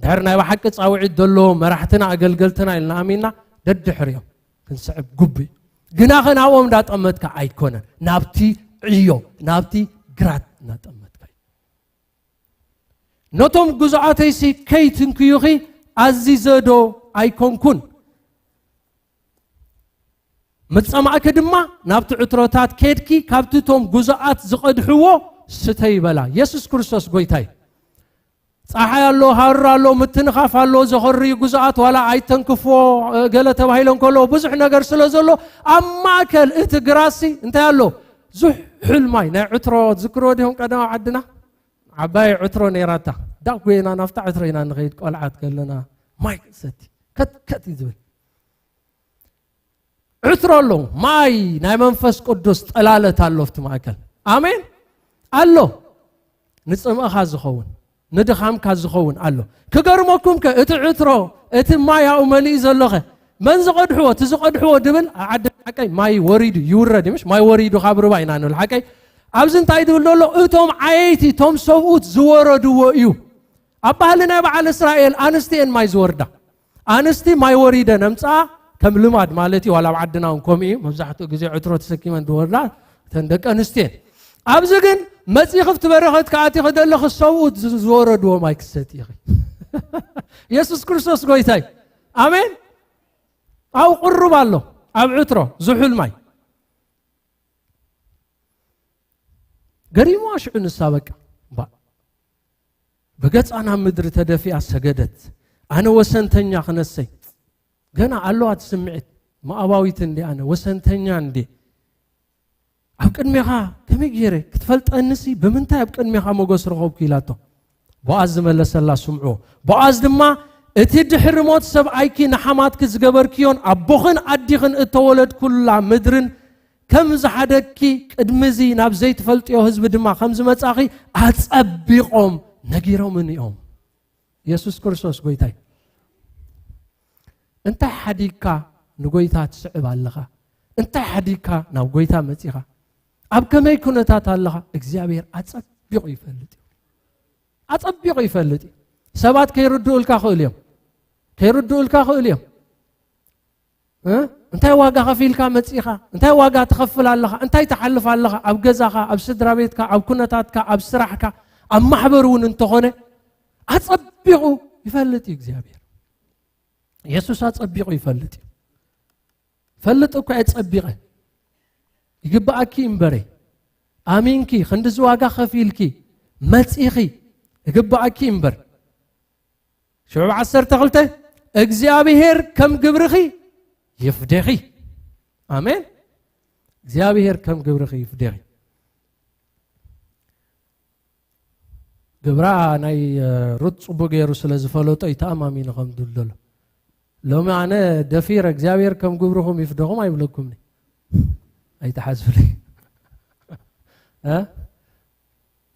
ድሕሪ ናይ ብሓቂ ጻውዒት ዘለዎም መራሕትና፣ ኣገልገልትና ኢልና ኣሚንና፣ ደድሕሪኦም ክንስዕብ ግቡእ እዩ። ግናኸ ናብኦም እንዳጠመትካ ኣይኮነን፣ ናብቲ ዕዮ፣ ናብቲ ግራት እንዳጠመትካ እዩ። ነቶም ግዙኣተይሲ ከይትንክዩኺ ኣዚዘ ዶ ኣይኮንኩን? ምጸማእኪ ድማ ናብቲ ዕትሮታት ኬድኪ፣ ካብቲ እቶም ግዙኣት ዝቐድሕዎ ስተይ በላ። የሱስ ክርስቶስ ጎይታይ። ጸሓይ ኣሎ፣ ሃሩር ኣሎ፣ ምትንኻፍ ኣሎ፣ ዘኸርዩ ግዙኣት ዋላ ኣይተንክፍዎ፣ እ፣ ገለ ተባሂሎ እንከሎ ብዙሕ ነገር ስለ ዘሎ፣ ኣብ ማእከል እቲ ግራሲ እንታይ ኣሎ? ዝሑል ማይ። ናይ ዕትሮ ትዝክርዎ ዲኹም ቀደም ኣብ ዓድና? ዓባይ ዕትሮ ነይራታ። ዳጎይና ናብታ ዕትሮ ኢና ንኸይድ፣ ቆልዓት ከለና ማይ ክንሰቲ። ከት ከት እዩ ዝብል። ዕትሮ ኣሎ፣ ማይ ናይ መንፈስ ቅዱስ ጠላለት ኣሎ ኣብቲ ማእከል። ኣሜን። ኣሎ። ንጽምእኻ ዝኸውን፣ ንድኻምካ ዝኸውን ኣሎ። ክገርመኩም ከ፣ እቲ ዕትሮ፣ እቲ ማይ ኣብኡ መሊኡ ዘሎኸ፣ መን ዝቐድሕዎ? እቲ ዝቐድሕዎ ድብል፣ ኣብ ዓዲ ሓቀይ ማይ ወሪዱ፣ ይውረድ እዩ፣ ምሽ? ማይ ወሪዱ ካብ ሩባ ኢና ንብል ሓቀይ። ኣብዚ እንታይ ድብል ዘሎ? እቶም ዓየይቲ፣ እቶም ሰብኡት ዝወረድዎ እዩ። ኣብ ባህሊ ናይ በዓል እስራኤል ኣንስቲ እየን ማይ ዝወርዳ። ኣንስቲ ማይ ወሪደን ኣምጽኣ ከም ልማድ ማለት እዩ። ዋላ ኣብ ዓድና እውን ከምኡ እዩ። መብዛሕትኡ ግዜ ዕትሮ ተሰኪመን ዝወርዳ እተን ደቂ ኣንስትዮ እየን። ኣብዚ ግን መጺኺ ኣብቲ በረኸት ክኣትኺ ከለኺ ሰብኡት ዝ-፣ ዝወረድዎ ማይ ክትሰቲ ኢኺ። የሱስ ክርስቶስ ጎይታይ። ኣሜን። ኣብኡ ቅሩብ ኣሎ፣ ኣብ ዕትሮ ዝሑል ማይ። ገሪሙዋ ሽዑ ንሳ በቃ፣ እምባእ። ብገጻ ናብ ምድሪ ተደፊኣ ሰገደት። ኣነ ወሰንተኛ ክነሰይ። ገና ኣለዋ እቲ ስምዒት። ሞኣባዊት እንዴ ኣነ፣ ወሰንተኛ እንዴ። ኣብ ቅድሜኻ ከመይ ገይረ ክትፈልጠንሲ፣ ብምንታይ ኣብ ቅድሜኻ ሞገስ ረኸብኩ? ኢላቶ። ቦኣዝ ዝመለሰላ ስምዑ። ቦኣዝ ድማ፣ እቲ ድሕሪ ሞት ሰብኣይኪ ንሓማትኪ ዝገበርክዮን ኣቦኽን ኣዲኽን እተወለድኩላ ምድርን ከም ዝሓደግኪ፣ ቅድሚ እዚ ናብ ዘይትፈልጥዮ ህዝቢ ድማ ከም ዝመጻኺ ኣጸቢቖም ነጊሮምኒ እዮም። የሱስ ክርስቶስ ጎይታይ። እንታይ ሓዲግካ ንጎይታ ትስዕብ ኣለኻ? እንታይ ሓዲግካ ናብ ጎይታ መጺኻ? ኣብ ከመይ ኩነታት ኣለኻ? እግዚኣብሔር ኣጸቢቑ ይፈልጥ እዩ። ኣጸቢቑ ይፈልጥ እዩ። ሰባት ከይርድኡልካ ክእሉ እዮም። ከይርድኡልካ ክእሉ እዮም። እ? እንታይ ዋጋ ከፊልካ መጺኻ? እንታይ ዋጋ ትኸፍል ኣለኻ? እንታይ ትሓልፍ ኣለኻ? ኣብ ገዛኻ፣ ኣብ ስድራ ቤትካ፣ ኣብ ኩነታትካ፣ ኣብ ስራሕካ፣ ኣብ ማሕበር እውን እንተኾነ ኣጸቢቑ ይፈልጥ እዩ እግዚኣብሔር። የሱስ ኣጸቢቑ ይፈልጥ እዩ። ፈልጥ እኳ እየ ጸቢቐ። ይግብኣኪ እምበረ። ኣሚንኪ፣ ክንድዚ ዋጋ ከፊልኪ፣ መጺኺ፣ ይግብኣኪ እምበር። ሽዑ ዓሰርተ ክልተ፣ እግዚኣብሔር ከም ግብርኺ ይፍደኺ። ኣሜን። እግዚኣብሔር ከም ግብርኺ ይፍደኺ። ግብራ ናይ፣ እ፣ ሩት ጽቡቅ ገይሩ ስለ ዝፈለጦ እዩ ተኣማሚኑ ከም ድልደሎ። ሎሚ ኣነ ደፊረ እግዚኣብሔር ከም ግብርኹም ይፍደኹም ኣይብለኩምኒ። ኣይትሓዝብለይ። እ?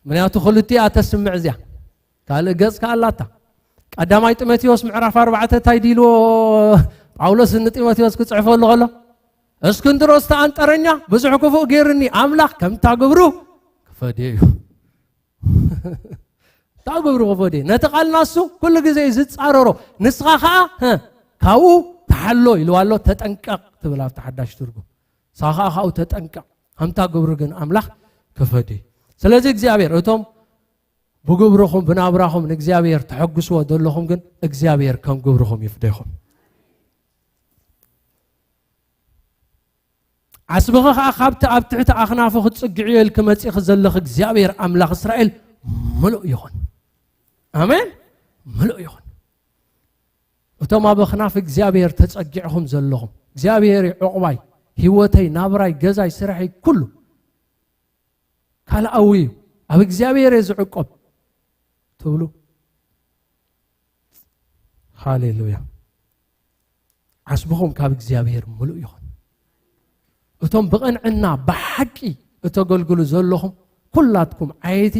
ምክንያቱ ክልቲኣ ተስምዕ እዚኣ። ካልእ ገጽ ከኣ ኣላታ። ቀዳማይ ጢሞቴዎስ ምዕራፍ ኣርባዕተ እንታይ ዲልዎ ጳውሎስ ንጢሞቴዎስ ክጽሕፈሉ ከሎ? እስክንድሮስ ተኣንጠረኛ፣ ብዙሕ ክፉእ ገይርኒ፣ ኣምላኽ ከምታ ግብሩ ክፈድዮ እዩ። ካብ ግብሪ ክፈዱ እየ። ነቲ ቃል ናሱ ኩሉ ግዜ እዩ ዝጻረሮ። ንስኻ ኸኣ፣ ህ፣ ካብኡ ተሓሎ ኢልዋ ኣሎ፣ ተጠንቀቕ ትብል ኣብቲ ሓዳሽ ትርጉም። ንስኻ ኸኣ ካብኡ ተጠንቀቕ። ከምታ ግብሪ ግን ኣምላኽ ክፈዱ እዩ። ስለዚ እግዚኣብሔር፣ እቶም ብግብርኹም ብናብራኹም ንእግዚኣብሔር ተሐግስዎ ዘለኹም ግን እግዚኣብሔር ከም ግብርኹም ይፍደኹም። ዓስብኺ ኸኣ ካብቲ ኣብ ትሕቲ ኣኽናፉ ክትጽግዕዮ ኢልኪ መጺእኺ ዘለኺ እግዚኣብሔር ኣምላኽ እስራኤል ምሉእ ይኹን። ኣሜን። ምሉእ ይኹን። እቶም ኣብ ኣኽናፍ እግዚኣብሔር ተጸጊዕኹም ዘለኹም፣ እግዚኣብሔር እዩ ዕቑባይ፣ ህይወተይ፣ ናብራይ፣ ገዛይ፣ ስርሐይ፣ ኩሉ ካልኣዊ እዩ፣ ኣብ እግዚኣብሔር እየ ዝዕቆብ ትብሉ። ሃሌሉያ። ዓስብኹም ካብ እግዚኣብሔር ምሉእ ይኹን። እቶም ብቕንዕና ብሓቂ እተገልግሉ ዘለኹም ኩላትኩም ዓየይቲ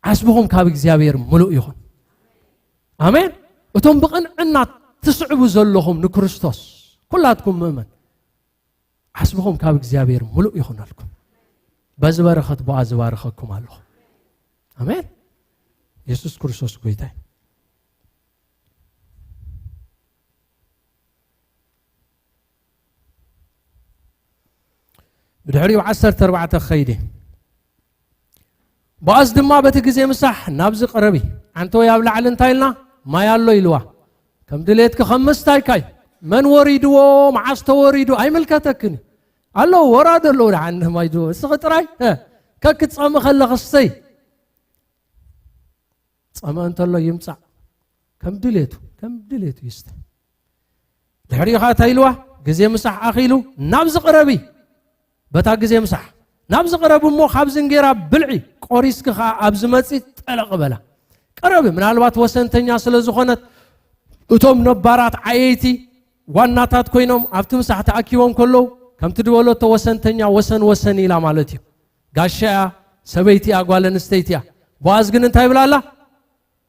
ዓስብኹም ካብ እግዚኣብሔር ምሉእ ይኹን። ኣሜን። እቶም ብቕንዕና ትስዕቡ ዘለኹም ንክርስቶስ ኩላትኩም ምእመን ዓስብኹም ካብ እግዚኣብሔር ምሉእ ይኹነልኩም። በዚ በረኸት ቦኣ ዝባርኸኩም ኣለኹ። ኣሜን። የሱስ ክርስቶስ ጎይታ እዩ። ብድሕሪኡ ዓሰርተ ኣርባዕተ ክኸይድ እየ። ቦኣዝ ድማ በቲ ግዜ ምሳሕ ናብዚ ቅረቢ፣ ኣንተ ወይ ኣብ ላዕሊ እንታይ ኢልና ማይ ኣሎ ኢልዋ። ከም ድሌትኪ ከም ምስታይካይ መን ወሪድዎ መዓስ ተወሪዱ ኣይምልከተክን እዩ። ኣለዉ ወራድ ኣለዉ ደሓን ማይ ድዎ እስኺ ጥራይ እ፣ ከክትጸሚ ከለኺ ስተይ። ጸመ እንተሎ ይምጻእ ከም ድሌቱ ከም ድሌቱ ይስተ። ድሕሪኡ ኸዓ እንታይ ኢልዋ? ግዜ ምሳሕ ኣኺሉ ናብዚ ቅረቢ። በታ ግዜ ምሳሕ ናብዚ ቅረቢ እሞ ካብዚ እንጌራ ብልዒ ቆሪስኪ ኸዓ ኣብዚ መጺ ጠለቕ በላ። ቅረቢ ምናልባት ወሰንተኛ ስለ ዝኾነት እቶም ነባራት ዓየይቲ ዋናታት ኮይኖም ኣብቲ ምሳሕ ተኣኪቦም ከለዉ ከምቲ ድበለቶ ወሰንተኛ ወሰን ወሰን ኢላ ማለት እዩ። ጋሻ እያ፣ ሰበይቲ እያ፣ ጓል ኣንስተይቲ እያ። ቦኣዝ ግን እንታይ ይብላ ኣላ?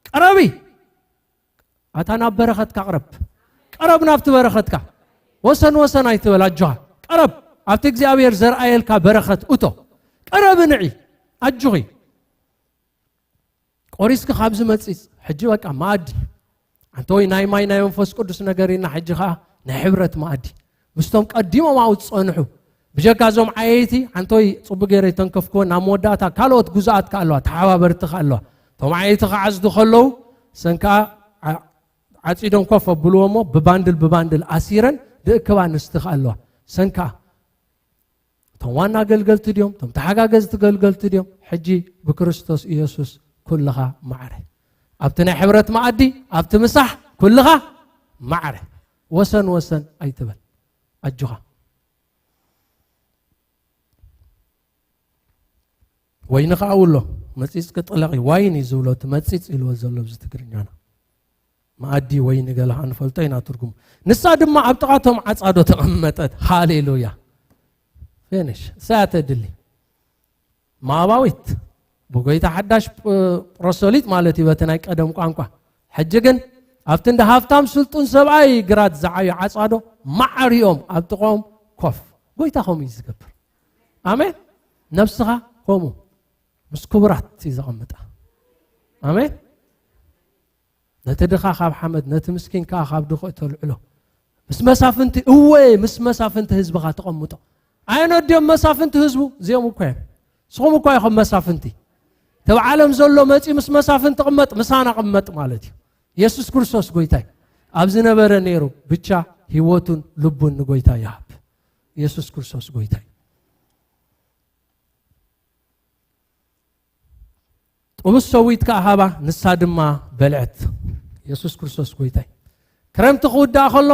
ቅረቢ። ኣታ ናብ በረኸትካ ቅረብ። ቅረብ ናብቲ በረኸትካ። ወሰን ወሰን ኣይትበል ኣጆኻ። ቅረብ። ኣብቲ እግዚኣብሔር ዘርኣየልካ በረኸት እቶ። ቅረቢ ንዒ። ኣጆኺ። ቆሪስኪ ካብ ዝመጽእ ሕጂ በቃ መኣዲ። ኣንተ ወይ ናይ ማይ ናይ መንፈስ ቅዱስ ነገር ኢና ሕጂ ኸኣ ናይ ሕብረት መኣዲ። ምስቶም ቀዲሞም ኣብኡ ዝጸንሑ። ብጀካ እዞም ዓየይቲ ኣንተ ወይ ጽቡቅ ገይረ ይተንከፍክወን ናብ መወዳእታ ካልኦት ጉዛኣት ከኣ ኣለዋ፣ ተሓባበርቲ ከኣ ኣለዋ። እቶም ዓየይቲ ክዓጽዱ ከለዉ ሰን ከኣ ዓ-፣ ዓጺዶም ኮፍ ኣብልዎ እሞ ብባንድል ብባንድል ኣሲረን ድእክባ ንስቲ ከኣ ኣለዋ። ሰን ከኣ እቶም ዋና ኣገልገልቲ ድዮም? እቶም ተሓጋገዝቲ ገልገልቲ ድዮም? ሕጂ ብክርስቶስ ኢየሱስ ኩልኻ ማዕረ። ኣብቲ ናይ ሕብረት መኣዲ፣ ኣብቲ ምሳሕ ኩልኻ ማዕረ። ወሰን ወሰን ኣይትበል። ኣጆኻ። ወይኒ ከኣ ውሎ፣ መጺጽ ክጥለቕ እዩ። ዋይን እዩ ዝብሎ፣ እቲ መጺጽ ኢልዎ ዘሎ ኣብዚ ትግርኛና። መኣዲ ወይኒ ገለ ከኣ ንፈልጦ ኢና ትርጉሙ። ንሳ ድማ ኣብ ጥቓ እቶም ዓጻዶ ተቐመጠት። ሃሌሉያ። ፌኒሽ። እሳ እያ ተድሊ። ሞኣባዊት፣ ብጎይታ ሓዳሽ ፕ-፣ ፕሮሶሊት ማለት እዩ በቲ ናይ ቀደም ቋንቋ። ሕጂ ግን ኣብቲ እንደ ሃብታም ስልጡን ሰብኣይ ግራት ዝዓዩ ዓጻዶ ማዕሪኦም ኣብ ጥቕኦም ኮፍ። ጎይታ ከምኡ እዩ ዝገብር። ኣሜን። ነብስኻ ከምኡ ምስ ክቡራት እዩ ዘቐምጣ። ኣሜን። ነቲ ድኻ ካብ ሓመድ፣ ነቲ ምስኪን ከኣ ካብ ድኹዒ ተልዕሎ። ምስ መሳፍንቲ፣ እወ፣ ምስ መሳፍንቲ ህዝብኻ ተቐምጦ። ኣየኖት ድዮም መሳፍንቲ ህዝቡ? እዚኦም እኮ እዮም። ንስኹም እኳ ኢኹም መሳፍንቲ። እቲ ኣብ ዓለም ዘሎ መጺኡ ምስ መሳፍንቲ ቅመጥ፣ ምሳና ቅመጥ ማለት እዩ። የሱስ ክርስቶስ ጎይታ እዩ። ኣብ ዝነበረ ነይሩ ብቻ ህይወቱን ልቡን ንጎይታ ይሃብ። የሱስ ክርስቶስ ጎይታ እዩ። ጥቡስ ሰዊት ከኣ ሃባ፣ ንሳ ድማ በልዐት። የሱስ ክርስቶስ ጎይታይ። ክረምቲ ክውዳእ ከሎ፣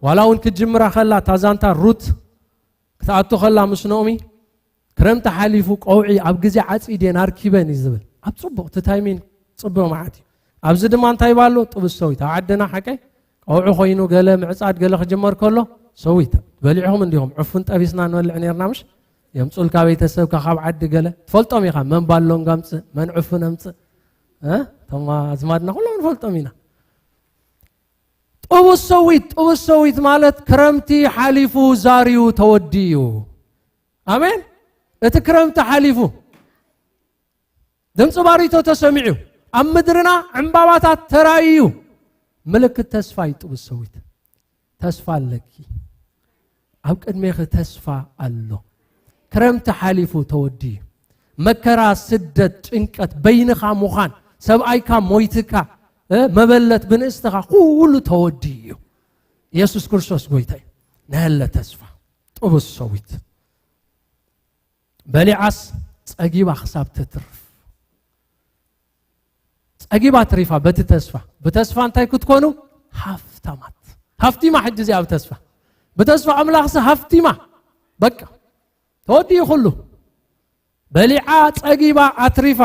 ዋላ እውን ክጅምራ ከላ፣ እታ ዛንታ ሩት ክትኣቱ ከላ ምስ ኖእሚ፣ ክረምቲ ሓሊፉ ቀውዒ ኣብ ግዜ ዓጺድ እየን ኣርኪበን እዩ ዝብል። ኣብ ጽቡቕ፣ እቲ ታይሚን ጽቡቕ መዓት እዩ። ኣብዚ ድማ እንታይ ይባሉ? ጥቡስ ሰዊት። ኣብ ዓድና ሓቀይ ቀውዒ ኮይኑ ገለ ምዕጻድ ገለ ክጅመር ከሎ፣ ሰዊት በሊዕኹም እንዲኹም፣ ዕፉን ጠቢስና ንበልዕ ነርና ምሽ? የምጹልካ ቤተሰብካ ካብ ዓዲ ገለ፣ ትፈልጦም ኢኻ፣ መን ባሎንጋ ኣምጽእ፣ መን ዕፉን ኣምጽእ፣ እ? እቶም ኣዝማድና ኩሎም ንፈልጦም ኢና። ጥቡስ ሰዊት፣ ጥቡስ ሰዊት ማለት ክረምቲ ሓሊፉ ዛርዩ ተወዲኡ። ኣሜን። እቲ ክረምቲ ሓሊፉ። ድምፂ ባሪቶ ተሰሚዑ፣ ኣብ ምድርና ዕምባባታት ተራእዩ። ምልክት ተስፋ እዩ ጥቡስ ሰዊት። ተስፋ ኣለኪ። ኣብ ቅድሜኺ ተስፋ ኣሎ። ክረምቲ ሓሊፉ ተወዲዩ። መከራ፣ ስደት፣ ጭንቀት፣ በይንኻ ምዃን፣ ሰብኣይካ ሞይትካ፣ እ፣ መበለት ብንእስትኻ፣ ኩሉ ተወዲዩ እዩ። ኢየሱስ ክርስቶስ ጎይታ እዩ። ናያለ ተስፋ ጥቡስ ሰዊት። በሊዓስ ጸጊባ ክሳብ ትትርፍ። ጸጊባ ትሪፋ በቲ ተስፋ። ብተስፋ እንታይ ክትኮኑ? ሃፍታማት። ሃፍቲማ ሕጂ እዚኣ ብተስፋ። ብተስፋ ኣምላኽሲ ሃፍቲማ። በቃ። ተወዲኡ ኩሉ። በሊዓ ጸጊባ ኣትሪፋ።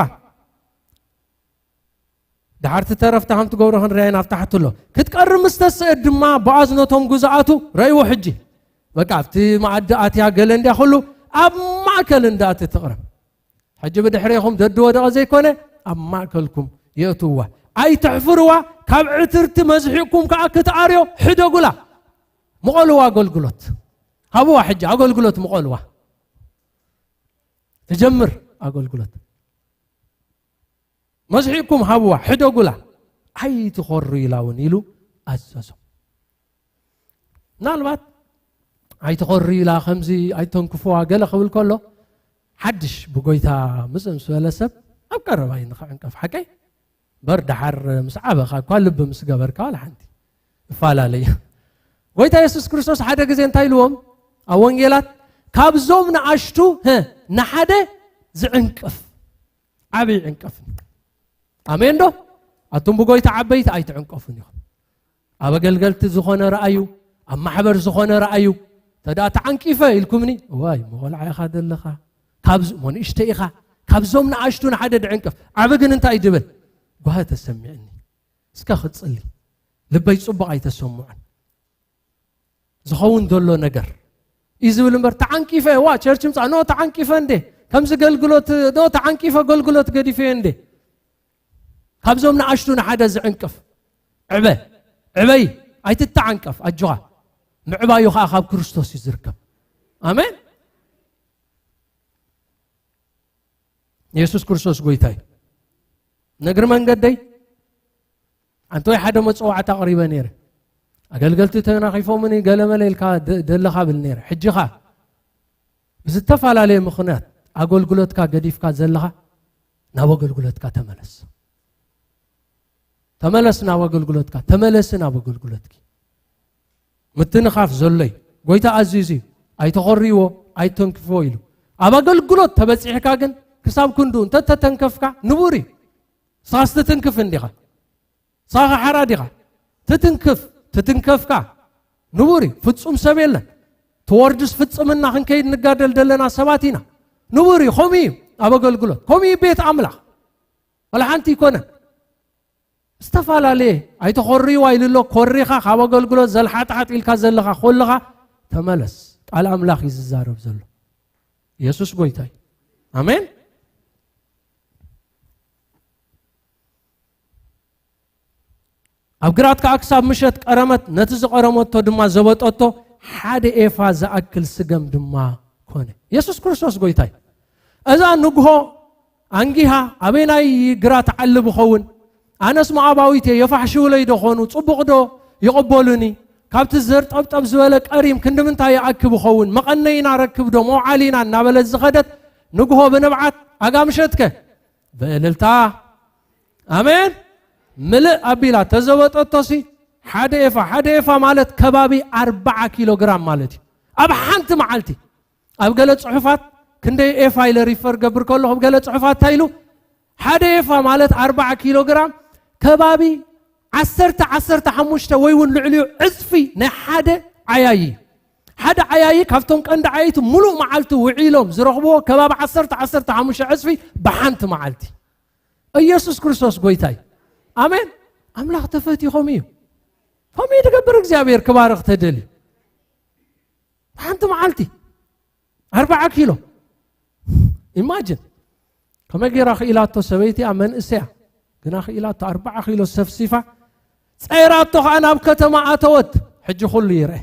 ድሓር ትተረፍታ ከም ትገብሮ ክንርኣይ ናብታ ሕቶ ኣሎ። ክትቀርብ ምስ ተስአት ድማ ቦኣዝ ነቶም ጉዛኣቱ ረእይዎ። ሕጂ በቃ ኣብቲ መኣዲ ኣትያ ገለ እንድያ ኩሉ ኣብ ማእከል እንዳእቲ ትቕረብ። ሕጂ ብድሕሬኹም ደድወደቐ ዘይኮነ ኣብ ማእከልኩም የእትውዋ። ኣይትሕፍርዋ፣ ካብ ዕትርቲ መዝሒቕኩም ከኣ ክትኣርዮ ሕደጉላ። ምቐልዋ ኣገልግሎት። ሃብዋ ሕጂ ኣገልግሎት ምቐልዋ። ትጀምር ኣገልግሎት። መዝሒቕኩም ሃብዋ፣ ሕደጉላ። ኣይትኾርዩላ እውን ኢሉ ኣዘዞ። ምናልባት ኣይትኾርዩላ፣ ከምዚ ኣይተንክፍዋ ገለ ክብል ከሎ፣ ሓድሽ ብጎይታ ምጽእ ምስ በለ ሰብ ኣብ ቀረባ እዩ ንኽዕንቀፍ። ሓቀይ? በር ደሓር ምስ ዓበኻ እኳ ልቢ ምስ ገበርካ ዋላ ሓንቲ እፈላለዩ። ጎይታ የሱስ ክርስቶስ ሓደ ግዜ እንታይ ኢልዎም? ኣብ ወንጌላት፣ "ካብዞም ንኣሽቱ፣ ህ፣ ንሓደ ዝዕንቅፍ ዓቢ ይዕንቀፍኒ።" ኣሜን ዶ? ኣቱም ብጎይታ ዓበይቲ ኣይትዕንቀፉን ኢኹም። ኣብ ኣገልገልቲ ዝኾነ ረኣዩ፣ ኣብ ማሕበር ዝኾነ ረኣዩ፣ "ተዳ ተዓንቂፈ" ኢልኩምኒ፣ "ዋይ፣ መቖልዓ ኢኻ ዘለኻ፣ ካብዚ፣ እሞ ንእሽተይ ኢኻ፣ ካብዞም ንኣሽቱ ንሓደ ድዕንቅፍ፣ ዓቢ ግን እንታይ ድብል?" ጓህ ተሰሚዕኒ። እስከ ክጽሊ፣ ልበይ ጽቡቕ ኣይተሰምዖን። ዝኸውን ዘሎ ነገር እዩ ዝብል እምበር፣ ተዓንቂፈ፣ ዋ፣ ቸርች ምጻ፣ ኖ፣ ተዓንቂፈ እንዴ፣ ከምዚ ገልግሎት፣ ኖ፣ ተዓንቂፈ ገልግሎት ገዲፈ እንዴ። ካብዞም ንኣሽቱ ንሓደ ዝዕንቅፍ፣ ዕበ፣ ዕበይ፣ ኣይትተዓንቀፍ፣ ኣጆኻ። ምዕባዩ ኸኣ ካብ ክርስቶስ እዩ ዝርከብ። ኣሜን። የሱስ ክርስቶስ ጎይታ እዩ። ነግሪ መንገደይ፣ ኣንተ ወይ ሓደ መጸዋዕታ ኣቕሪበ ነይረ። ኣገልገልቲ ተናኺፎምኒ ገለመለ ኢልካ ደ-፣ ደለኻ ብል ነይረ። ሕጂ ኸኣ ብዝተፈላለየ ምኽንያት ኣገልግሎትካ ገዲፍካ ዘለኻ፣ ናብ ኣገልግሎትካ ተመለስ። ተመለስ ናብ ኣገልግሎትካ፣ ተመለሲ ናብ ኣገልግሎትኪ። ምትንኻፍ ዘሎይ፣ ጎይታ ኣዚዙ እዩ፣ ኣይተኾርይዎ፣ ኣይተንክፍዎ ኢሉ። ኣብ ኣገልግሎት ተበጺሕካ ግን ክሳብ ክንዱ እንተ ተተንከፍካ ንቡር እዩ። ንስኻስ ትትንክፍ እንዲኻ? ንስኻ ሓራ ዲኻ? ትትንክፍ፣ ትትንከፍካ ንቡር እዩ። ፍጹም ሰብ የለን። ትወርድስ ፍጽምና ክንከይድ ንጋደል ዘለና ሰባት ኢና። ንቡር እዩ፣ ከምኡ እዩ ኣብ ኣገልግሎት፣ ከምኡ እዩ ቤት ኣምላኽ። ዋላ ሓንቲ ኣይኮነን። ዝተፈላለየ ኣይተኾርይዋ ኢሉ ኣሎ። ኮሪኻ ካብ ኣገልግሎት ዘልሓጥሓጥ ኢልካ ዘለኻ ኮለኻ ተመለስ። ቃል ኣምላኽ እዩ ዝዛረብ ዘሎ። የሱስ ጎይታ እዩ። ኣሜን። ኣብ ግራት ከኣ ክሳብ ምሸት ቀረመት፣ ነቲ ዝቐረመቶ ድማ ዘበጠቶ፣ ሓደ ኤፋ ዝኣክል ስገም ድማ ኮነ። የሱስ ክርስቶስ ጎይታ እዩ። እዛ ንግሆ ኣንጊሃ ኣበይ ናይ ግራ ትዓልብ እኸውን? ኣነስ ሞዓባዊት እየ፣ የፋሕሽውለይ ዶ ኾኑ? ጽቡቕ ዶ ይቕበሉኒ? ካብቲ ዘርጠብጠብ ዝበለ ቀሪም ክንዲ ምንታይ ይኣክብ እኸውን? መቐነይና ረክብ ዶ? መውዓሊና እናበለት ዝኸደት ንግሆ ብንብዓት ኣጋምሸትከ ብእልልታ ኣሜን ምልእ ኣቢላ ተዘበጠቶሲ ሓደ ኤፋ፣ ሓደ ኤፋ ማለት ከባቢ ኣርባዓ ኪሎ ግራም ማለት እዩ። ኣብ ሓንቲ መዓልቲ ኣብ ገለ ጽሑፋት ክንደይ ኤፋ ኢለ ሪፈር ገብር ከለኹ፣ ኣብ ገለ ጽሑፋት እንታይ ኢሉ? ሓደ ኤፋ ማለት ኣርባዓ ኪሎ ግራም፣ ከባቢ ዓሰርተ፣ ዓሰርተ ሓሙሽተ ወይ እውን ልዕሊኡ ዕጽፊ ናይ ሓደ ዓያዪ። ሓደ ዓያዪ ካብቶም ቀንዲ ዓያይቲ ሙሉእ መዓልቲ ውዒሎም ዝረኽብዎ ከባቢ ዓሰርተ፣ ዓሰርተ ሓሙሽተ ዕጽፊ ብሓንቲ መዓልቲ። ኢየሱስ ክርስቶስ ጎይታ እዩ። ኣሜን። ኣምላኽ ተፈትዩ ከምኡ እዩ። ከምኡ እዩ ዝገብር። እግዚኣብሔር ክባርኽ ተደልዩ ሓንቲ መዓልቲ ኣርባዓ ኪሎ። ኢማጅን። ከመይ ገይራ ክኢላቶ? ሰበይቲ እያ፣ መንእሰይ እያ። ግና ክኢላቶ ኣርባዓ ኪሎ ሰፍሲፋ፣ ጸይራቶ ኸኣ ናብ ከተማ ኣተወት። ሕጂ ኩሉ ይርአ።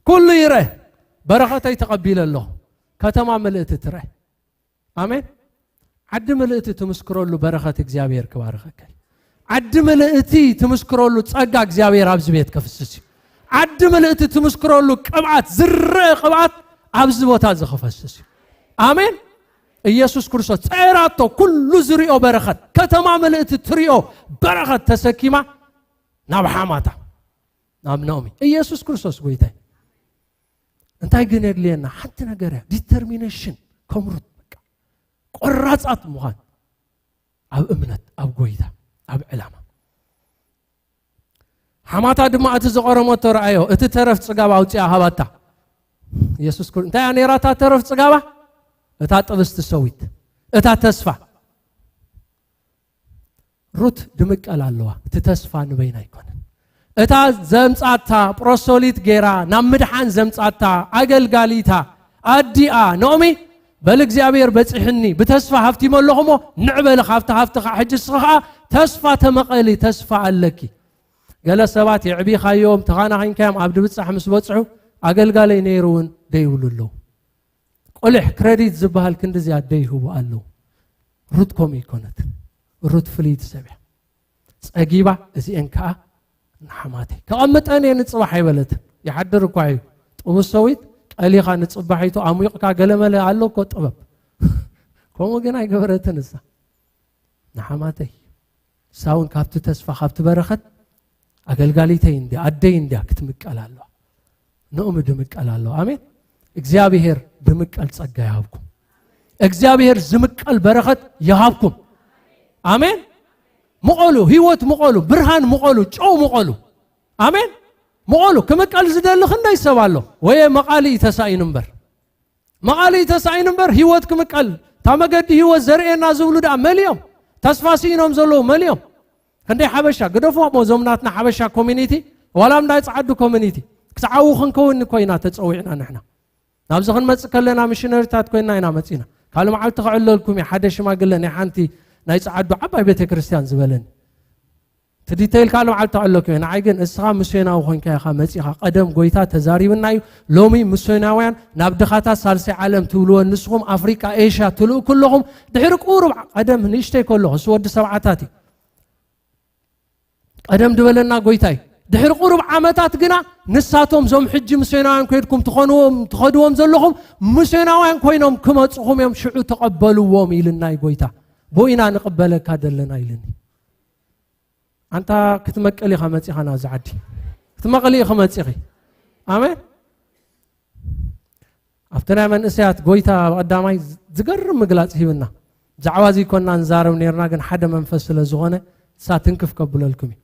ኩሉ ይርአ። በረኸተይ ተቐቢለ ኣለኹ። ከተማ ምልእቲ ትርአ። ኣሜን። ዓዲ ምልእቲ ትምስክረሉ በረኸት እግዚኣብሔር ክባርኸካ እዩ። ዓዲ ምልእቲ ትምስክረሉ ጸጋ እግዚኣብሔር ኣብዚ ቤት ከፍስስ እዩ። ዓዲ ምልእቲ ትምስክረሉ ቅብኣት፣ ዝረአ ቅብኣት ኣብዚ ቦታ እዚ ክፈስስ እዩ። ኣሜን። ኢየሱስ ክርስቶስ ጸራቶ ኩሉ ዝሪኦ በረኸት፣ ከተማ ምልእቲ ትሪኦ በረኸት ተሰኪማ ናብ ሓማታ፣ ናብ ናኦሚ። ኢየሱስ ክርስቶስ ጎይታይ። እንታይ ግን የድልየና? ሓንቲ ነገር እያ፣ ዲተርሚኔሽን፣ ከምሩት፣ በቃ ቆራጻት ምዃን ኣብ እምነት፣ ኣብ ጎይታ፣ ኣብ ዕላማ። ሓማታ ድማ እቲ ዝቐረመቶ ረኣዮ፣ እቲ ተረፍ ጽጋብ ኣውጺኣ ሃባታ። ኢየሱስ ክርስቶስ እንታይ እያ ነይራ እታ ተረፍ ጽጋባ? እታ ጥብስቲ ሰዊት፣ እታ ተስፋ። ሩት ድምቀል ኣለዋ። እቲ ተስፋ ንበይና ኣይኮነን። እታ ዘምጻታ ፕሮሶሊት ጌራ ናብ ምድሓን ዘምጻታ ኣገልጋሊታ ኣዲኣ ኖሚ፣ በል እግዚኣብሔር በጺሕኒ፣ ብተስፋ ሃፍቲመ ኣለኹሞ፣ ንዕበሊ ካብቲ ሃፍትኻ፣ ሕጂ እስኺ ኸኣ ተስፋ ተመቐሊ፣ ተስፋ ኣለኪ። ገለ ሰባት የዕቢኻዮም፣ ተኻናኺንካዮም፣ ኣብ ድብጻሕ ምስ በጽሑ፣ ኣገልጋለይ ነይሩ እውን ደይብሉ ኣለዉ። ቆልሕ ክረዲት ዝበሃል ክንዲ እዚኣ ደይህቡ ኣለዉ። ሩት ከምኡ ይኮነትን። ሩት ፍልይቲ ሰብ እያ። ጸጊባ፣ እዚኤን ከኣ ንሓማተይ ከቐምጠን እየ ንጽባሕ ኣይበለትን። ይሓድር እኳ እዩ። ጥቡስ ሰዊት ቀሊኻ ንጽባሒቱ ኣሙቕካ ገለመለ ኣሎ እኮ ጥበብ። ከምኡ ግን ኣይገበረትን እሳ። ንሓማተይ። እሳ እውን ካብቲ ተስፋ፣ ካብቲ በረኸት ኣገልጋሊተይ እንድያ፣ ኣደይ እንድያ ክትምቀል ኣለዋ። ንእም ድምቀል ኣለዋ። ኣሜን። እግዚኣብሔር ድምቀል ጸጋ ይሃብኩም። እግዚኣብሔር ዝምቀል በረኸት ይሃብኩም። ኣሜን። ምቐሉ፣ ህይወት ምቐሉ፣ ብርሃን ምቐሉ፣ ጨው ምቐሉ። ኣሜን። ምቐሉ፣ ክምቀል ዝደሊ ክንደይ ሰብ ኣሎ? ወየ መቓሊ እዩ ተሳኢኑ እምበር። መቓሊ እዩ ተሳኢኑ እምበር ህይወት ክምቀል፣ እታ መገዲ ህይወት ዘርእየና ዝብሉ ደኣ መሊኦም። ተስፋ ስኢኖም ዘለዉ መሊኦም። ክንደይ ሓበሻ፣ ግደፍዎም እዞም ናትና ሓበሻ ኮሚኒቲ፣ ዋላ ናይ ጸዓዱ ኮሚኒቲ። ክሰዓቡ ክንከውን እኮ ኢና ተጸዊዕና ንሕና። ናብዚ ክንመጽእ ከለና ሚሽነሪታት ኮይና ኢና መጺና። ካልእ መዓልቲ ክዕለልኩም እየ፣ ሓደ ሽማግለ ናይ ሓንቲ ናይ ጸዓዱ ዓባይ ቤተ ክርስቲያን ዝበለኒ። እቲ ዲተይል ካልእ መዓልቲ ክዕለልኩም እየ። ንዓይ ግን እስኻ ሚስዮናዊ ኮይንካ ኢኻ መጺኻ። ቀደም ጎይታ ተዛሪብና እዩ። ሎሚ ሚስዮናውያን ናብ ድኻታት ሳልሳይ ዓለም ትብልወን ንስኹም ኣፍሪቃ፣ ኤሽያ ትልእኩ ኣለኹም። ድሕሪ ቁሩብ ዓ-፣ ቀደም ንእሽተይ ከለኹ፣ እሱ ወዲ ሰብዓታት እዩ። ቀደም ድበለና ጎይታ እዩ። ድሕሪ ቁሩብ ዓመታት ግና ንሳቶም እዞም ሕጂ ሚስዮናውያን ኮይድኩም ትኾንዎም፣ ትኸድዎም ዘለኹም ሚስዮናውያን ኮይኖም ክመጽኹም እዮም፣ ሽዑ ተቐበልዎም ኢልና እዩ ጎይታ። ብኡ ኢና ንቕበለካ ዘለና ኢልኒ። ኣንታ ክትመቅል ኢኻ መጺኻ ናብዚ ዓዲ። ክትመቅል ኢኺ መጺኺ። ኣሜን። ኣብቲ ናይ መንእሰያት ጎይታ ኣብ ቀዳማይ ዝገርም ምግላጽ ሂብና። ብዛዕባ እዚ ኮና ንዛረብ ነይርና፣ ግን ሓደ መንፈስ ስለ ዝኾነ እሳ ትንክፍ ከብለልኩም እዩ።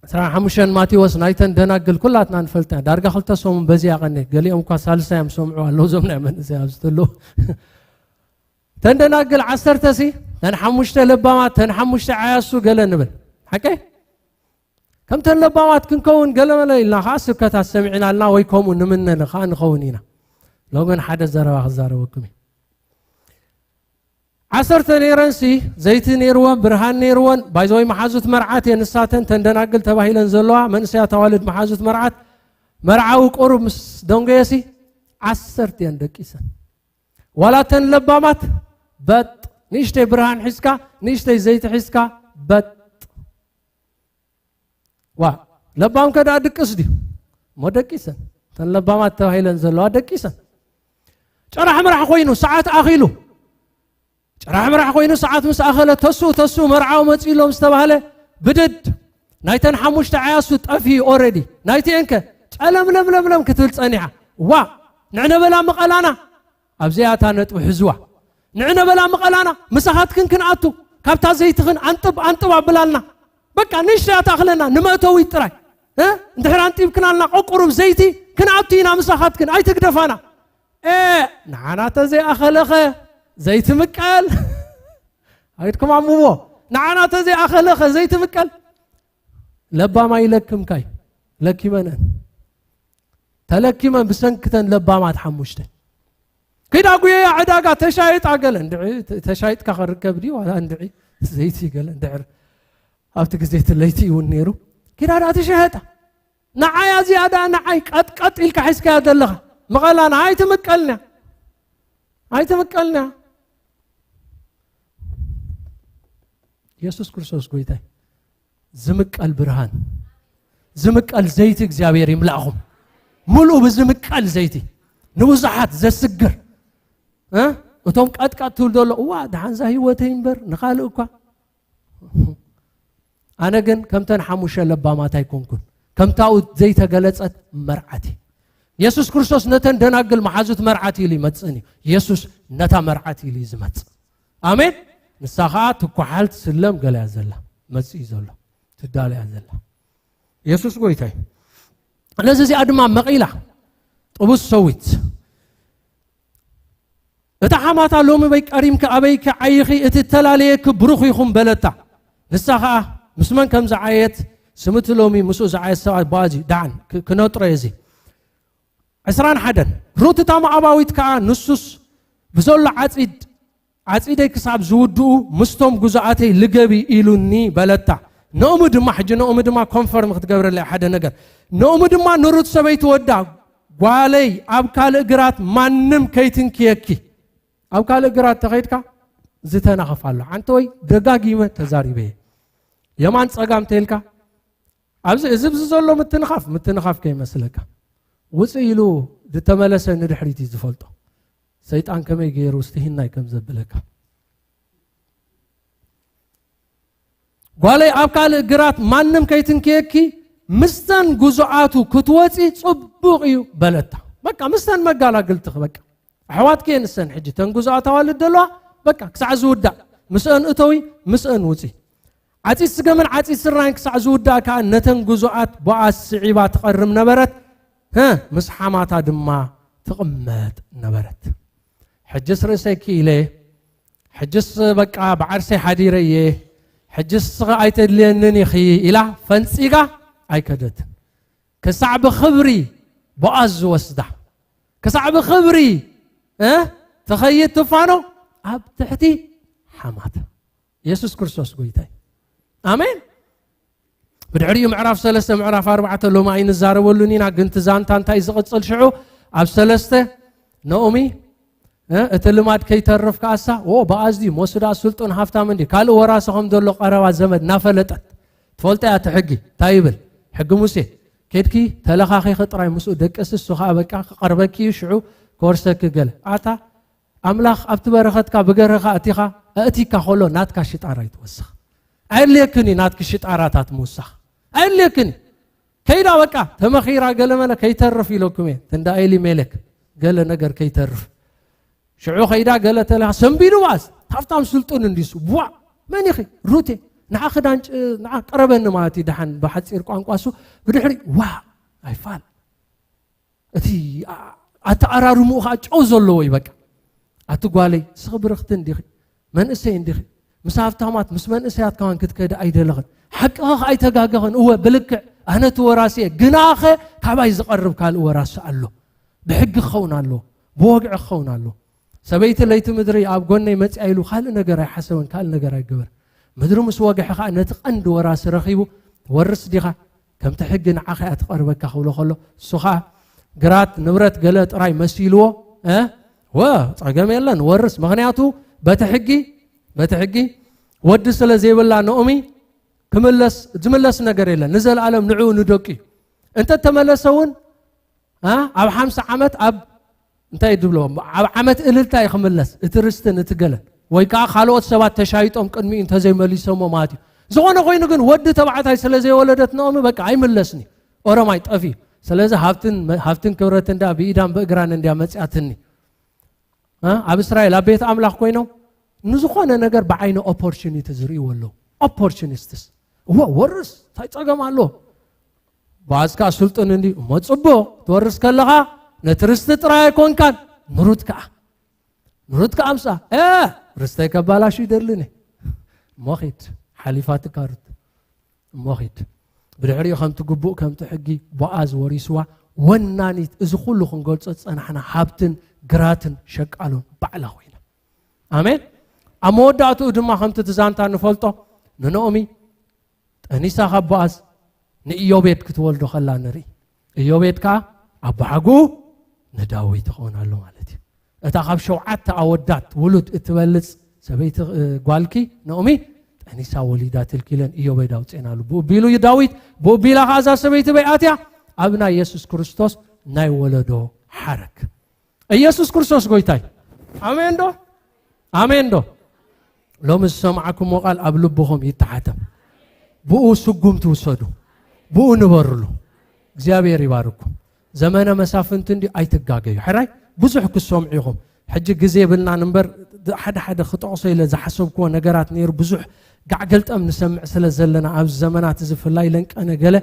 ዕስራን ሓሙሽተን ማቴዎስ ናይተን ደናግል ኩላትና ንፈልጣ። ዳርጋ ክልተ ሰሙን በዚያ ቀኒ። ገሊኦም እኳ ሳልሳይ እዮም ሰምዑ ኣለዉ፣ እዞም ናይ መንእሰያት ኣብዚ ዘለዉ። ተን ደናግል ዓሰርተ ሲ፣ ተን ሓሙሽተ ለባማት፣ ተን ሓሙሽተ ዓያሱ ገለ ንብል። ሓቀይ? ከምተን ለባማት ክንከውን ገለመለ ኢልና ኸዓ ስብከታት ሰሚዕና ኣልና ወይ ከምኡ ንምነ ኸዓ ንኸውን ኢና። ሎሚ ግን ሓደ ዘረባ ክዛረበኩም እዩ። ዓሰርተ ነይረንሲ፣ ዘይቲ ነይርወን፣ ብርሃን ነይርወን። ባይዘወይ መሓዙት መርዓት እየን ንሳተን፣ ተን ደናግል ተባሂለን ዘለዋ መንእሰያት ኣዋልድ መሓዙት መርዓት። መርዓዊ ቁሩብ ምስ ደንጎየሲ፣ ዓሰርተ እየን ደቂሰን። ዋላ ተን ለባማት በጥ፣ ንእሽተይ ብርሃን ሒዝካ፣ ንእሽተይ ዘይቲ ሒዝካ በጥ። ዋ፣ ለባም ከ ደኣ ድቅስ ድዩ? እሞ ደቂሰን። ተን ለባማት ተባሂለን ዘለዋ ደቂሰን። ጨራሕ ምራሕ ኮይኑ፣ ሰዓት ኣኺሉ። ጨራሕ ምራሕ ኮይኑ፣ ሰዓት ምስ ኣኸለ፣ ተሱ፣ ተሱ፣ መርዓዊ መጺኡ ኣሎ ምስ ተባህለ፣ ብድድ። ናይተን ሓሙሽተ ዓያሱ ጠፊኡ ኦረዲ። ናይቲኤን ከ ጨለምለምለምለም ክትብል ጸኒሓ። ዋ፣ ንዕነበላ ምቐላና። ኣብዚኣ እታ ነጥቢ ሕዝዋ። ንዕነበላ ምቐላና፣ ምሳኻትክን ክንኣቱ፣ ካብታ ዘይትኽን ኣንጥብ፣ ኣንጥብ ኣብላልና። በቃ፣ ንእሽተይ ኣታኽለና፣ ንመእተዊት ጥራይ። እ? እንድሕር ኣንጢብክናልና፣ ቆቁሩብ ዘይቲ፣ ክንኣቱ ኢና ምሳኻትክን፣ ኣይትግደፋና። እ፣ ንዓና ተዘይኣኸለኸ፣ ዘይትምቀል። ኣይትኩም ኣምዎ። ንዓና ተዘይኣኸለኸ፣ ዘይትምቀል። ለባማ ይለክምካይ። ለኪመነን። ተለኪመን ብሰንክተን ለባማት ሓሙሽተ። ኪዳ ጉየያ ዕዳጋ ተሻይጣ ገለ እንድዒ፣ ተ-፣ ተሻይጥካ ከርከብ ድዩ? ዋላ እንድዒ ዘይቲ ገለ እንድዕር። ኣብቲ ግዜ እቲ ለይቲ እውን ነይሩ። ኪዳ ደኣ ተሻየጣ። ንዓይ ኣዚኣ ደኣ ንዓይ ቀጥቀጥ ኢልካ ሒዝካያ ዘለኻ። መቐላና ኣይትምቀልንያ። ኣይትምቀልንያ። የሱስ ክርስቶስ ጎይታይ። ዝምቀል ብርሃን፣ ዝምቀል ዘይቲ እግዚኣብሔር ይምላእኹም። ሙሉ ብዝምቀል ዘይቲ ንብዙሓት ዘስግር። እ? እቶም ቀጥቀጥ ትብል ዘሎ፣ እዋ፣ ደሓንዛ ህይወተይ እምበር ንኻልእ እኳ። ኣነ ግን ከምተን ሓሙሸ ለባማት ኣይኮንኩን። ከምታኡ ዘይተገለጸት መርዓት እየ። የሱስ ክርስቶስ ነተን ደናግል መሓዙት መርዓት ኢሉ ይመጽእን እዩ። የሱስ ነታ መርዓት ኢሉ እዩ ዝመጽእ። ኣሜን። ንሳ ኸዓ ትኳሓል ትስለም ገለ እያ ዘላ። መጽእ እዩ ዘሎ። ትዳለ እያ ዘላ። የሱስ ጎይታ እዩ። ስለዚ እዚኣ ድማ መቒላ ጥቡስ ሰዊት። እታ ሓማታ ሎሚ በይ ቀሪምኪ ኣበይኪ ዓይኺ እቲ እተላለየኪ ብሩኽ ይኹን በለታ። ንሳ ኸዓ ምስ መን ከም ዝዓየት ስምቲ ሎሚ ምስኡ ዝዓየት ሰብኣይ ቦኣዝ እዩ። ደሓን ክ- ክነጥሮ እየ እዚ። ዕስራን ሓደን ሩት እታ ሞዓባዊት ከኣ ንሱስ ብዘሎ ዓጺድ ዓጺደይ ክሳብ ዝውድኡ ምስቶም ጉዙኣተይ ልገቢ ኢሉኒ በለታ። ነኡሚ ድማ ሕጂ ነኡሚ ድማ ኮንፈርም ክትገብረለይ ሓደ ነገር። ነኡሚ ድማ ንሩት ሰበይቲ ወዳ ጓለይ ኣብ ካልእ ግራት ማንም ከይትንክየኪ። ኣብ ካልእ ግራት ተኸይድካ ዝተናኸፍ ኣሎ። ሓንቲ ወይ ደጋጊመ ተዛሪበ እየ። የማን ጸጋም ተይልካ ኣብዚ እዚ ብዚ ዘሎ ምትንኻፍ ምትንኻፍ ከይመስለካ። ውፅእ ኢሉ ዝተመለሰ ንድሕሪት እዩ ዝፈልጦ። ሰይጣን ከመይ ገይሩ እስቲ ሂናይ ከም ዘብለካ። ጓለይ ኣብ ካልእ ግራት ማንም ከይትንክየኪ ምስተን ጉዙኣቱ ክትወፂ ፅቡቕ እዩ በለታ። በቃ ምስተን መጋላግልትኺ በቃ ኣሕዋትኪ እየን እሰን ሕጂ ተን ጉዙኣት ኣዋልድ ዘለዋ በቃ ክሳዕ ዝውዳእ ምስአን እተዊ ምስአን ውፂ። ዓፂድ ስገምን ዓፂድ ስርናይን ክሳዕ ዝውዳእ ከዓ ነተን ጉዙኣት ቦኣዝ ስዒባ ትቐርም ነበረት። ህ ምስ ሓማታ ድማ ትቕመጥ ነበረት። ሕጅስ ርእሰይ ክኢለ፣ ሕጅስ በቃ ብዓርሰይ ሓዲረ እየ፣ ሕጅስ ስኸ ኣይተድልየንን ኢኺ ኢላ ፈንፂጋ ኣይከደትን። ክሳዕ ብኽብሪ ቦኣዝ ዝወስዳ፣ ክሳዕ ብኽብሪ እ ትኸይድ ትፋኖ ኣብ ትሕቲ ሓማት። የሱስ ክርስቶስ ጎይታይ። ኣሜን። ብድሕሪኡ ምዕራፍ ሰለስተ ምዕራፍ ኣርባዕተ ሎሚ ኣይንዛረበሉን ኢና፣ ግን እቲ ዛንታ እንታይ ዝቕጽል ሽዑ ኣብ ሰለስተ ነኦሚ እ፣ እቲ ልማድ ከይተርፍ ከኣሳ፣ ኦ፣ ብኣዝዩ ሞስዳ ስልጡን ሃፍታም እንዲ፣ ካልእ ወራሲ ከም ዘሎ ቀረባ ዘመድ እናፈለጠት፣ ትፈልጦ እያ እቲ ሕጊ፣ እንታይ ይብል? ሕጊ ሙሴ፣ ኬድኪ ተለኻኺኺ ጥራይ ምስኡ ደቅሲ፣ እሱ ኸኣ በቃ ክቐርበኪ እዩ፣ ሽዑ ክወርሰኪ ገለ። ኣታ ኣምላኽ ኣብቲ በረኸትካ ብገርህኻ እቲኻ፣ ኣእቲካ ከሎ ናትካ ሽጣራ ይትወስኽ። ኣየድልየክን እዩ ናትኪ ሽጣራታት ምውሳኽ። ኣየድልየክን እዩ። ከይዳ በቃ ተመኺራ ገለ መለ ከይተርፍ ኢለኩም እየ። እንዳ ኤሊሜሌክ ገለ ነገር ከይተርፍ። ሽዑ ከይዳ ገለ ተለኻ ሰንቢዱ ባስ ሃብታም ስልጡን እንዲሱ። ቧ! መን ኢኺ? ሩቴ። ንዓ ክዳን ጭ-፣ ንዓ ቀረበኒ ማለት እዩ። ደሓን ብሓጺር ቋንቋ እሱ ብድሕሪ ዋ! ኣይፋል። እቲ ኣ-፣ ኣተኣራርምኡ ኸዓ ጨው ዘለዎ እዩ በቃ። ኣቲ ጓለይ፣ ንስኺ ብርኽቲ እንዲኺ፣ መንእሰይ እንዲኺ፣ ምስ ሃብታማት፣ ምስ መንእሰያት ከማን ክትከዲ ኣይደለኽን። ሓቅኺ ኸዓ ኣይተጋገኽን። እወ፣ ብልክዕ፣ ኣነ እቲ ወራሲ እየ። ግናኸ ካባይ ዝቐርብ ካልእ ወራሲ ኣሎ። ብሕጊ ክኸውን ኣለዎ። ብወግዒ ክኸውን ኣለዎ። ሰበይቲ ለይቲ ምድሪ ኣብ ጎነይ መጺኣ ኢሉ ካልእ ነገር ኣይሓሰበን፣ ካልእ ነገር ኣይገበረን። ምድሪ ምስ ወግሐ ኸዓ ነቲ ቀንዲ ወራሲ ረኺቡ፣ ትወርስ ዲኻ? ከምቲ ሕጊ ንዓኻ እያ ትቐርበካ ክብሎ ከሎ፣ እሱ ኸዓ ግራት ንብረት ገለ ጥራይ መሲልዎ፣ እ? ወ-፣ ጸገም የለን፣ ወርስ። ምኽንያቱ በቲ ሕጊ፣ በቲ ሕጊ ወዲ ስለ ዘይብላ ነኦሚ ክምለስ፣ ዝምለስ ነገር የለን። ንዘለኣለም ንዕኡ ንደቁ እዩ። እንተ ተመለሰ እውን፣ እ? ኣብ ሓምሳ ዓመት ኣብ እንታይ ድብሎ? ኣብ ዓመት እልልታ እዩ ክምለስ፣ እቲ ርስትን እቲ ገለን። ወይ ከዓ ካልኦት ሰባት ተሻይጦም ቅድሚኡ እንተዘይመሊሶሞ ማለት እዩ። ዝኾነ ኮይኑ ግን ወዲ ተባዕታይ ስለ ዘይወለደት ነኦሚ በቃ ኣይምለስን እዩ። ኦሮማይ ጠፊ። ስለዚ ሃብትን፣ ሃብትን ክብረትን እንዳ ብኢዳን ብእግራን እንዲያ መጽያትኒ። እ? ኣብ እስራኤል ኣብ ቤት ኣምላኽ ኮይኖም ንዝኾነ ነገር ብዓይኒ ኦፖርቹኒቲ ዝርእይዎ ኣለዉ። ኦፖርቹኒስትስ። እወ፣ ወርስ፣ እንታይ ጸገም ኣሎ? ባዝካ ስልጡን እንዲ፣ እሞ ጽቡቕ፣ ትወርስ ከለኻ ነቲ ርስቲ ጥራይ ኣይኮንካን፣ ንሩት ከኣ። ንሩት ከኣ ኣምስኣ። እ፣ ርስተይ ከባላሹ ይደልን እየ። እሞ ኺድ፣ ሓሊፋትካ ሩት። እሞ ኺድ። ብድሕሪኡ ከምቲ ግቡእ፣ ከምቲ ሕጊ፣ ቦኣዝ ወሪስዋ፣ ወናኒት፣ እዚ ኩሉ ክንገልጾ ዝጸናሕና ሃብትን ግራትን ሸቃሎን ባዕላ ኮይና። ኣሜን። ኣብ መወዳእትኡ ድማ ከምቲ እቲ ዛንታ ንፈልጦ፣ ንነኦሚ ጠኒሳ ካብ ቦኣዝ ንኢዮቤድ ክትወልዶ ከላ ንርኢ። ኢዮቤድ ከኣ ኣቦሓጉኡ ንዳዊት ይኸውን ኣሎ ማለት እዩ። እታ ካብ ሸውዓተ ኣወዳት ውሉድ እትበልጽ ሰበይቲ፣ እ፣ ጓልኪ ነኦሚ ኣኒሳ ወሊዳ ትልኪለን እዮበይ ዳውፅኤናሉ ብኡ ቢሉ እዩ ዳዊት። ብኡ ቢላ ከዓ እዛ ሰበይቲ በይ ኣትያ ኣብ ናይ የሱስ ክርስቶስ ናይ ወለዶ ሓረግ። ኢየሱስ ክርስቶስ ጎይታይ። ኣሜን ዶ? ኣሜን ዶ? ሎሚ ዝሰማዕኩሞ ቃል ኣብ ልብኹም ይተሓተም። ብኡ ስጉም ትውሰዱ። ብኡ ንበርሉ። እግዚኣብሔር ይባርኩም። ዘመነ መሳፍንቲ እንዲ ኣይትጋገዩ። ሕራይ ብዙሕ ክሰምዑ ኢኹም። ሕጂ ግዜ የብልናን እምበር ሓደ ሓደ ክጠቕሶ ኢለ ዝሓሰብክዎ ነገራት ነይሩ። ብዙሕ ጋዕገልጠም ንሰምዕ ስለ ዘለና ኣብዚ ዘመናት እዚ ፍላይ ለንቀነ ገለ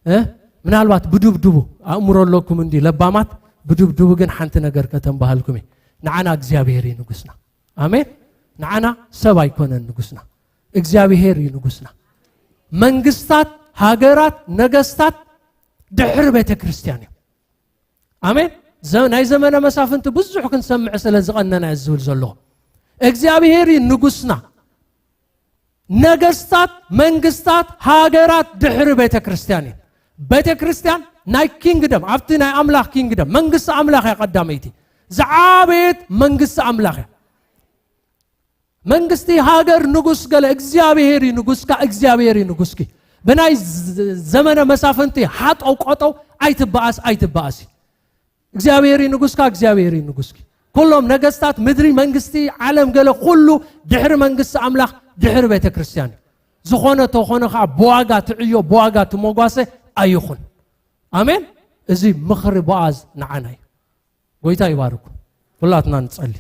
እ? ምናልባት ብዱብዱቡ ኣእምሮ ኣለኩም እንዲ ለባማት ብዱብዱቡ ግን ሓንቲ ነገር ከተንባሃልኩም እየ። ንዓና እግዚኣብሔር እዩ ንጉስና። ኣሜን። ንዓና ሰብ ኣይኮነን ንጉስና፣ እግዚኣብሔር እዩ ንጉስና። መንግስታት፣ ሃገራት፣ ነገስታት ድሕሪ ቤተ ክርስቲያን እዮም። ኣሜን። ዘ- ናይ ዘመነ መሳፍንቲ ብዙሕ ክንሰምዕ ስለ ዝቐነና እየ ዝብል ዘለኹ። እግዚኣብሔር እዩ ንጉስና። ነገስታት፣ መንግስታት፣ ሃገራት ድሕሪ ቤተ ክርስቲያን እዩ። ቤተ ክርስቲያን ናይ ኪንግደም፣ ኣብቲ ናይ ኣምላኽ ኪንግደም መንግስቲ ኣምላኽ እያ ቀዳመይቲ። ዝዓበየት መንግስቲ ኣምላኽ እያ። መንግስቲ፣ ሃገር፣ ንጉስ ገለ እግዚኣብሔር እዩ ንጉስካ፣ እግዚኣብሔር እዩ ንጉስኪ። ብናይ ዝ- ዘመነ መሳፍንቲ ሓጠው ቆጠው ኣይትበኣስ ኣይትበኣሲ። እግዚኣብሔር እዩ ንጉስካ፣ እግዚኣብሔር እዩ ንጉስኪ። ኩሎም ነገስታት ምድሪ፣ መንግስቲ ዓለም ገለ ኩሉ ድሕሪ መንግስቲ ኣምላኽ፣ ድሕሪ ቤተ ክርስቲያን እዩ። ዝኾነ ተኾነ ከዓ ብዋጋ ትዕዮ፣ ብዋጋ ትሞጓሰ ኣይኹን። ኣሜን። እዚ ምኽሪ ቦኣዝ ንዓና እዩ። ጎይታ ይባርኩ። ኩላትና ንጸሊ።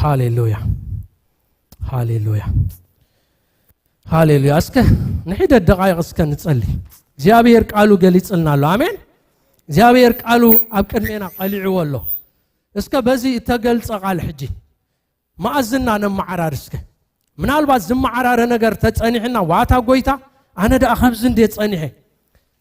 ሃሌሉያ፣ ሃሌሉያ፣ ሃሌሉያ። እስከ ንሒደት ደቓይቕ እስከ ንጸሊ። እግዚኣብሔር ቃሉ ገሊጽልና ኣሎ። ኣሜን። እግዚኣብሔር ቃሉ ኣብ ቅድሜና ቀሊዕዎ ኣሎ። እስከ በዚ እተገልጸ ቃል ሕጂ መኣዝና ነመዓራር እስከ። ምናልባት ዝመዓራረ ነገር ተጸኒሕና፣ ዋታ ጎይታ፣ ኣነ ደኣ ከምዚ እንዴ ጸኒሐ፣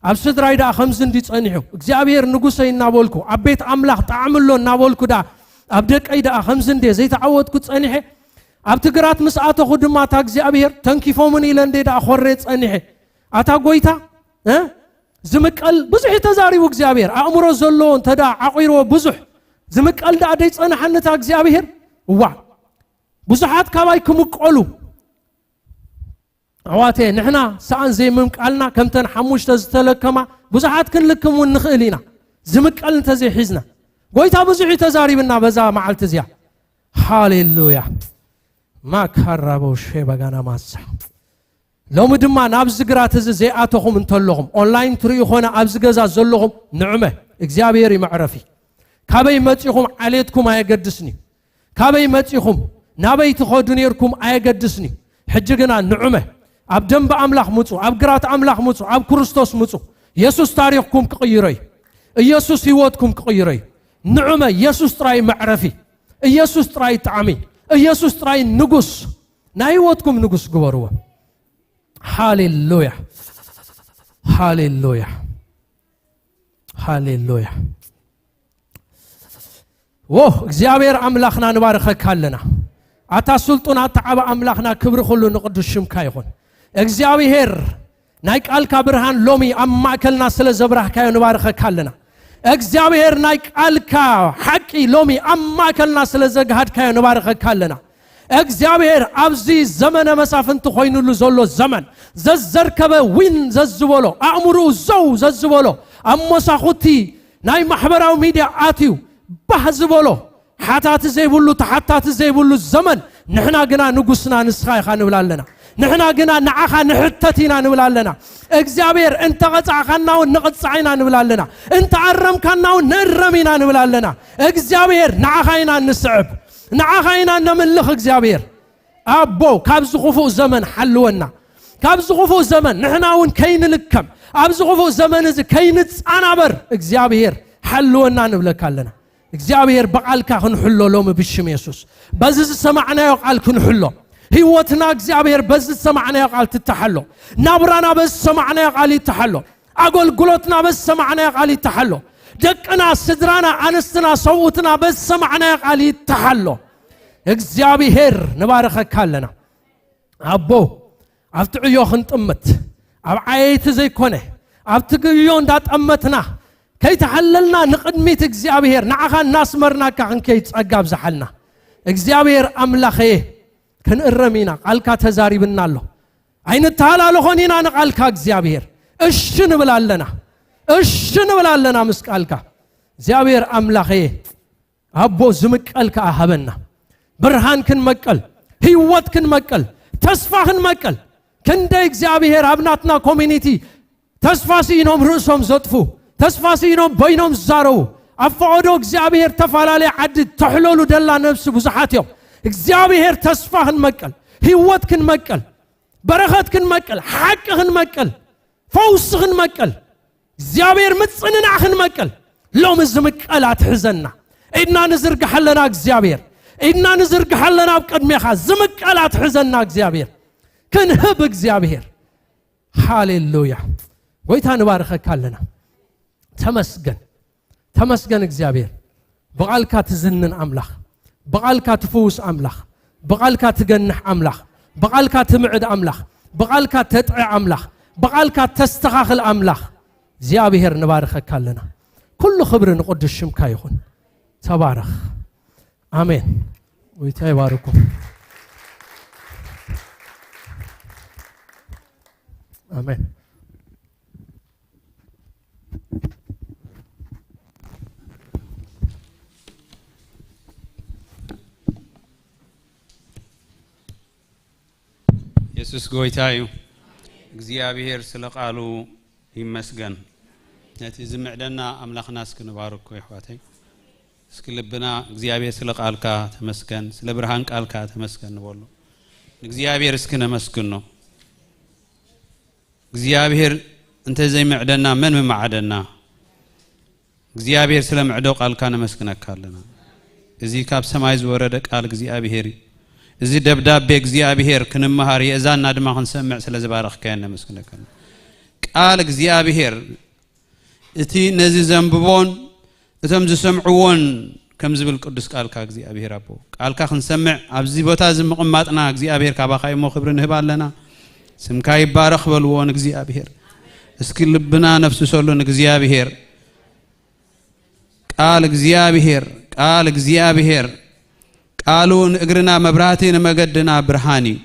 ኣብ ስድራይ ደኣ ከምዚ እንዲ ጸኒሑ፣ እግዚኣብሔር ንጉሰይ እናበልኩ፣ ኣብ ቤት ኣምላኽ ጣዕሚ ኣሎ እናበልኩ ደኣ፣ ኣብ ደቀይ ደኣ ከምዚ እንዴ ዘይተዓወትኩ ጸኒሐ፣ ኣብቲ ግራት ምስ ኣተኹ ድማ እታ እግዚኣብሔር ተንኪፎምን ኢለ እንዴ ደኣ ኾሬ ጸኒሐ። ኣታ ጎይታ፣ እ? ዝምቀል ብዙሕ እዩ ተዛሪቡ እግዚኣብሔር። ኣእምሮ ዘለዎ እንተ ደኣ ዓቑርዎ ብዙሕ፣ ዝምቀል ደኣ ደይጸንሓኒ እታ እግዚኣብሔር። እዋ፣ ብዙሓት ካባይ ክምቀሉ። ኣሕዋተየ፣ ንሕና ሰኣን ዘይምምቃልና ከምተን ሓሙሽተ ዝተለከማ ብዙሓት ክንልክም እውን ንኽእል ኢና። ዝምቀል እንተዘይሒዝና። ጎይታ ብዙሕ እዩ ተዛሪብና በዛ መዓልቲ እዚኣ። ሃሌሉያ። ማካራቦ ሼባጋና ማሳ። ሎሚ ድማ ናብዚ ግራት እዚ ዘይኣተኹም እንተለኹም፣ ኦንላይን ትርእዩ ኾነ ኣብዚ ገዛ ዘለኹም፣ ንዑመ፣ እግዚኣብሔር እዩ መዕረፊ። ካበይ መጺኹም ዓሌትኩም ኣየገድስን እዩ። ካበይ መጺኹም ናበይ ትኸዱ ነይርኩም ኣየገድስን እዩ። ሕጂ ግና ንዑመ፣ ኣብ ደንበ ኣምላኽ ምጹ፣ ኣብ ግራት ኣምላኽ ምጹ፣ ኣብ ክርስቶስ ምጹ። የሱስ ታሪኽኩም ክቕይሮ እዩ። ኢየሱስ ህይወትኩም ክቕይሮ እዩ። ንዑመ፣ ኢየሱስ ጥራይ መዕረፊ፣ ኢየሱስ ጥራይ ጣዕሚ፣ ኢየሱስ ጥራይ ንጉስ፣ ናይ ህይወትኩም ንጉስ ግበርዎ። ሃሌሉያ፣ ሃሌሉያ፣ ሃሌሉያ። ዎ፣ እግዚኣብሔር ኣምላኽና ንባርኸካ ኣለና። ኣታ ስልጡን፣ ኣታ ዓቢ ኣምላኽና፣ ክብሪ ኩሉ ንቕዱስ ሽምካ ይኹን። እግዚኣብሔር ናይ ቃልካ ብርሃን ሎሚ ኣብ ማእከልና ስለ ዘብራህካዮ ንባርኸካ ኣለና። እግዚኣብሔር ናይ ቃልካ ሓቂ ሎሚ ኣብ ማእከልና ስለ ዘግሃድካዮ ንባርኸካ ኣለና። እግዚኣብሔር ኣብዚ ዘመነ መሳፍንቲ ኮይኑሉ ዘሎ ዘመን፣ ዘዘርከበ ዊን ዘዝበሎ፣ ኣእምርኡ ዘው ዘዝበሎ፣ ኣብ መሳኹቲ ናይ ማሕበራዊ ሚድያ ኣትዩ ባህ ዝበሎ፣ ሓታቲ ዘይብሉ፣ ተሓታቲ ዘይብሉ ዘመን፣ ንሕና ግና ንጉስና ንስኻ ኢኻ ንብል ኣለና። ንሕና ግና ንዓኻ ንሕተት ኢና ንብል ኣለና። እግዚኣብሔር፣ እንተ ቐጻዕኻና እውን ንቕጻዕ ኢና ንብል ኣለና። እንተ ኣረምካና እውን ንእረም ኢና ንብል ኣለና። እግዚኣብሔር፣ ንዓኻ ኢና ንስዕብ፣ ንዓኻ ኢና ነምልኽ። እግዚኣብሔር ኣቦ፣ ካብዚ ክፉእ ዘመን ሓልወና። ካብዚ ክፉእ ዘመን ንሕና እውን ከይንልከም፣ ኣብዚ ክፉእ ዘመን እዚ ከይንጻናበር እግዚኣብሔር ሓልወና ንብለካ ኣለና። እግዚኣብሔር ብቓልካ ክንሕሎ ሎሚ ብሽም የሱስ። በዚ ዝሰማዕናዮ ቃል ክንሕሎ። ህይወትና እግዚኣብሔር በዚ ዝሰማዕናዮ ቃል ትተሓሎ። ናብራና በዚ ዝሰማዕናዮ ቃል ይተሓሎ። ኣገልግሎትና በዚ ዝሰማዕናዮ ቃል ይተሓሎ። ደቅና፣ ስድራና፣ ኣንስትና፣ ሰብኡትና በዚ ዝሰማዕናዮ ቃል ይተሓሎ። እግዚኣብሔር ንባርኸካ ኣለና። ኣቦ፣ ኣብቲ ዕዮ ክንጥምት፣ ኣብ ዓየይቲ ዘይኮነ፣ ኣብቲ ዕዮ እንዳጠመትና፣ ከይተሓለልና ንቕድሚት እግዚኣብሔር ንዓኻ እናስመርናካ ክንከይድ ጸጋ ኣብዝሓልና። እግዚኣብሔር ኣምላኸየ፣ ክንእረም ኢና። ቃልካ ተዛሪብና ኣሎ። ኣይንተሃላለኾን ኢና ንቓልካ እግዚኣብሔር። እሺ ንብል ኣለና። እሺ ንብል ኣለና ምስ ቃልካ። እግዚኣብሔር ኣምላኸየ፣ ኣቦ ዝምቀል ከኣ ሃበና። ብርሃን ክንመቀል፣ ህይወት ክንመቀል፣ ተስፋ ክንመቀል። ክንደይ እግዚኣብሔር ኣብ ናትና ኮሚኒቲ ተስፋ ስኢኖም ርእሶም ዘጥፉ፣ ተስፋ ስኢኖም በይኖም ዝዛረቡ፣ ኣብ ፈቐዶ እግዚኣብሔር ተፈላለየ ዓዲ ተሕለሉ ደላ ነብሲ ብዙሓት እዮም። እግዚኣብሔር ተስፋ ክንመቀል፣ ህይወት ክንመቀል፣ በረኸት ክንመቀል፣ ሓቂ ክንመቀል፣ ፈውሲ ክንመቀል፣ እግዚኣብሔር ምጽንናዕ ክንመቀል። ሎሚ ዝምቀል ኣትሕዘና። ኢድና ንዝርግሕ ኣለና እግዚኣብሔር። ኢድና ንዝርግሕ ኣለና ኣብ ቅድሜኻ። ዝምቀል ኣትሕዘና እግዚኣብሔር። ክንህብ እግዚኣብሔር። ሃሌሉያ። ጎይታ ንባርኸካ ኣለና። ተመስገን። ተመስገን እግዚኣብሔር። ብቓልካ ትዝንን ኣምላኽ፣ ብቓልካ ትፍውስ ኣምላኽ፣ ብቓልካ ትገንሕ ኣምላኽ፣ ብቓልካ ትምዕድ ኣምላኽ፣ ብቓልካ ተጥዕ ኣምላኽ፣ ብቓልካ ተስተኻኽል ኣምላኽ እግዚኣብሔር ንባርኸካ ኣለና። ኩሉ ክብሪ ንቕዱስ ሽምካ ይኹን። ተባረኽ። ኣሜን። ጎይታ ይባርኩም። ኣሜን። የሱስ ጎይታ እዩ። እግዚኣብሔር ስለ ቃሉ ይመስገን። ነቲ ዝምዕደና ኣምላኽና እስኪ ንባርኮ የሕዋተይ። እስኪ ልብና እግዚኣብሔር ስለ ቃልካ ተመስገን፣ ስለ ብርሃን ቃልካ ተመስገን ንበሎ። ንእግዚኣብሔር እስኪ ነመስግኖ። እግዚኣብሔር እንተዘይምዕደና መን ምመዓደና? እግዚኣብሔር ስለ ምዕዶ ቃልካ ነመስግነካ ኣለና። እዚ ካብ ሰማይ ዝወረደ ቃል እግዚኣብሔር እዩ። እዚ ደብዳቤ እግዚኣብሔር ክንመሃር የእዛንና ድማ ክንሰምዕ ስለ ዝባረኽካዮ ነመስግነካ ኣለና። ቃል እግዚኣብሔር እቲ ነዚ ዘንብቦን እቶም ዝሰምዕዎን ከም ዝብል ቅዱስ ቃልካ እግዚኣብሔር ኣቦ፣ ቃልካ ክንሰምዕ ኣብዚ ቦታ እዚ ምቕማጥና እግዚኣብሔር ካባኻ እሞ ክብሪ ንህብ ኣለና። ስምካ ይባረኽ በልዎ ንእግዚኣብሔር። እስኪ ልብና ነፍስሰሉ ንእግዚኣብሔር። ቃል እግዚኣብሔር፣ ቃል እግዚኣብሔር፣ ቃሉ ንእግርና መብራህቲ ንመገድና ብርሃን እዩ።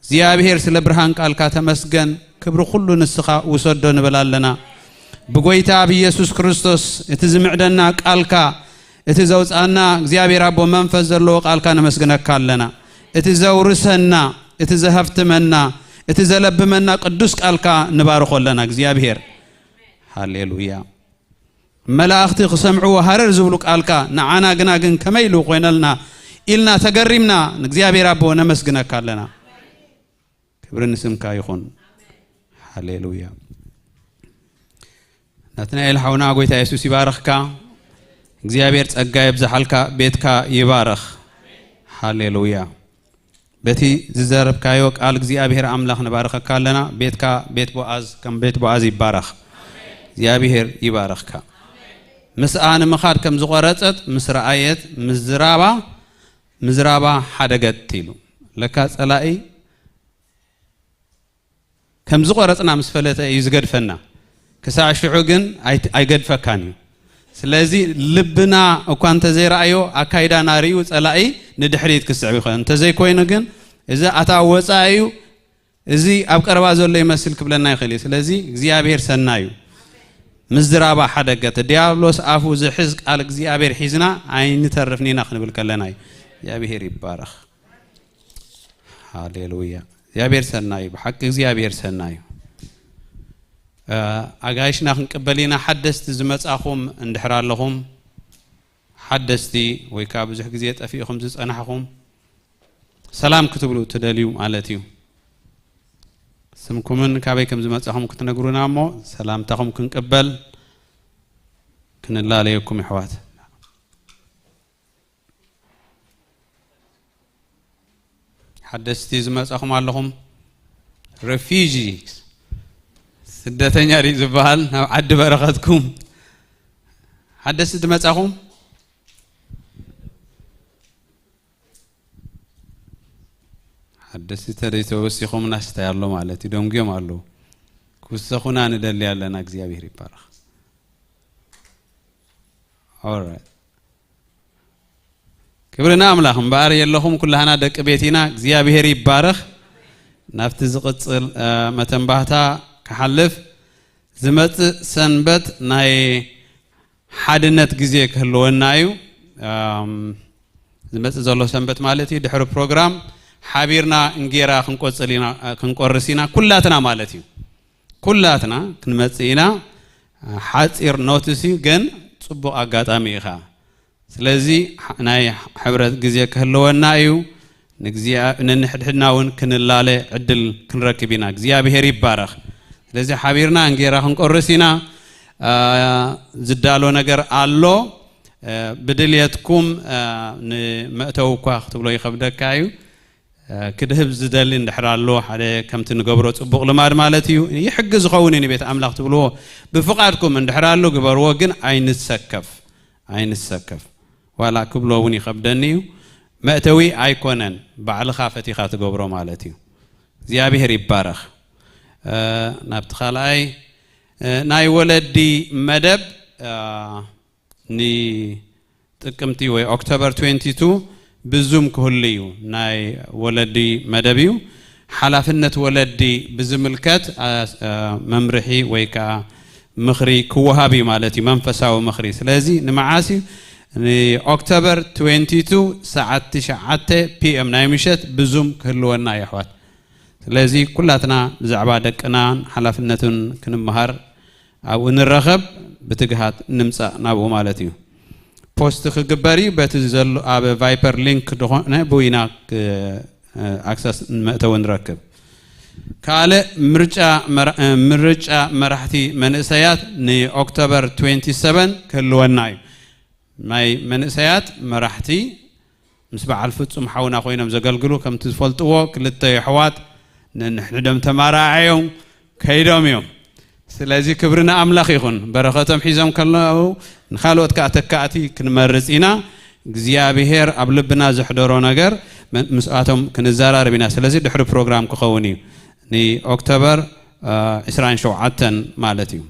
እግዚኣብሔር ስለ ብርሃን ቃልካ ተመስገን፣ ክብሪ ኩሉ ንስኻ ውሰዶ ንብል ኣለና። ብጎይታ ብኢየሱስ ክርስቶስ እቲ ዝምዕደና ቃልካ፣ እቲ ዘውፅኣና እግዚኣብሔር ኣቦ መንፈስ ዘለዎ ቃልካ ነመስግነካ ኣለና። እቲ ዘውርሰና፣ እቲ ዘሀፍትመና፣ እቲ ዘለብመና ቅዱስ ቃልካ ንባርኾ ኣለና እግዚኣብሔር። ሃሌሉያ። መላእኽቲ ክሰምዕዎ ሃረር ዝብሉ ቃልካ ንዓና ግና ግን ከመይ ኢሉ ኮይነልና ኢልና ተገሪምና ንእግዚኣብሔር ኣቦ ነመስግነካ ኣለና። ክብሪ ንስምካ ይኹን። ሃሌሉያ። ናትናኤል ሓውና ጎይታ የሱስ ይባረኽካ። እግዚኣብሔር ጸጋ የብዝሓልካ፣ ቤትካ ይባረኽ። ሃሌሉያ። በቲ ዝዘረብካዮ ቃል እግዚኣብሔር ኣምላኽ ንባርኸካ ኣለና። ቤትካ ቤት ቦኣዝ ከም ቤት ቦኣዝ ይባረኽ። እግዚኣብሔር ይባረኽካ። ምስኣ ንምኻድ ከም ዝቖረጸት ምስ ረኣየት ምዝራባ ምዝራባ ሓደገት ኢሉ። ለካ ጸላኢ ከም ዝቖረጽና ምስ ፈለጠ እዩ ዝገድፈና። ክሳዕ ሽዑ ግን ኣይት-፣ ኣይገድፈካን እዩ። ስለዚ ልብና እኳ እንተዘይረኣዮ ኣካይዳና ርእዩ ጸላኢ ንድሕሪት ክስዕብ ይኽእል። እንተዘይኮይኑ ግን እዚ ኣታ ወጻኢ እዩ፣ እዚ ኣብ ቀረባ ዘሎ ይመስል ክብለና ይኽእል እዩ። ስለዚ እግዚኣብሔር ሰናይ እዩ። ምዝራባ ሓደገት፣ ዲያብሎስ ኣፉ ዝሕዝ ቃል እግዚኣብሔር ሒዝና ኣይንተርፍን ኢና ክንብል ከለና እዩ። እግዚኣብሔር ይባረኽ። ሃሌሉያ። እግዚኣብሔር ሰናይ እዩ። ብሓቂ እግዚኣብሔር ሰናይ እዩ። እ፣ ኣጋይሽና ክንቅበል ኢና። ሓደስቲ ዝመጻኹም እንድሕር ኣለኹም፣ ሓደስቲ ወይ ከዓ ብዙሕ ግዜ ጠፊእኹም ዝጸናሕኹም፣ ሰላም ክትብሉ ትደልዩ ማለት እዩ። ስምኩምን ካበይ ከም ዝመጻኹም ክትነግሩና እሞ ሰላምታኹም ክንቅበል ክንላለየኩም የሕዋት። ሓደስቲ ዝመጻኹም ኣለኹም። ሬፊጂ፣ ስደተኛ ድዩ ዝበሃል? ናብ ዓዲ በረኸትኩም ሓደስቲ ዝመጻኹም። ሓደስቲ ተደይ ተወሲኹም ናስታይ ኣሎ ማለት እዩ። ደንጉዮም ኣለዉ። ክውሰኹና ንደሊ ኣለና። እግዚኣብሔር ይባረኽ። Alright. ክብሪ ንኣምላኽ። እምበኣር የለኹም ኩላህና ደቂ ቤት ኢና። እግዚኣብሔር ይባረኽ። ናብቲ ዝቕጽል፣ እ፣ መተንባህታ ክሓልፍ፣ ዝመጽእ ሰንበት ናይ ሓድነት ግዜ ክህልወና እዩ። እም፣ ዝመጽእ ዘሎ ሰንበት ማለት እዩ። ድሕሪ ፕሮግራም ሓቢርና እንጌራ ክንቆጽል ኢና፣ ክንቆርስ ኢና። ኩላትና ማለት እዩ። ኩላትና ክንመጽእ ኢና። ሓጺር ኖትስ እዩ፣ ግን ጽቡቕ ኣጋጣሚ ኢኻ። ስለዚ፣ ሓ-፣ ናይ ሕብረት ግዜ ክህልወና እዩ። ንግዚኣ-፣ ነንሕድሕድና እውን ክንላለ ዕድል ክንረክብ ኢና። እግዚኣብሔር ይባረኽ። ስለዚ፣ ሓቢርና እንጌራ ክንቆርስ ኢና። አ፣ ዝዳሎ ነገር ኣሎ። አ፣ ብድልየትኩም፣ አ፣ ንመእተዊ እኳ ክትብሎ ይኸብደካ እዩ። አ፣ ክድህብ ዝደሊ እንድሕር ኣሎ፣ ሓደ ከምቲ ንገብሮ ጽቡቕ ልማድ ማለት እዩ። ይሕግዝ ዝኸውን እዩ ንቤት ኣምላኽ ትብልዎ፣ ብፍቓድኩም እንድሕር ኣሎ ግበርዎ፣ ግን ኣይንሰከፍ፣ ኣይንሰከፍ። ዋላ ክብሎ እውን ይኸብደኒ እዩ። መእተዊ ኣይኮነን፣ ባዕልኻ ፈቲኻ ትገብሮ ማለት እዩ። እግዚኣብሔር ይባረኽ። አ፣ ናብቲ ካልኣይ፣ አ፣ ናይ ወለዲ መደብ፣ አ፣ ንጥቅምቲ ወይ ኦክቶበር ትዌንቲ ቱ ብዙም ክህሉ እዩ። ናይ ወለዲ መደብ እዩ። ሓላፍነት ወለዲ ብዝምልከት፣ አ፣ አ፣ መምርሒ ወይ ከዓ ምኽሪ ክወሃብ እዩ ማለት እዩ፣ መንፈሳዊ ምኽሪ። ስለዚ ንመዓስ እዩ? ንኦክቶበር ትዌንቲ ቱ ሰዓት ትሽዓተ ፒ ኤም ናይ ምሸት ብዙም ክህልወና እዩ፣ ኣሕዋት። ስለዚ ኩላትና ብዛዕባ ደቅናን ሓላፍነቱን ክንመሃር ኣብኡ ንረኸብ፣ ብትግሃት ንምጻእ ናብኡ ማለት እዩ። ፖስት ክግበር እዩ፣ በቲ ዘሎ ኣብ ቫይፐር ሊንክ ዝኾነ ብኡ ኢና ክ-፣ ኣክሰስ ንመእተዊ ንረክብ። ካልእ ምርጫ መራ-፣ ምርጫ መራሕቲ መንእሰያት ንኦክቶበር ትዌንቲ ሰቨን ክህልወና እዩ። ናይ መንእሰያት መራሕቲ ምስ በዓል ፍጹም ሓውና ኮይኖም ዘገልግሉ፣ ከምቲ ዝፈልጥዎ ክልተ የሕዋት ነንሕድሕዶም ተመራዓዮም ከይዶም እዮም። ስለዚ ክብሪ ንኣምላኽ ይኹን። በረኸቶም ሒዞም ከለዉ ንኻልኦት ከኣ ተካእቲ ክንመርጽ ኢና። እግዚኣብሔር ኣብ ልብና ዘሕደሮ ነገር መ-፣ ምስኣቶም ክንዘራረብ ኢና። ስለዚ ድሕሪ ፕሮግራም ክኸውን እዩ። ንኦክቶበር፣ አ፣ ዕስራን ሸውዓተን ማለት እዩ።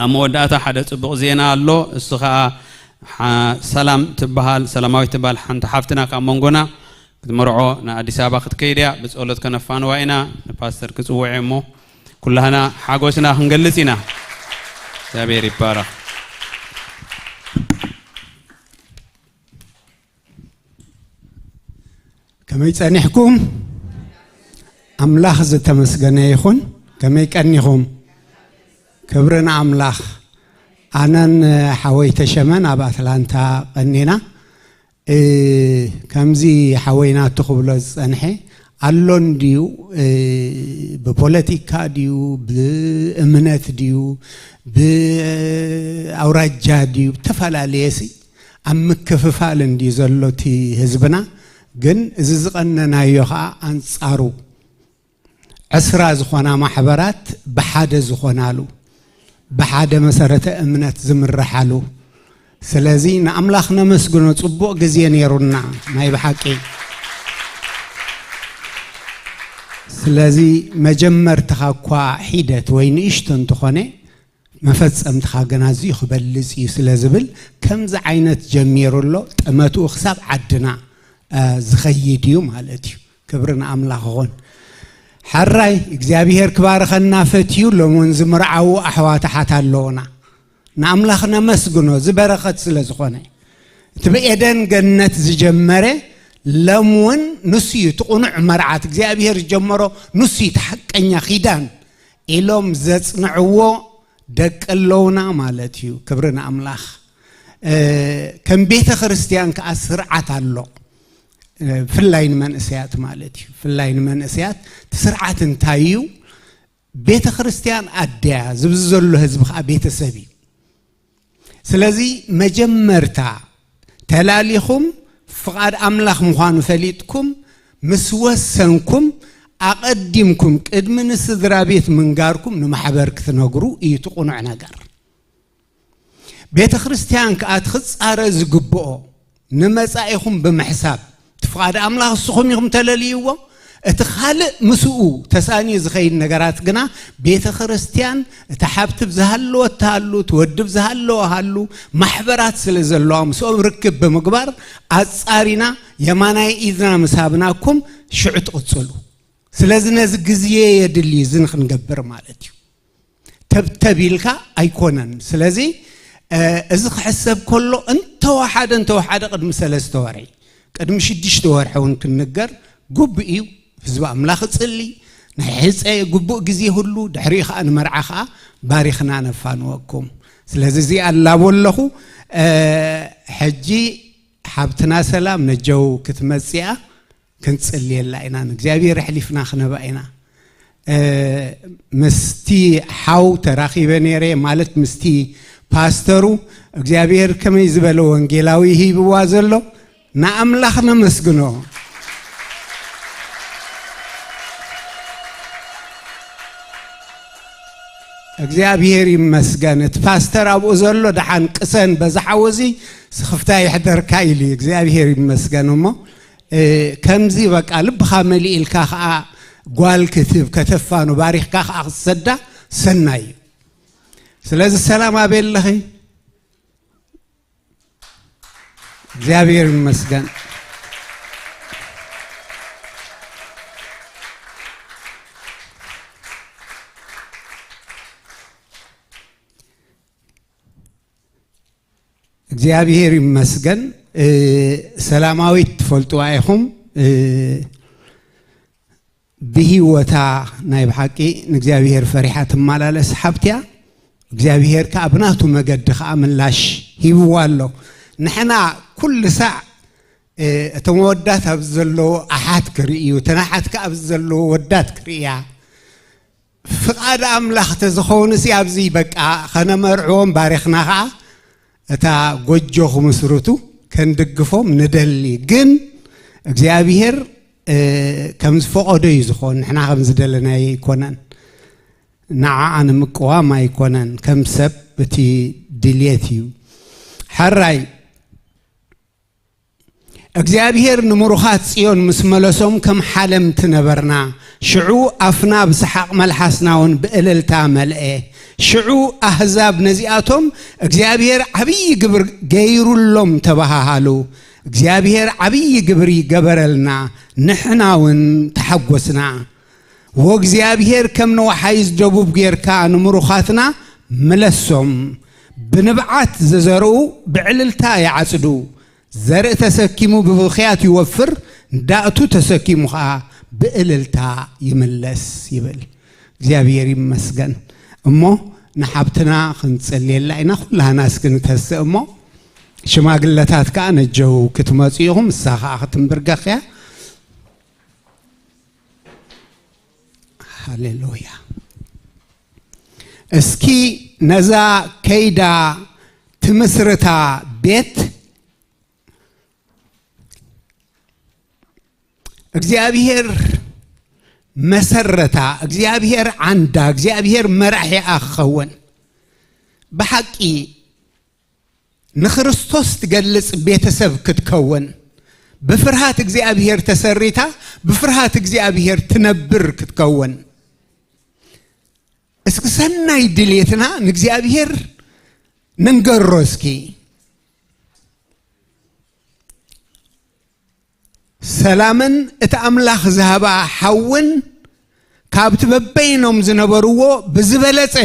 ኣብ መወዳእታ ሓደ ጽቡቕ ዜና ኣሎ። እሱ ኸኣ ሓ-፣ ሰላም ትበሃል፣ ሰላማዊት ትበሃል ሓንቲ ሓፍትና ካብ መንጎና ክትመርዖ ንኣዲስ ኣበባ ክትከይድ እያ። ብጸሎት ከነፋንዋ ኢና። ንፓስተር ክጽውዕ እየ እሞ ኩላህና ሓጎስና ክንገልጽ ኢና። እግዚኣብሔር ይባረኽ። ከመይ ጸኒሕኩም? ኣምላኽ ዝተመስገነ ይኹን። ከመይ ቀኒኹም? ክብሪ ንኣምላኽ። ኣነን ሓወይ ተሸመን ኣብ ኣትላንታ ቀኒና። እ፣ ከምዚ ሓወይ ናቱ ክብሎ ዝጸንሐ፣ ኣሎ እንድዩ፣ እ፣ ብፖለቲካ ድዩ፣ ብእምነት ድዩ፣ ብኣውራጃ ድዩ፣ ብተፈላለየ ሲ ኣብ ምክፍፋል እንድዩ ዘሎ እቲ ህዝብና። ግን እዚ ዝቐነናዮ ኸኣ ኣንጻሩ ዕስራ ዝኾና ማሕበራት ብሓደ ዝኾናሉ፣ ብሓደ መሰረተ እምነት ዝምርሓሉ። ስለዚ ንኣምላኽ ነመስግኖ፣ ጽቡቕ ግዜ ነይሩና ናይ ብሓቂ። ስለዚ መጀመርትኻ እኳ ሒደት ወይ ንእሽቶ እንተኾነ፣ መፈጸምትኻ ግን ኣዝዩ ክበልጽ እዩ ስለ ዝብል፣ ከምዚ ዓይነት ጀሚሩ ኣሎ። ጠመትኡ ክሳብ ዓድና፣ እ፣ ዝኸይድ እዩ ማለት እዩ። ክብሪ ንኣምላኽ ይኹን። ሕራይ እግዚኣብሄር ክባርኸና ፈትዩ፣ ሎሚ እውን ዝምርዓዉ ኣሕዋት ኣሓት ኣለዉና። ንኣምላኽ ነመስግኖ፣ እዚ በረኸት ስለ ዝኾነ። እቲ ብኤደን ገነት ዝጀመረ፣ ሎም እውን ንሱ እዩ፣ እቲ ቅኑዕ መርዓት እግዚኣብሄር ዝጀመሮ ንሱ እዩ፣ እቲ ሓቀኛ ኪዳን ኢሎም ዘጽንዕዎ ደቂ ኣለዉና ማለት እዩ። ክብሪ ንኣምላኽ። እ፣ ከም ቤተ ክርስቲያን ከኣ ስርዓት ኣሎ። እ፣ ብፍላይ ንመንእሰያት ማለት እዩ። ብፍላይ ንመንእሰያት እቲ ስርዓት እንታይ እዩ? ቤተ ክርስቲያን ኣደያ፣ ዝብዚ ዘሎ ህዝቢ ከኣ ቤተሰብ እዩ። ስለዚ መጀመርታ ተላሊኹም ፍቓድ ኣምላኽ ምዃኑ ፈሊጥኩም ምስ ወሰንኩም፣ ኣቐዲምኩም ቅድሚ ንስድራ ቤት ምንጋርኩም ንማሕበር ክትነግሩ እዩ እቲ ቅኑዕ ነገር። ቤተ ክርስቲያን ከኣ እቲ ክጻረ ዝግብኦ ንመጻኢኹም ብምሕሳብ፣ እቲ ፍቓድ ኣምላኽ እስኹም ኢኹም ተለልይዎ፣ እቲ ካልእ ምስኡ ተሳንዩ ዝኸይድ ነገራት ግና ቤተ ክርስቲያን እቲ ሓብቲ ብዝሃለወ እትሃሉ፣ እቲ ወዲ ብዝሃለወ ሃሉ፣ ማሕበራት ስለ ዘለዋ ምስኦም ርክብ ብምግባር ኣጻሪና የማናይ ኢድና ምስ ሃብናኩም ሽዑ ትቕጽሉ። ስለዚ ነዚ ግዜ የድሊ፣ እዚ ንክንገብር ማለት እዩ። ተብተብ ኢልካ ኣይኮነን። ስለዚ እዚ ክሕሰብ ከሎ እንተወሓደ እንተወሓደ ቅድሚ ሰለስተ ወርሒ ቅድሚ ሽዱሽተ ወርሒ እውን ክንንገር ግቡእ እዩ። ህዝቢ ኣምላኽ እጽሊ ናይ ሕፀ ግቡእ ግዜ ሁሉ ድሕሪኡ ከዓ ንመርዓ ከዓ ባሪኽና ነፋንወኩም። ስለዚ እዚ ኣላቦ ኣለኹ። ሕጂ ሓብትና ሰላም ነጀው ክትመፅኣ ክንጽልየላ ኢና። ንእግዚኣብሔር ኣሕሊፍና ክነባ ኢና። ምስቲ ሓው ተራኺበ ነይረ፣ ማለት ምስቲ ፓስተሩ። እግዚኣብሔር ከመይ ዝበለ ወንጌላዊ ሂብዋ ዘሎ፣ ንኣምላኽ ነመስግኖ። እግዚኣብሔር ይመስገን። እቲ ፓስተር ኣብኡ ዘሎ ደሓን ቅሰን በዚ ሓወዚ ስኽፍታ ይሕደርካ ኢሉ እዩ። እግዚኣብሔር ይመስገን። እሞ ከምዚ በቃ ልብኻ መሊእልካ ከዓ ጓል ክትብ ከተፋኑ ባሪኽካ ከዓ ክትሰዳ ሰናይ እዩ። ስለዚ ሰላም ኣበይ ኣለኺ? እግዚኣብሔር ይመስገን። እግዚኣብሔር ይመስገን። ሰላማዊት ትፈልጥዋ ኢኹም። ብህይወታ ናይ ብሓቂ ንእግዚኣብሔር ፈሪሓ ትመላለስ ሓብትያ። እግዚኣብሔር ከዓ ብናቱ መገዲ ከዓ ምላሽ ሂብዋ ኣሎ። ንሕና ኩሉ ሳዕ እቶም ወዳት ኣብ ዘለዎ ኣሓት ክርእዩ፣ ተናሓት ከዓ ኣብዚ ዘለዎ ወዳት ክርእያ፣ ፍቓድ ኣምላኽ ተዝኸውንሲ ኣብዚ በቃ ኸነመርዕዎም ባሪኽና ኸዓ እታ ጎጆ ክምስርቱ ከንድግፎም ንደሊ። ግን እግዚኣብሔር ከም ዝፈቐዶ እዩ ዝኾን፣ ንሕና ከም ዝደለናዮ ኣይኮነን። ንዓኣ ንምቅዋም ኣይኮነን፣ ከም ሰብ እቲ ድልየት እዩ። ሕራይ እግዚኣብሔር ንምሩኻት ጽዮን ምስ መለሶም ከም ሓለምቲ ነበርና። ሽዑ ኣፍና ብሰሓቕ መልሓስና እውን ብእልልታ መልአ። ሽዑ ኣህዛብ ነዚኣቶም እግዚኣብሔር ዓብዪ ግብር ገይሩሎም ተባሃሃሉ። እግዚኣብሔር ዓብዪ ግብሪ ገበረልና፣ ንሕና እውን ተሓጎስና። ወእግዚኣብሔር ከም ንወሓይዝ ደቡብ ጌርካ ንምሩኻትና ምለሶም። ብንብዓት ዝዘርኡ ብዕልልታ ይዓጽዱ። ዘርኢ ተሰኪሙ ብብኽያት ይወፍር፣ ንዳእቱ ተሰኪሙ ኸኣ ብእልልታ ይምለስ ይብል። እግዚኣብሔር ይመስገን። እሞ ንሓብትና ክንጸልየላ ኢና፣ ኩላህና እስኪ ንተስእ እሞ ሽማግለታት ከኣ ነጀው ክትመጹ ኢኹም፣ እሳ ከኣ ክትንብርገኽ እያ። ሃሌሉያ። እስኪ ነዛ ከይዳ ትምስርታ ቤት እግዚኣብሔር መሰረታ፣ እግዚኣብሔር ዓንዳ፣ እግዚኣብሔር መራሒኣ ክኸውን ብሓቂ ንክርስቶስ ትገልጽ ቤተሰብ ክትከውን፣ ብፍርሃት እግዚኣብሔር ተሰሪታ፣ ብፍርሃት እግዚኣብሔር ትነብር ክትከውን። እስኪ ሰናይ ድሌትና ንእግዚኣብሔር ንንገሮ እስኪ። ሰላምን እቲ ኣምላኽ ዝሃባ ሓውን ካብቲ በበይኖም ዝነበርዎ ብዝበለጸ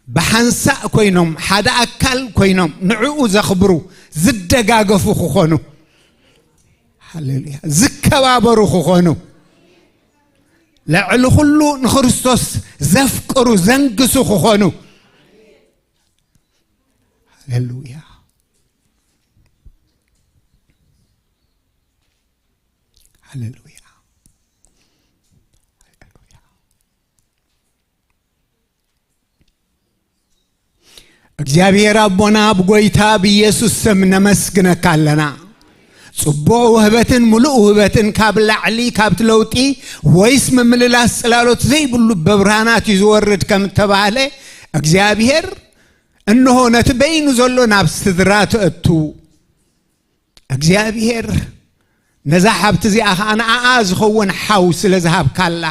ብሓንሳእ ኮይኖም፣ ሓደ ኣካል ኮይኖም፣ ንዕኡ ዘኽብሩ፣ ዝደጋገፉ ክኾኑ፣ ሃሌሉያ፣ ዝከባበሩ ክኾኑ፣ ልዕሊ ኩሉ ንክርስቶስ ዘፍቅሩ፣ ዘንግሱ ክኾኑ። ሃሌሉያ። ሃሌሉያ። ሃሌሉያ። እግዚኣብሔር ኣቦና፣ ብጎይታ ብኢየሱስ ስም ነመስግነካ ኣለና። ጽቡቕ ውህበትን ምሉእ ውህበትን ካብ ላዕሊ፣ ካብቲ ለውጢ ወይስ ምምልላስ ጽላሎት ዘይብሉ በብርሃናት እዩ ዝወርድ ከም እተባህለ፣ እግዚኣብሔር እንሆ ነቲ በይኑ ዘሎ ናብ ስድራ ተእቱ። እግዚኣብሔር ነዛ ሓብቲ እዚኣ ኸዓ ንኣኣ ዝኸውን ሓው ስለ ዝሃብካላ፣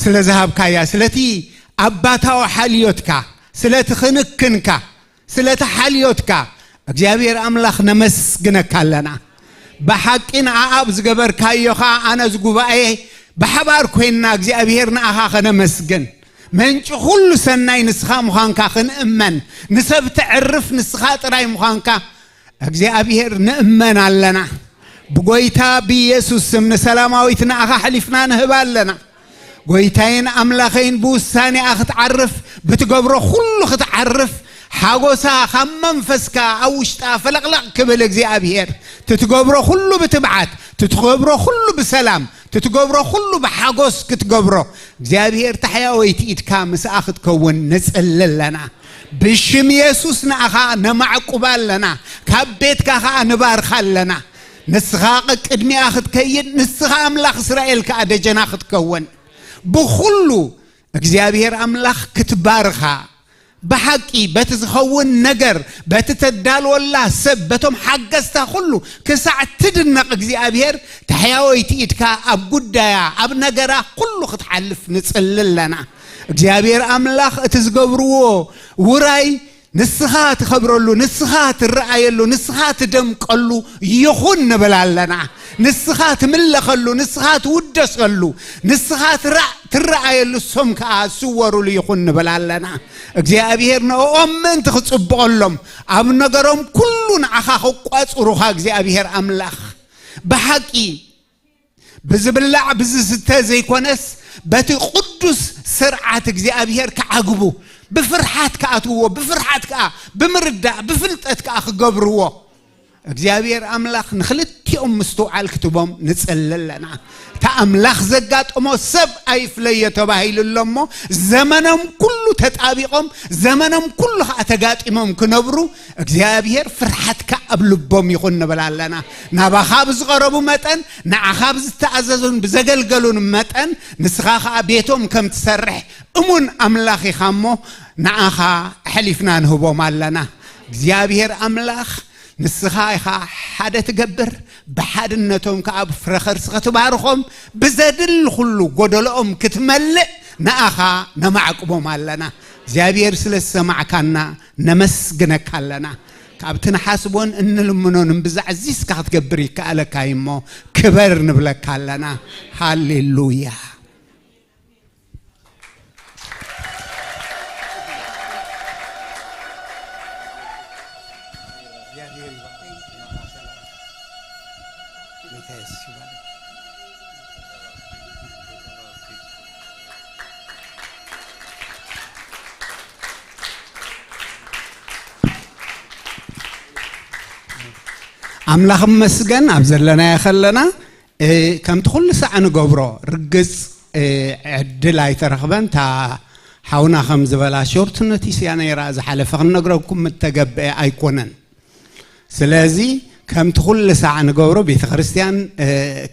ስለ ዝሃብካያ፣ ስለቲ ኣባታዊ ሓልዮትካ፣ ስለቲ ክንክንካ፣ ስለቲ ሓልዮትካ እግዚኣብሔር ኣምላኽ ነመስግነካ ኣለና። ብሓቂ ንኣኣ ኣብ ዝገበርካዮ ኸዓ ኣነ እዚ ጉባኤ ብሓባር ኮይንና እግዚኣብሔር ንኣኻ ከነመስግን፣ ምንጪ ኩሉ ሰናይ ንስኻ ምዃንካ ክንእመን፣ ንሰብ ተዕርፍ ንስኻ ጥራይ ምዃንካ እግዚኣብሔር ንእመን ኣለና። ብጎይታ ብኢየሱስ ስም ንሰላማዊት ንኣኻ ኣሕሊፍና ንህባ ኣለና። ጎይታይን ኣምላኸይን ብውሳኔኣ ክትዓርፍ፣ ብትገብሮ ኩሉ ክትዓርፍ፣ ሓጎሳ ካብ መንፈስካ ኣብ ውሽጣ ፈለቕለቕ ክብል እግዚኣብሔር፣ ትትገብሮ ኩሉ ብትብዓት፣ ትትገብሮ ኩሉ ብሰላም፣ ትትገብሮ ኩሉ ብሓጎስ ክትገብሮ እግዚኣብሔር ታሕያወይቲ ኢድካ ምስኣ ክትከውን ንጽሊ ኣለና። ብሽም የሱስ ንኣኻ ነማዕቁባ ኣለና። ካብ ቤትካ ኸኣ ንባርኻ ኣለና። ንስኻ ቅድሚኣ ክትከይድ፣ ንስኻ ኣምላኽ እስራኤል ከኣ ደጀና ክትከውን፣ ብኹሉ እግዚኣብሔር ኣምላኽ ክትባርኻ፣ ብሓቂ በቲ ዝኸውን ነገር፣ በቲ ተዳልወላ ሰብ፣ በቶም ሓገዝታ ኩሉ ክሳዕ ትድነቕ እግዚኣብሔር፣ ተሕያወይቲ ኢድካ ኣብ ጉዳያ፣ ኣብ ነገራ ኩሉ ክትሓልፍ ንጽሊ ኣለና። እግዚኣብሔር ኣምላኽ እቲ ዝገብርዎ ውራይ ንስኻ ትኸብረሉ፣ ንስኻ ትረኣየሉ፣ ንስኻ ትደምቀሉ ይኹን ንብል ኣለና። ንስኻ ትምለኸሉ፣ ንስኻ ትውደሰሉ፣ ንስኻ ትራ-፣ ትረኣየሉ፣ እሶም ከኣ ዝስወሩሉ ይኹን ንብል ኣለና። እግዚኣብሔር ንኦም ምእንቲ ክጽብቐሎም፣ ኣብ ነገሮም ኩሉ ንዓኻ ክቋጽሩኻ እግዚኣብሔር ኣምላኽ ብሓቂ ብዝብላዕ ብዝስተ ዘይኮነስ፣ በቲ ቅዱስ ስርዓት እግዚኣብሔር ክዓግቡ፣ ብፍርሓት ክኣትውዎ፣ ብፍርሓት ከኣ፣ ብምርዳእ፣ ብፍልጠት ከኣ ክገብርዎ፣ እግዚኣብሔር ኣምላኽ ንኽልቲኦም ምስትውዓል ክትቦም ንጽሊ ኣለና። እቲ ኣምላኽ ዘጋጠሞ ሰብ ኣይፍለዮ ተባሂሉ ኣሎ እሞ፣ ዘመኖም ኩሉ ተጣቢቖም፣ ዘመኖም ኩሉ ከኣ ተጋጢሞም ክነብሩ፣ እግዚኣብሔር ፍርሓትካ ኣብ ልቦም ይኹን ንብል ኣለና። ናባኻ ብዝቐረቡ መጠን፣ ንዓኻ ብዝተኣዘዙን ብዘገልገሉን መጠን፣ ንስኻ ኸኣ ቤቶም ከም ትሰርሕ እሙን ኣምላኽ ኢኻ እሞ፣ ንዓኻ ኣሕሊፍና ንህቦም ኣለና። እግዚኣብሔር ኣምላኽ፣ ንስኻ ኢኻ ሓደ ትገብር፣ ብሓድነቶም ከኣ ብፍረ ኸርሲ ክትባርኾም፣ ብዘድሊ ኩሉ ጎደሎኦም ክትመልእ ንኣኻ ነማዕቅቦም ኣለና። እግዚኣብሔር ስለ ዝሰማዕካና ነመስግነካ ኣለና። ካብቲ ንሓስቦን እንልምኖን እምብዛ ኣዚዝካ ክትገብር ይከኣለካ እዩ እሞ፣ ክበር ንብለካ ኣለና። ሃሌሉያ። ኣምላኽ መስገን ኣብ ዘለናዮ ከለና፣ እ፣ ከምቲ ኩሉ ሳዕ ንገብሮ ርግጽ፣ እ፣ ዕድል ኣይተረኽበን። እታ ሓውና ከም ዝበላ ሾርት ኖቲስ እያ ነይራ፣ ዝሓለፈ ክንነግረኩም እተገብአ ኣይኮነን። ስለዚ ከምቲ ኩሉ ሳዕ ንገብሮ ቤተ ክርስቲያን፣ እ፣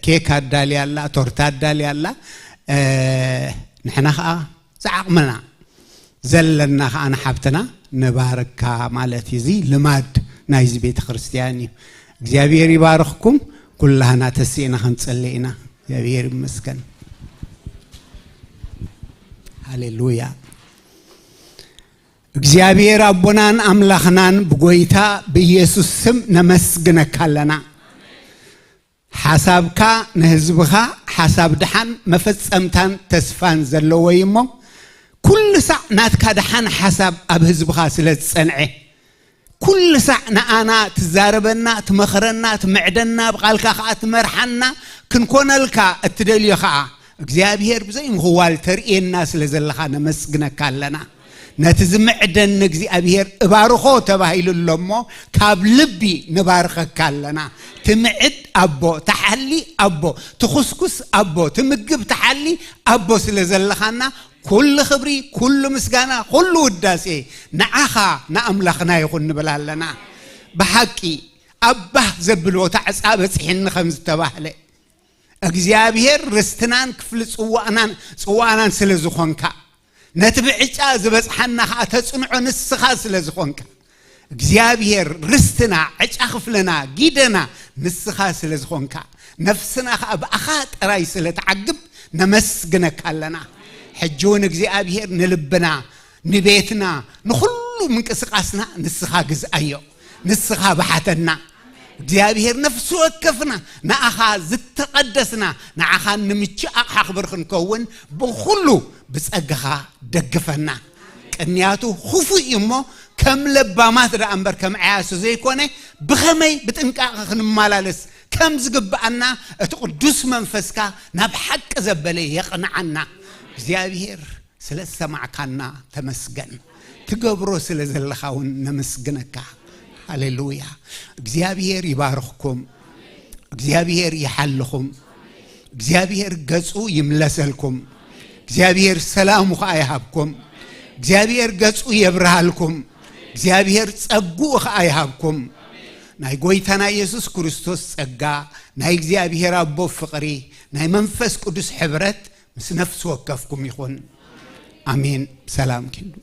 ኬክ ኣዳልያ ኣላ፣ ቶርታ ኣዳልያ ኣላ። እ፣ ንሕና ኸኣ ዝዓቕምና ዘለና ኸኣ ንሓብትና ንባርካ ማለት እዩ። እዚ ልማድ ናይዚ ቤተ ክርስቲያን እዩ። እግዚኣብሔር ይባርኽኩም። ኩላህና ተሲእና ክንጸሊ ኢና። እግዚኣብሔር ይመስገን። ሃሌሉያ። እግዚኣብሔር ኣቦናን ኣምላኽናን ብጎይታ ብኢየሱስ ስም ነመስግነካ ኣለና። ሓሳብካ ንህዝብኻ ሓሳብ ድሓን መፈጸምታን ተስፋን ዘለዎ እዩ እሞ፣ ኩሉ ሳዕ ናትካ ድሓን ሓሳብ ኣብ ህዝብኻ ስለ ዝጸንዐ፣ ኩሉ ሳዕ ንኣና ትዛረበና፣ ትመኽረና፣ ትምዕደና፣ ብቓልካ ኸኣ ትመርሓና ክንኮነልካ እትደልዮ ኸኣ፣ እግዚኣብሔር ብዘይ ምኽዋል ተርእየና ስለ ዘለኻ ነመስግነካ ኣለና። ነቲ ዝምዕደኒ እግዚኣብሔር እባርኾ ተባሂሉ ኣሎ እሞ፣ ካብ ልቢ ንባርኸካ ኣለና። ትምዕድ ኣቦ፣ ትሓሊ ኣቦ፣ ትኹስኩስ ኣቦ፣ ትምግብ ትሓሊ ኣቦ ስለ ዘለኻና፣ ኩሉ ክብሪ፣ ኩሉ ምስጋና፣ ኩሉ ውዳሴ ንዓኻ ንኣምላኽና ይኹን ንብል ኣለና። ብሓቂ ኣባህ ዘብል ቦታ ዕጻ በጺሕኒ ከም ዝተባህለ፣ እግዚኣብሔር ርስትናን ክፍሊ ጽዋእናን፣ ጽዋእናን ስለ ዝኾንካ፣ ነቲ ብዕጫ ዝበጽሓና ኸኣ ተጽንዖ ንስኻ ስለ ዝኾንካ፣ እግዚኣብሔር ርስትና፣ ዕጫ ክፍልና፣ ጊደና ንስኻ ስለ ዝኾንካ፣ ነፍስና ኸኣ ብኣኻ ጥራይ ስለ ትዓግብ ነመስግነካ ኣለና። ሕጂ እውን እግዚኣብሔር ንልብና፣ ንቤትና፣ ንኹሉ ምንቅስቓስና ንስኻ ግዝኣዮ። ንስኻ ብሓተና። እግዚኣብሔር ነፍሲ ወከፍና ንኣኻ ዝተቐደስና፣ ንዓኻ ንምቹእ ኣቕሓ ክብር ክንከውን ብኹሉ ብጸጋኻ ደግፈና። ቅንያቱ ክፉእ እዩ እሞ ከም ለባማት ደኣ እምበር ከም ዓያሱ ዘይኮነ ብኸመይ ብጥንቃቐ ክንመላለስ ከም ዝግብኣና እቲ ቅዱስ መንፈስካ ናብ ሓቂ ዘበለ የቕንዓና። እግዚኣብሔር ስለ ዝሰማዕካና ተመስገን። ትገብሮ ስለ ዘለኻ እውን ነመስግነካ። ሃሌሉያ። እግዚኣብሔር ይባርኽኩም። እግዚኣብሔር ይሓልኹም። እግዚኣብሔር ገጹ ይምለሰልኩም። እግዚኣብሔር ሰላሙ ኸኣ ይሃብኩም። እግዚኣብሔር ገጹ የብርሃልኩም። እግዚኣብሔር ጸግኡ ኸኣ ይሃብኩም። ናይ ጐይታና ኢየሱስ ክርስቶስ ጸጋ፣ ናይ እግዚኣብሔር ኣቦ ፍቕሪ፣ ናይ መንፈስ ቅዱስ ሕብረት ምስ ነፍሲ ወከፍኩም ይኹን። ኣሜን። ሰላም ኪንዱ።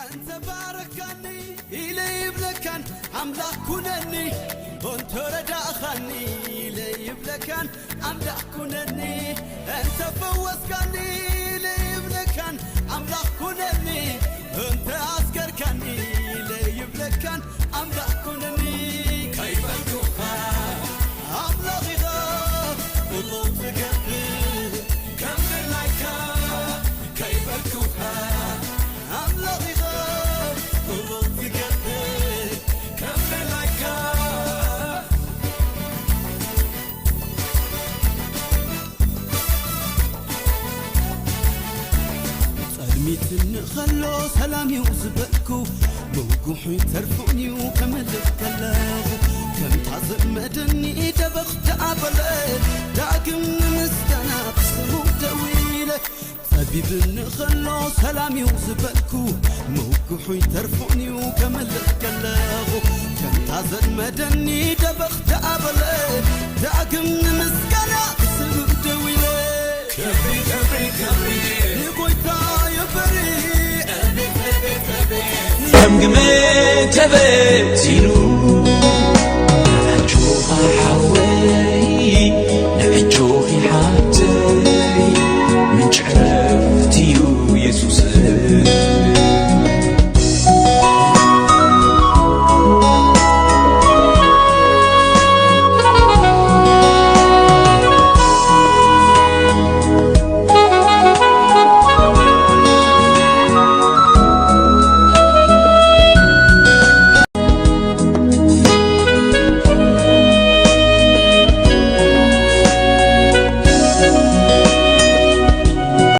እንተ ባረካኒ ኢለ ይብለካን ኣምላኽ ኩነኒ፣ እንተ ረዳእኻኒ ኢለ ይብለካን ኣምላኽ ኩነኒ፣ እንተ ፈወስካኒ ኢለ ይብለካን ኣምላኽ ኩነኒ፣ እንተ ኣስገርካኒ ኢለ ይብለካን ኣምላኽ ኩነኒ። ከይበልኩኻ ኣምላኽ ኢኻ ኩሉ ትገብር፣ ከም ድላይካ ከይበልኩኻ ኣምላኽ ኢኻ ኩሉ ትገብር፣ ከም ድላይካ። ጸልሚትኒ ኸሎ ሰላም እዩ ዝበልኩ፣ ምጉሑ ይተርፎን እዩ ከምልኽ ከለኹ። ከምታ ዘመደኒ ደበኽ ደኣ በለ፣ ዳግም ንምስጋና ብስሙ ደዊለ። ጸቢብኒ ኸሎ ሰላም እዩ ዝበልኩ፣ ምጉሑ ይተርፎን እዩ ከምልኽ ከለኹ። ከምታ ዘመደኒ ደበኽ ደኣ በለ፣ ዳግም ንምስጋና ብስሙ ደዊለ። ንጎይታ የበሪ ከም ግመ ተበቲኑ ኣጆኻ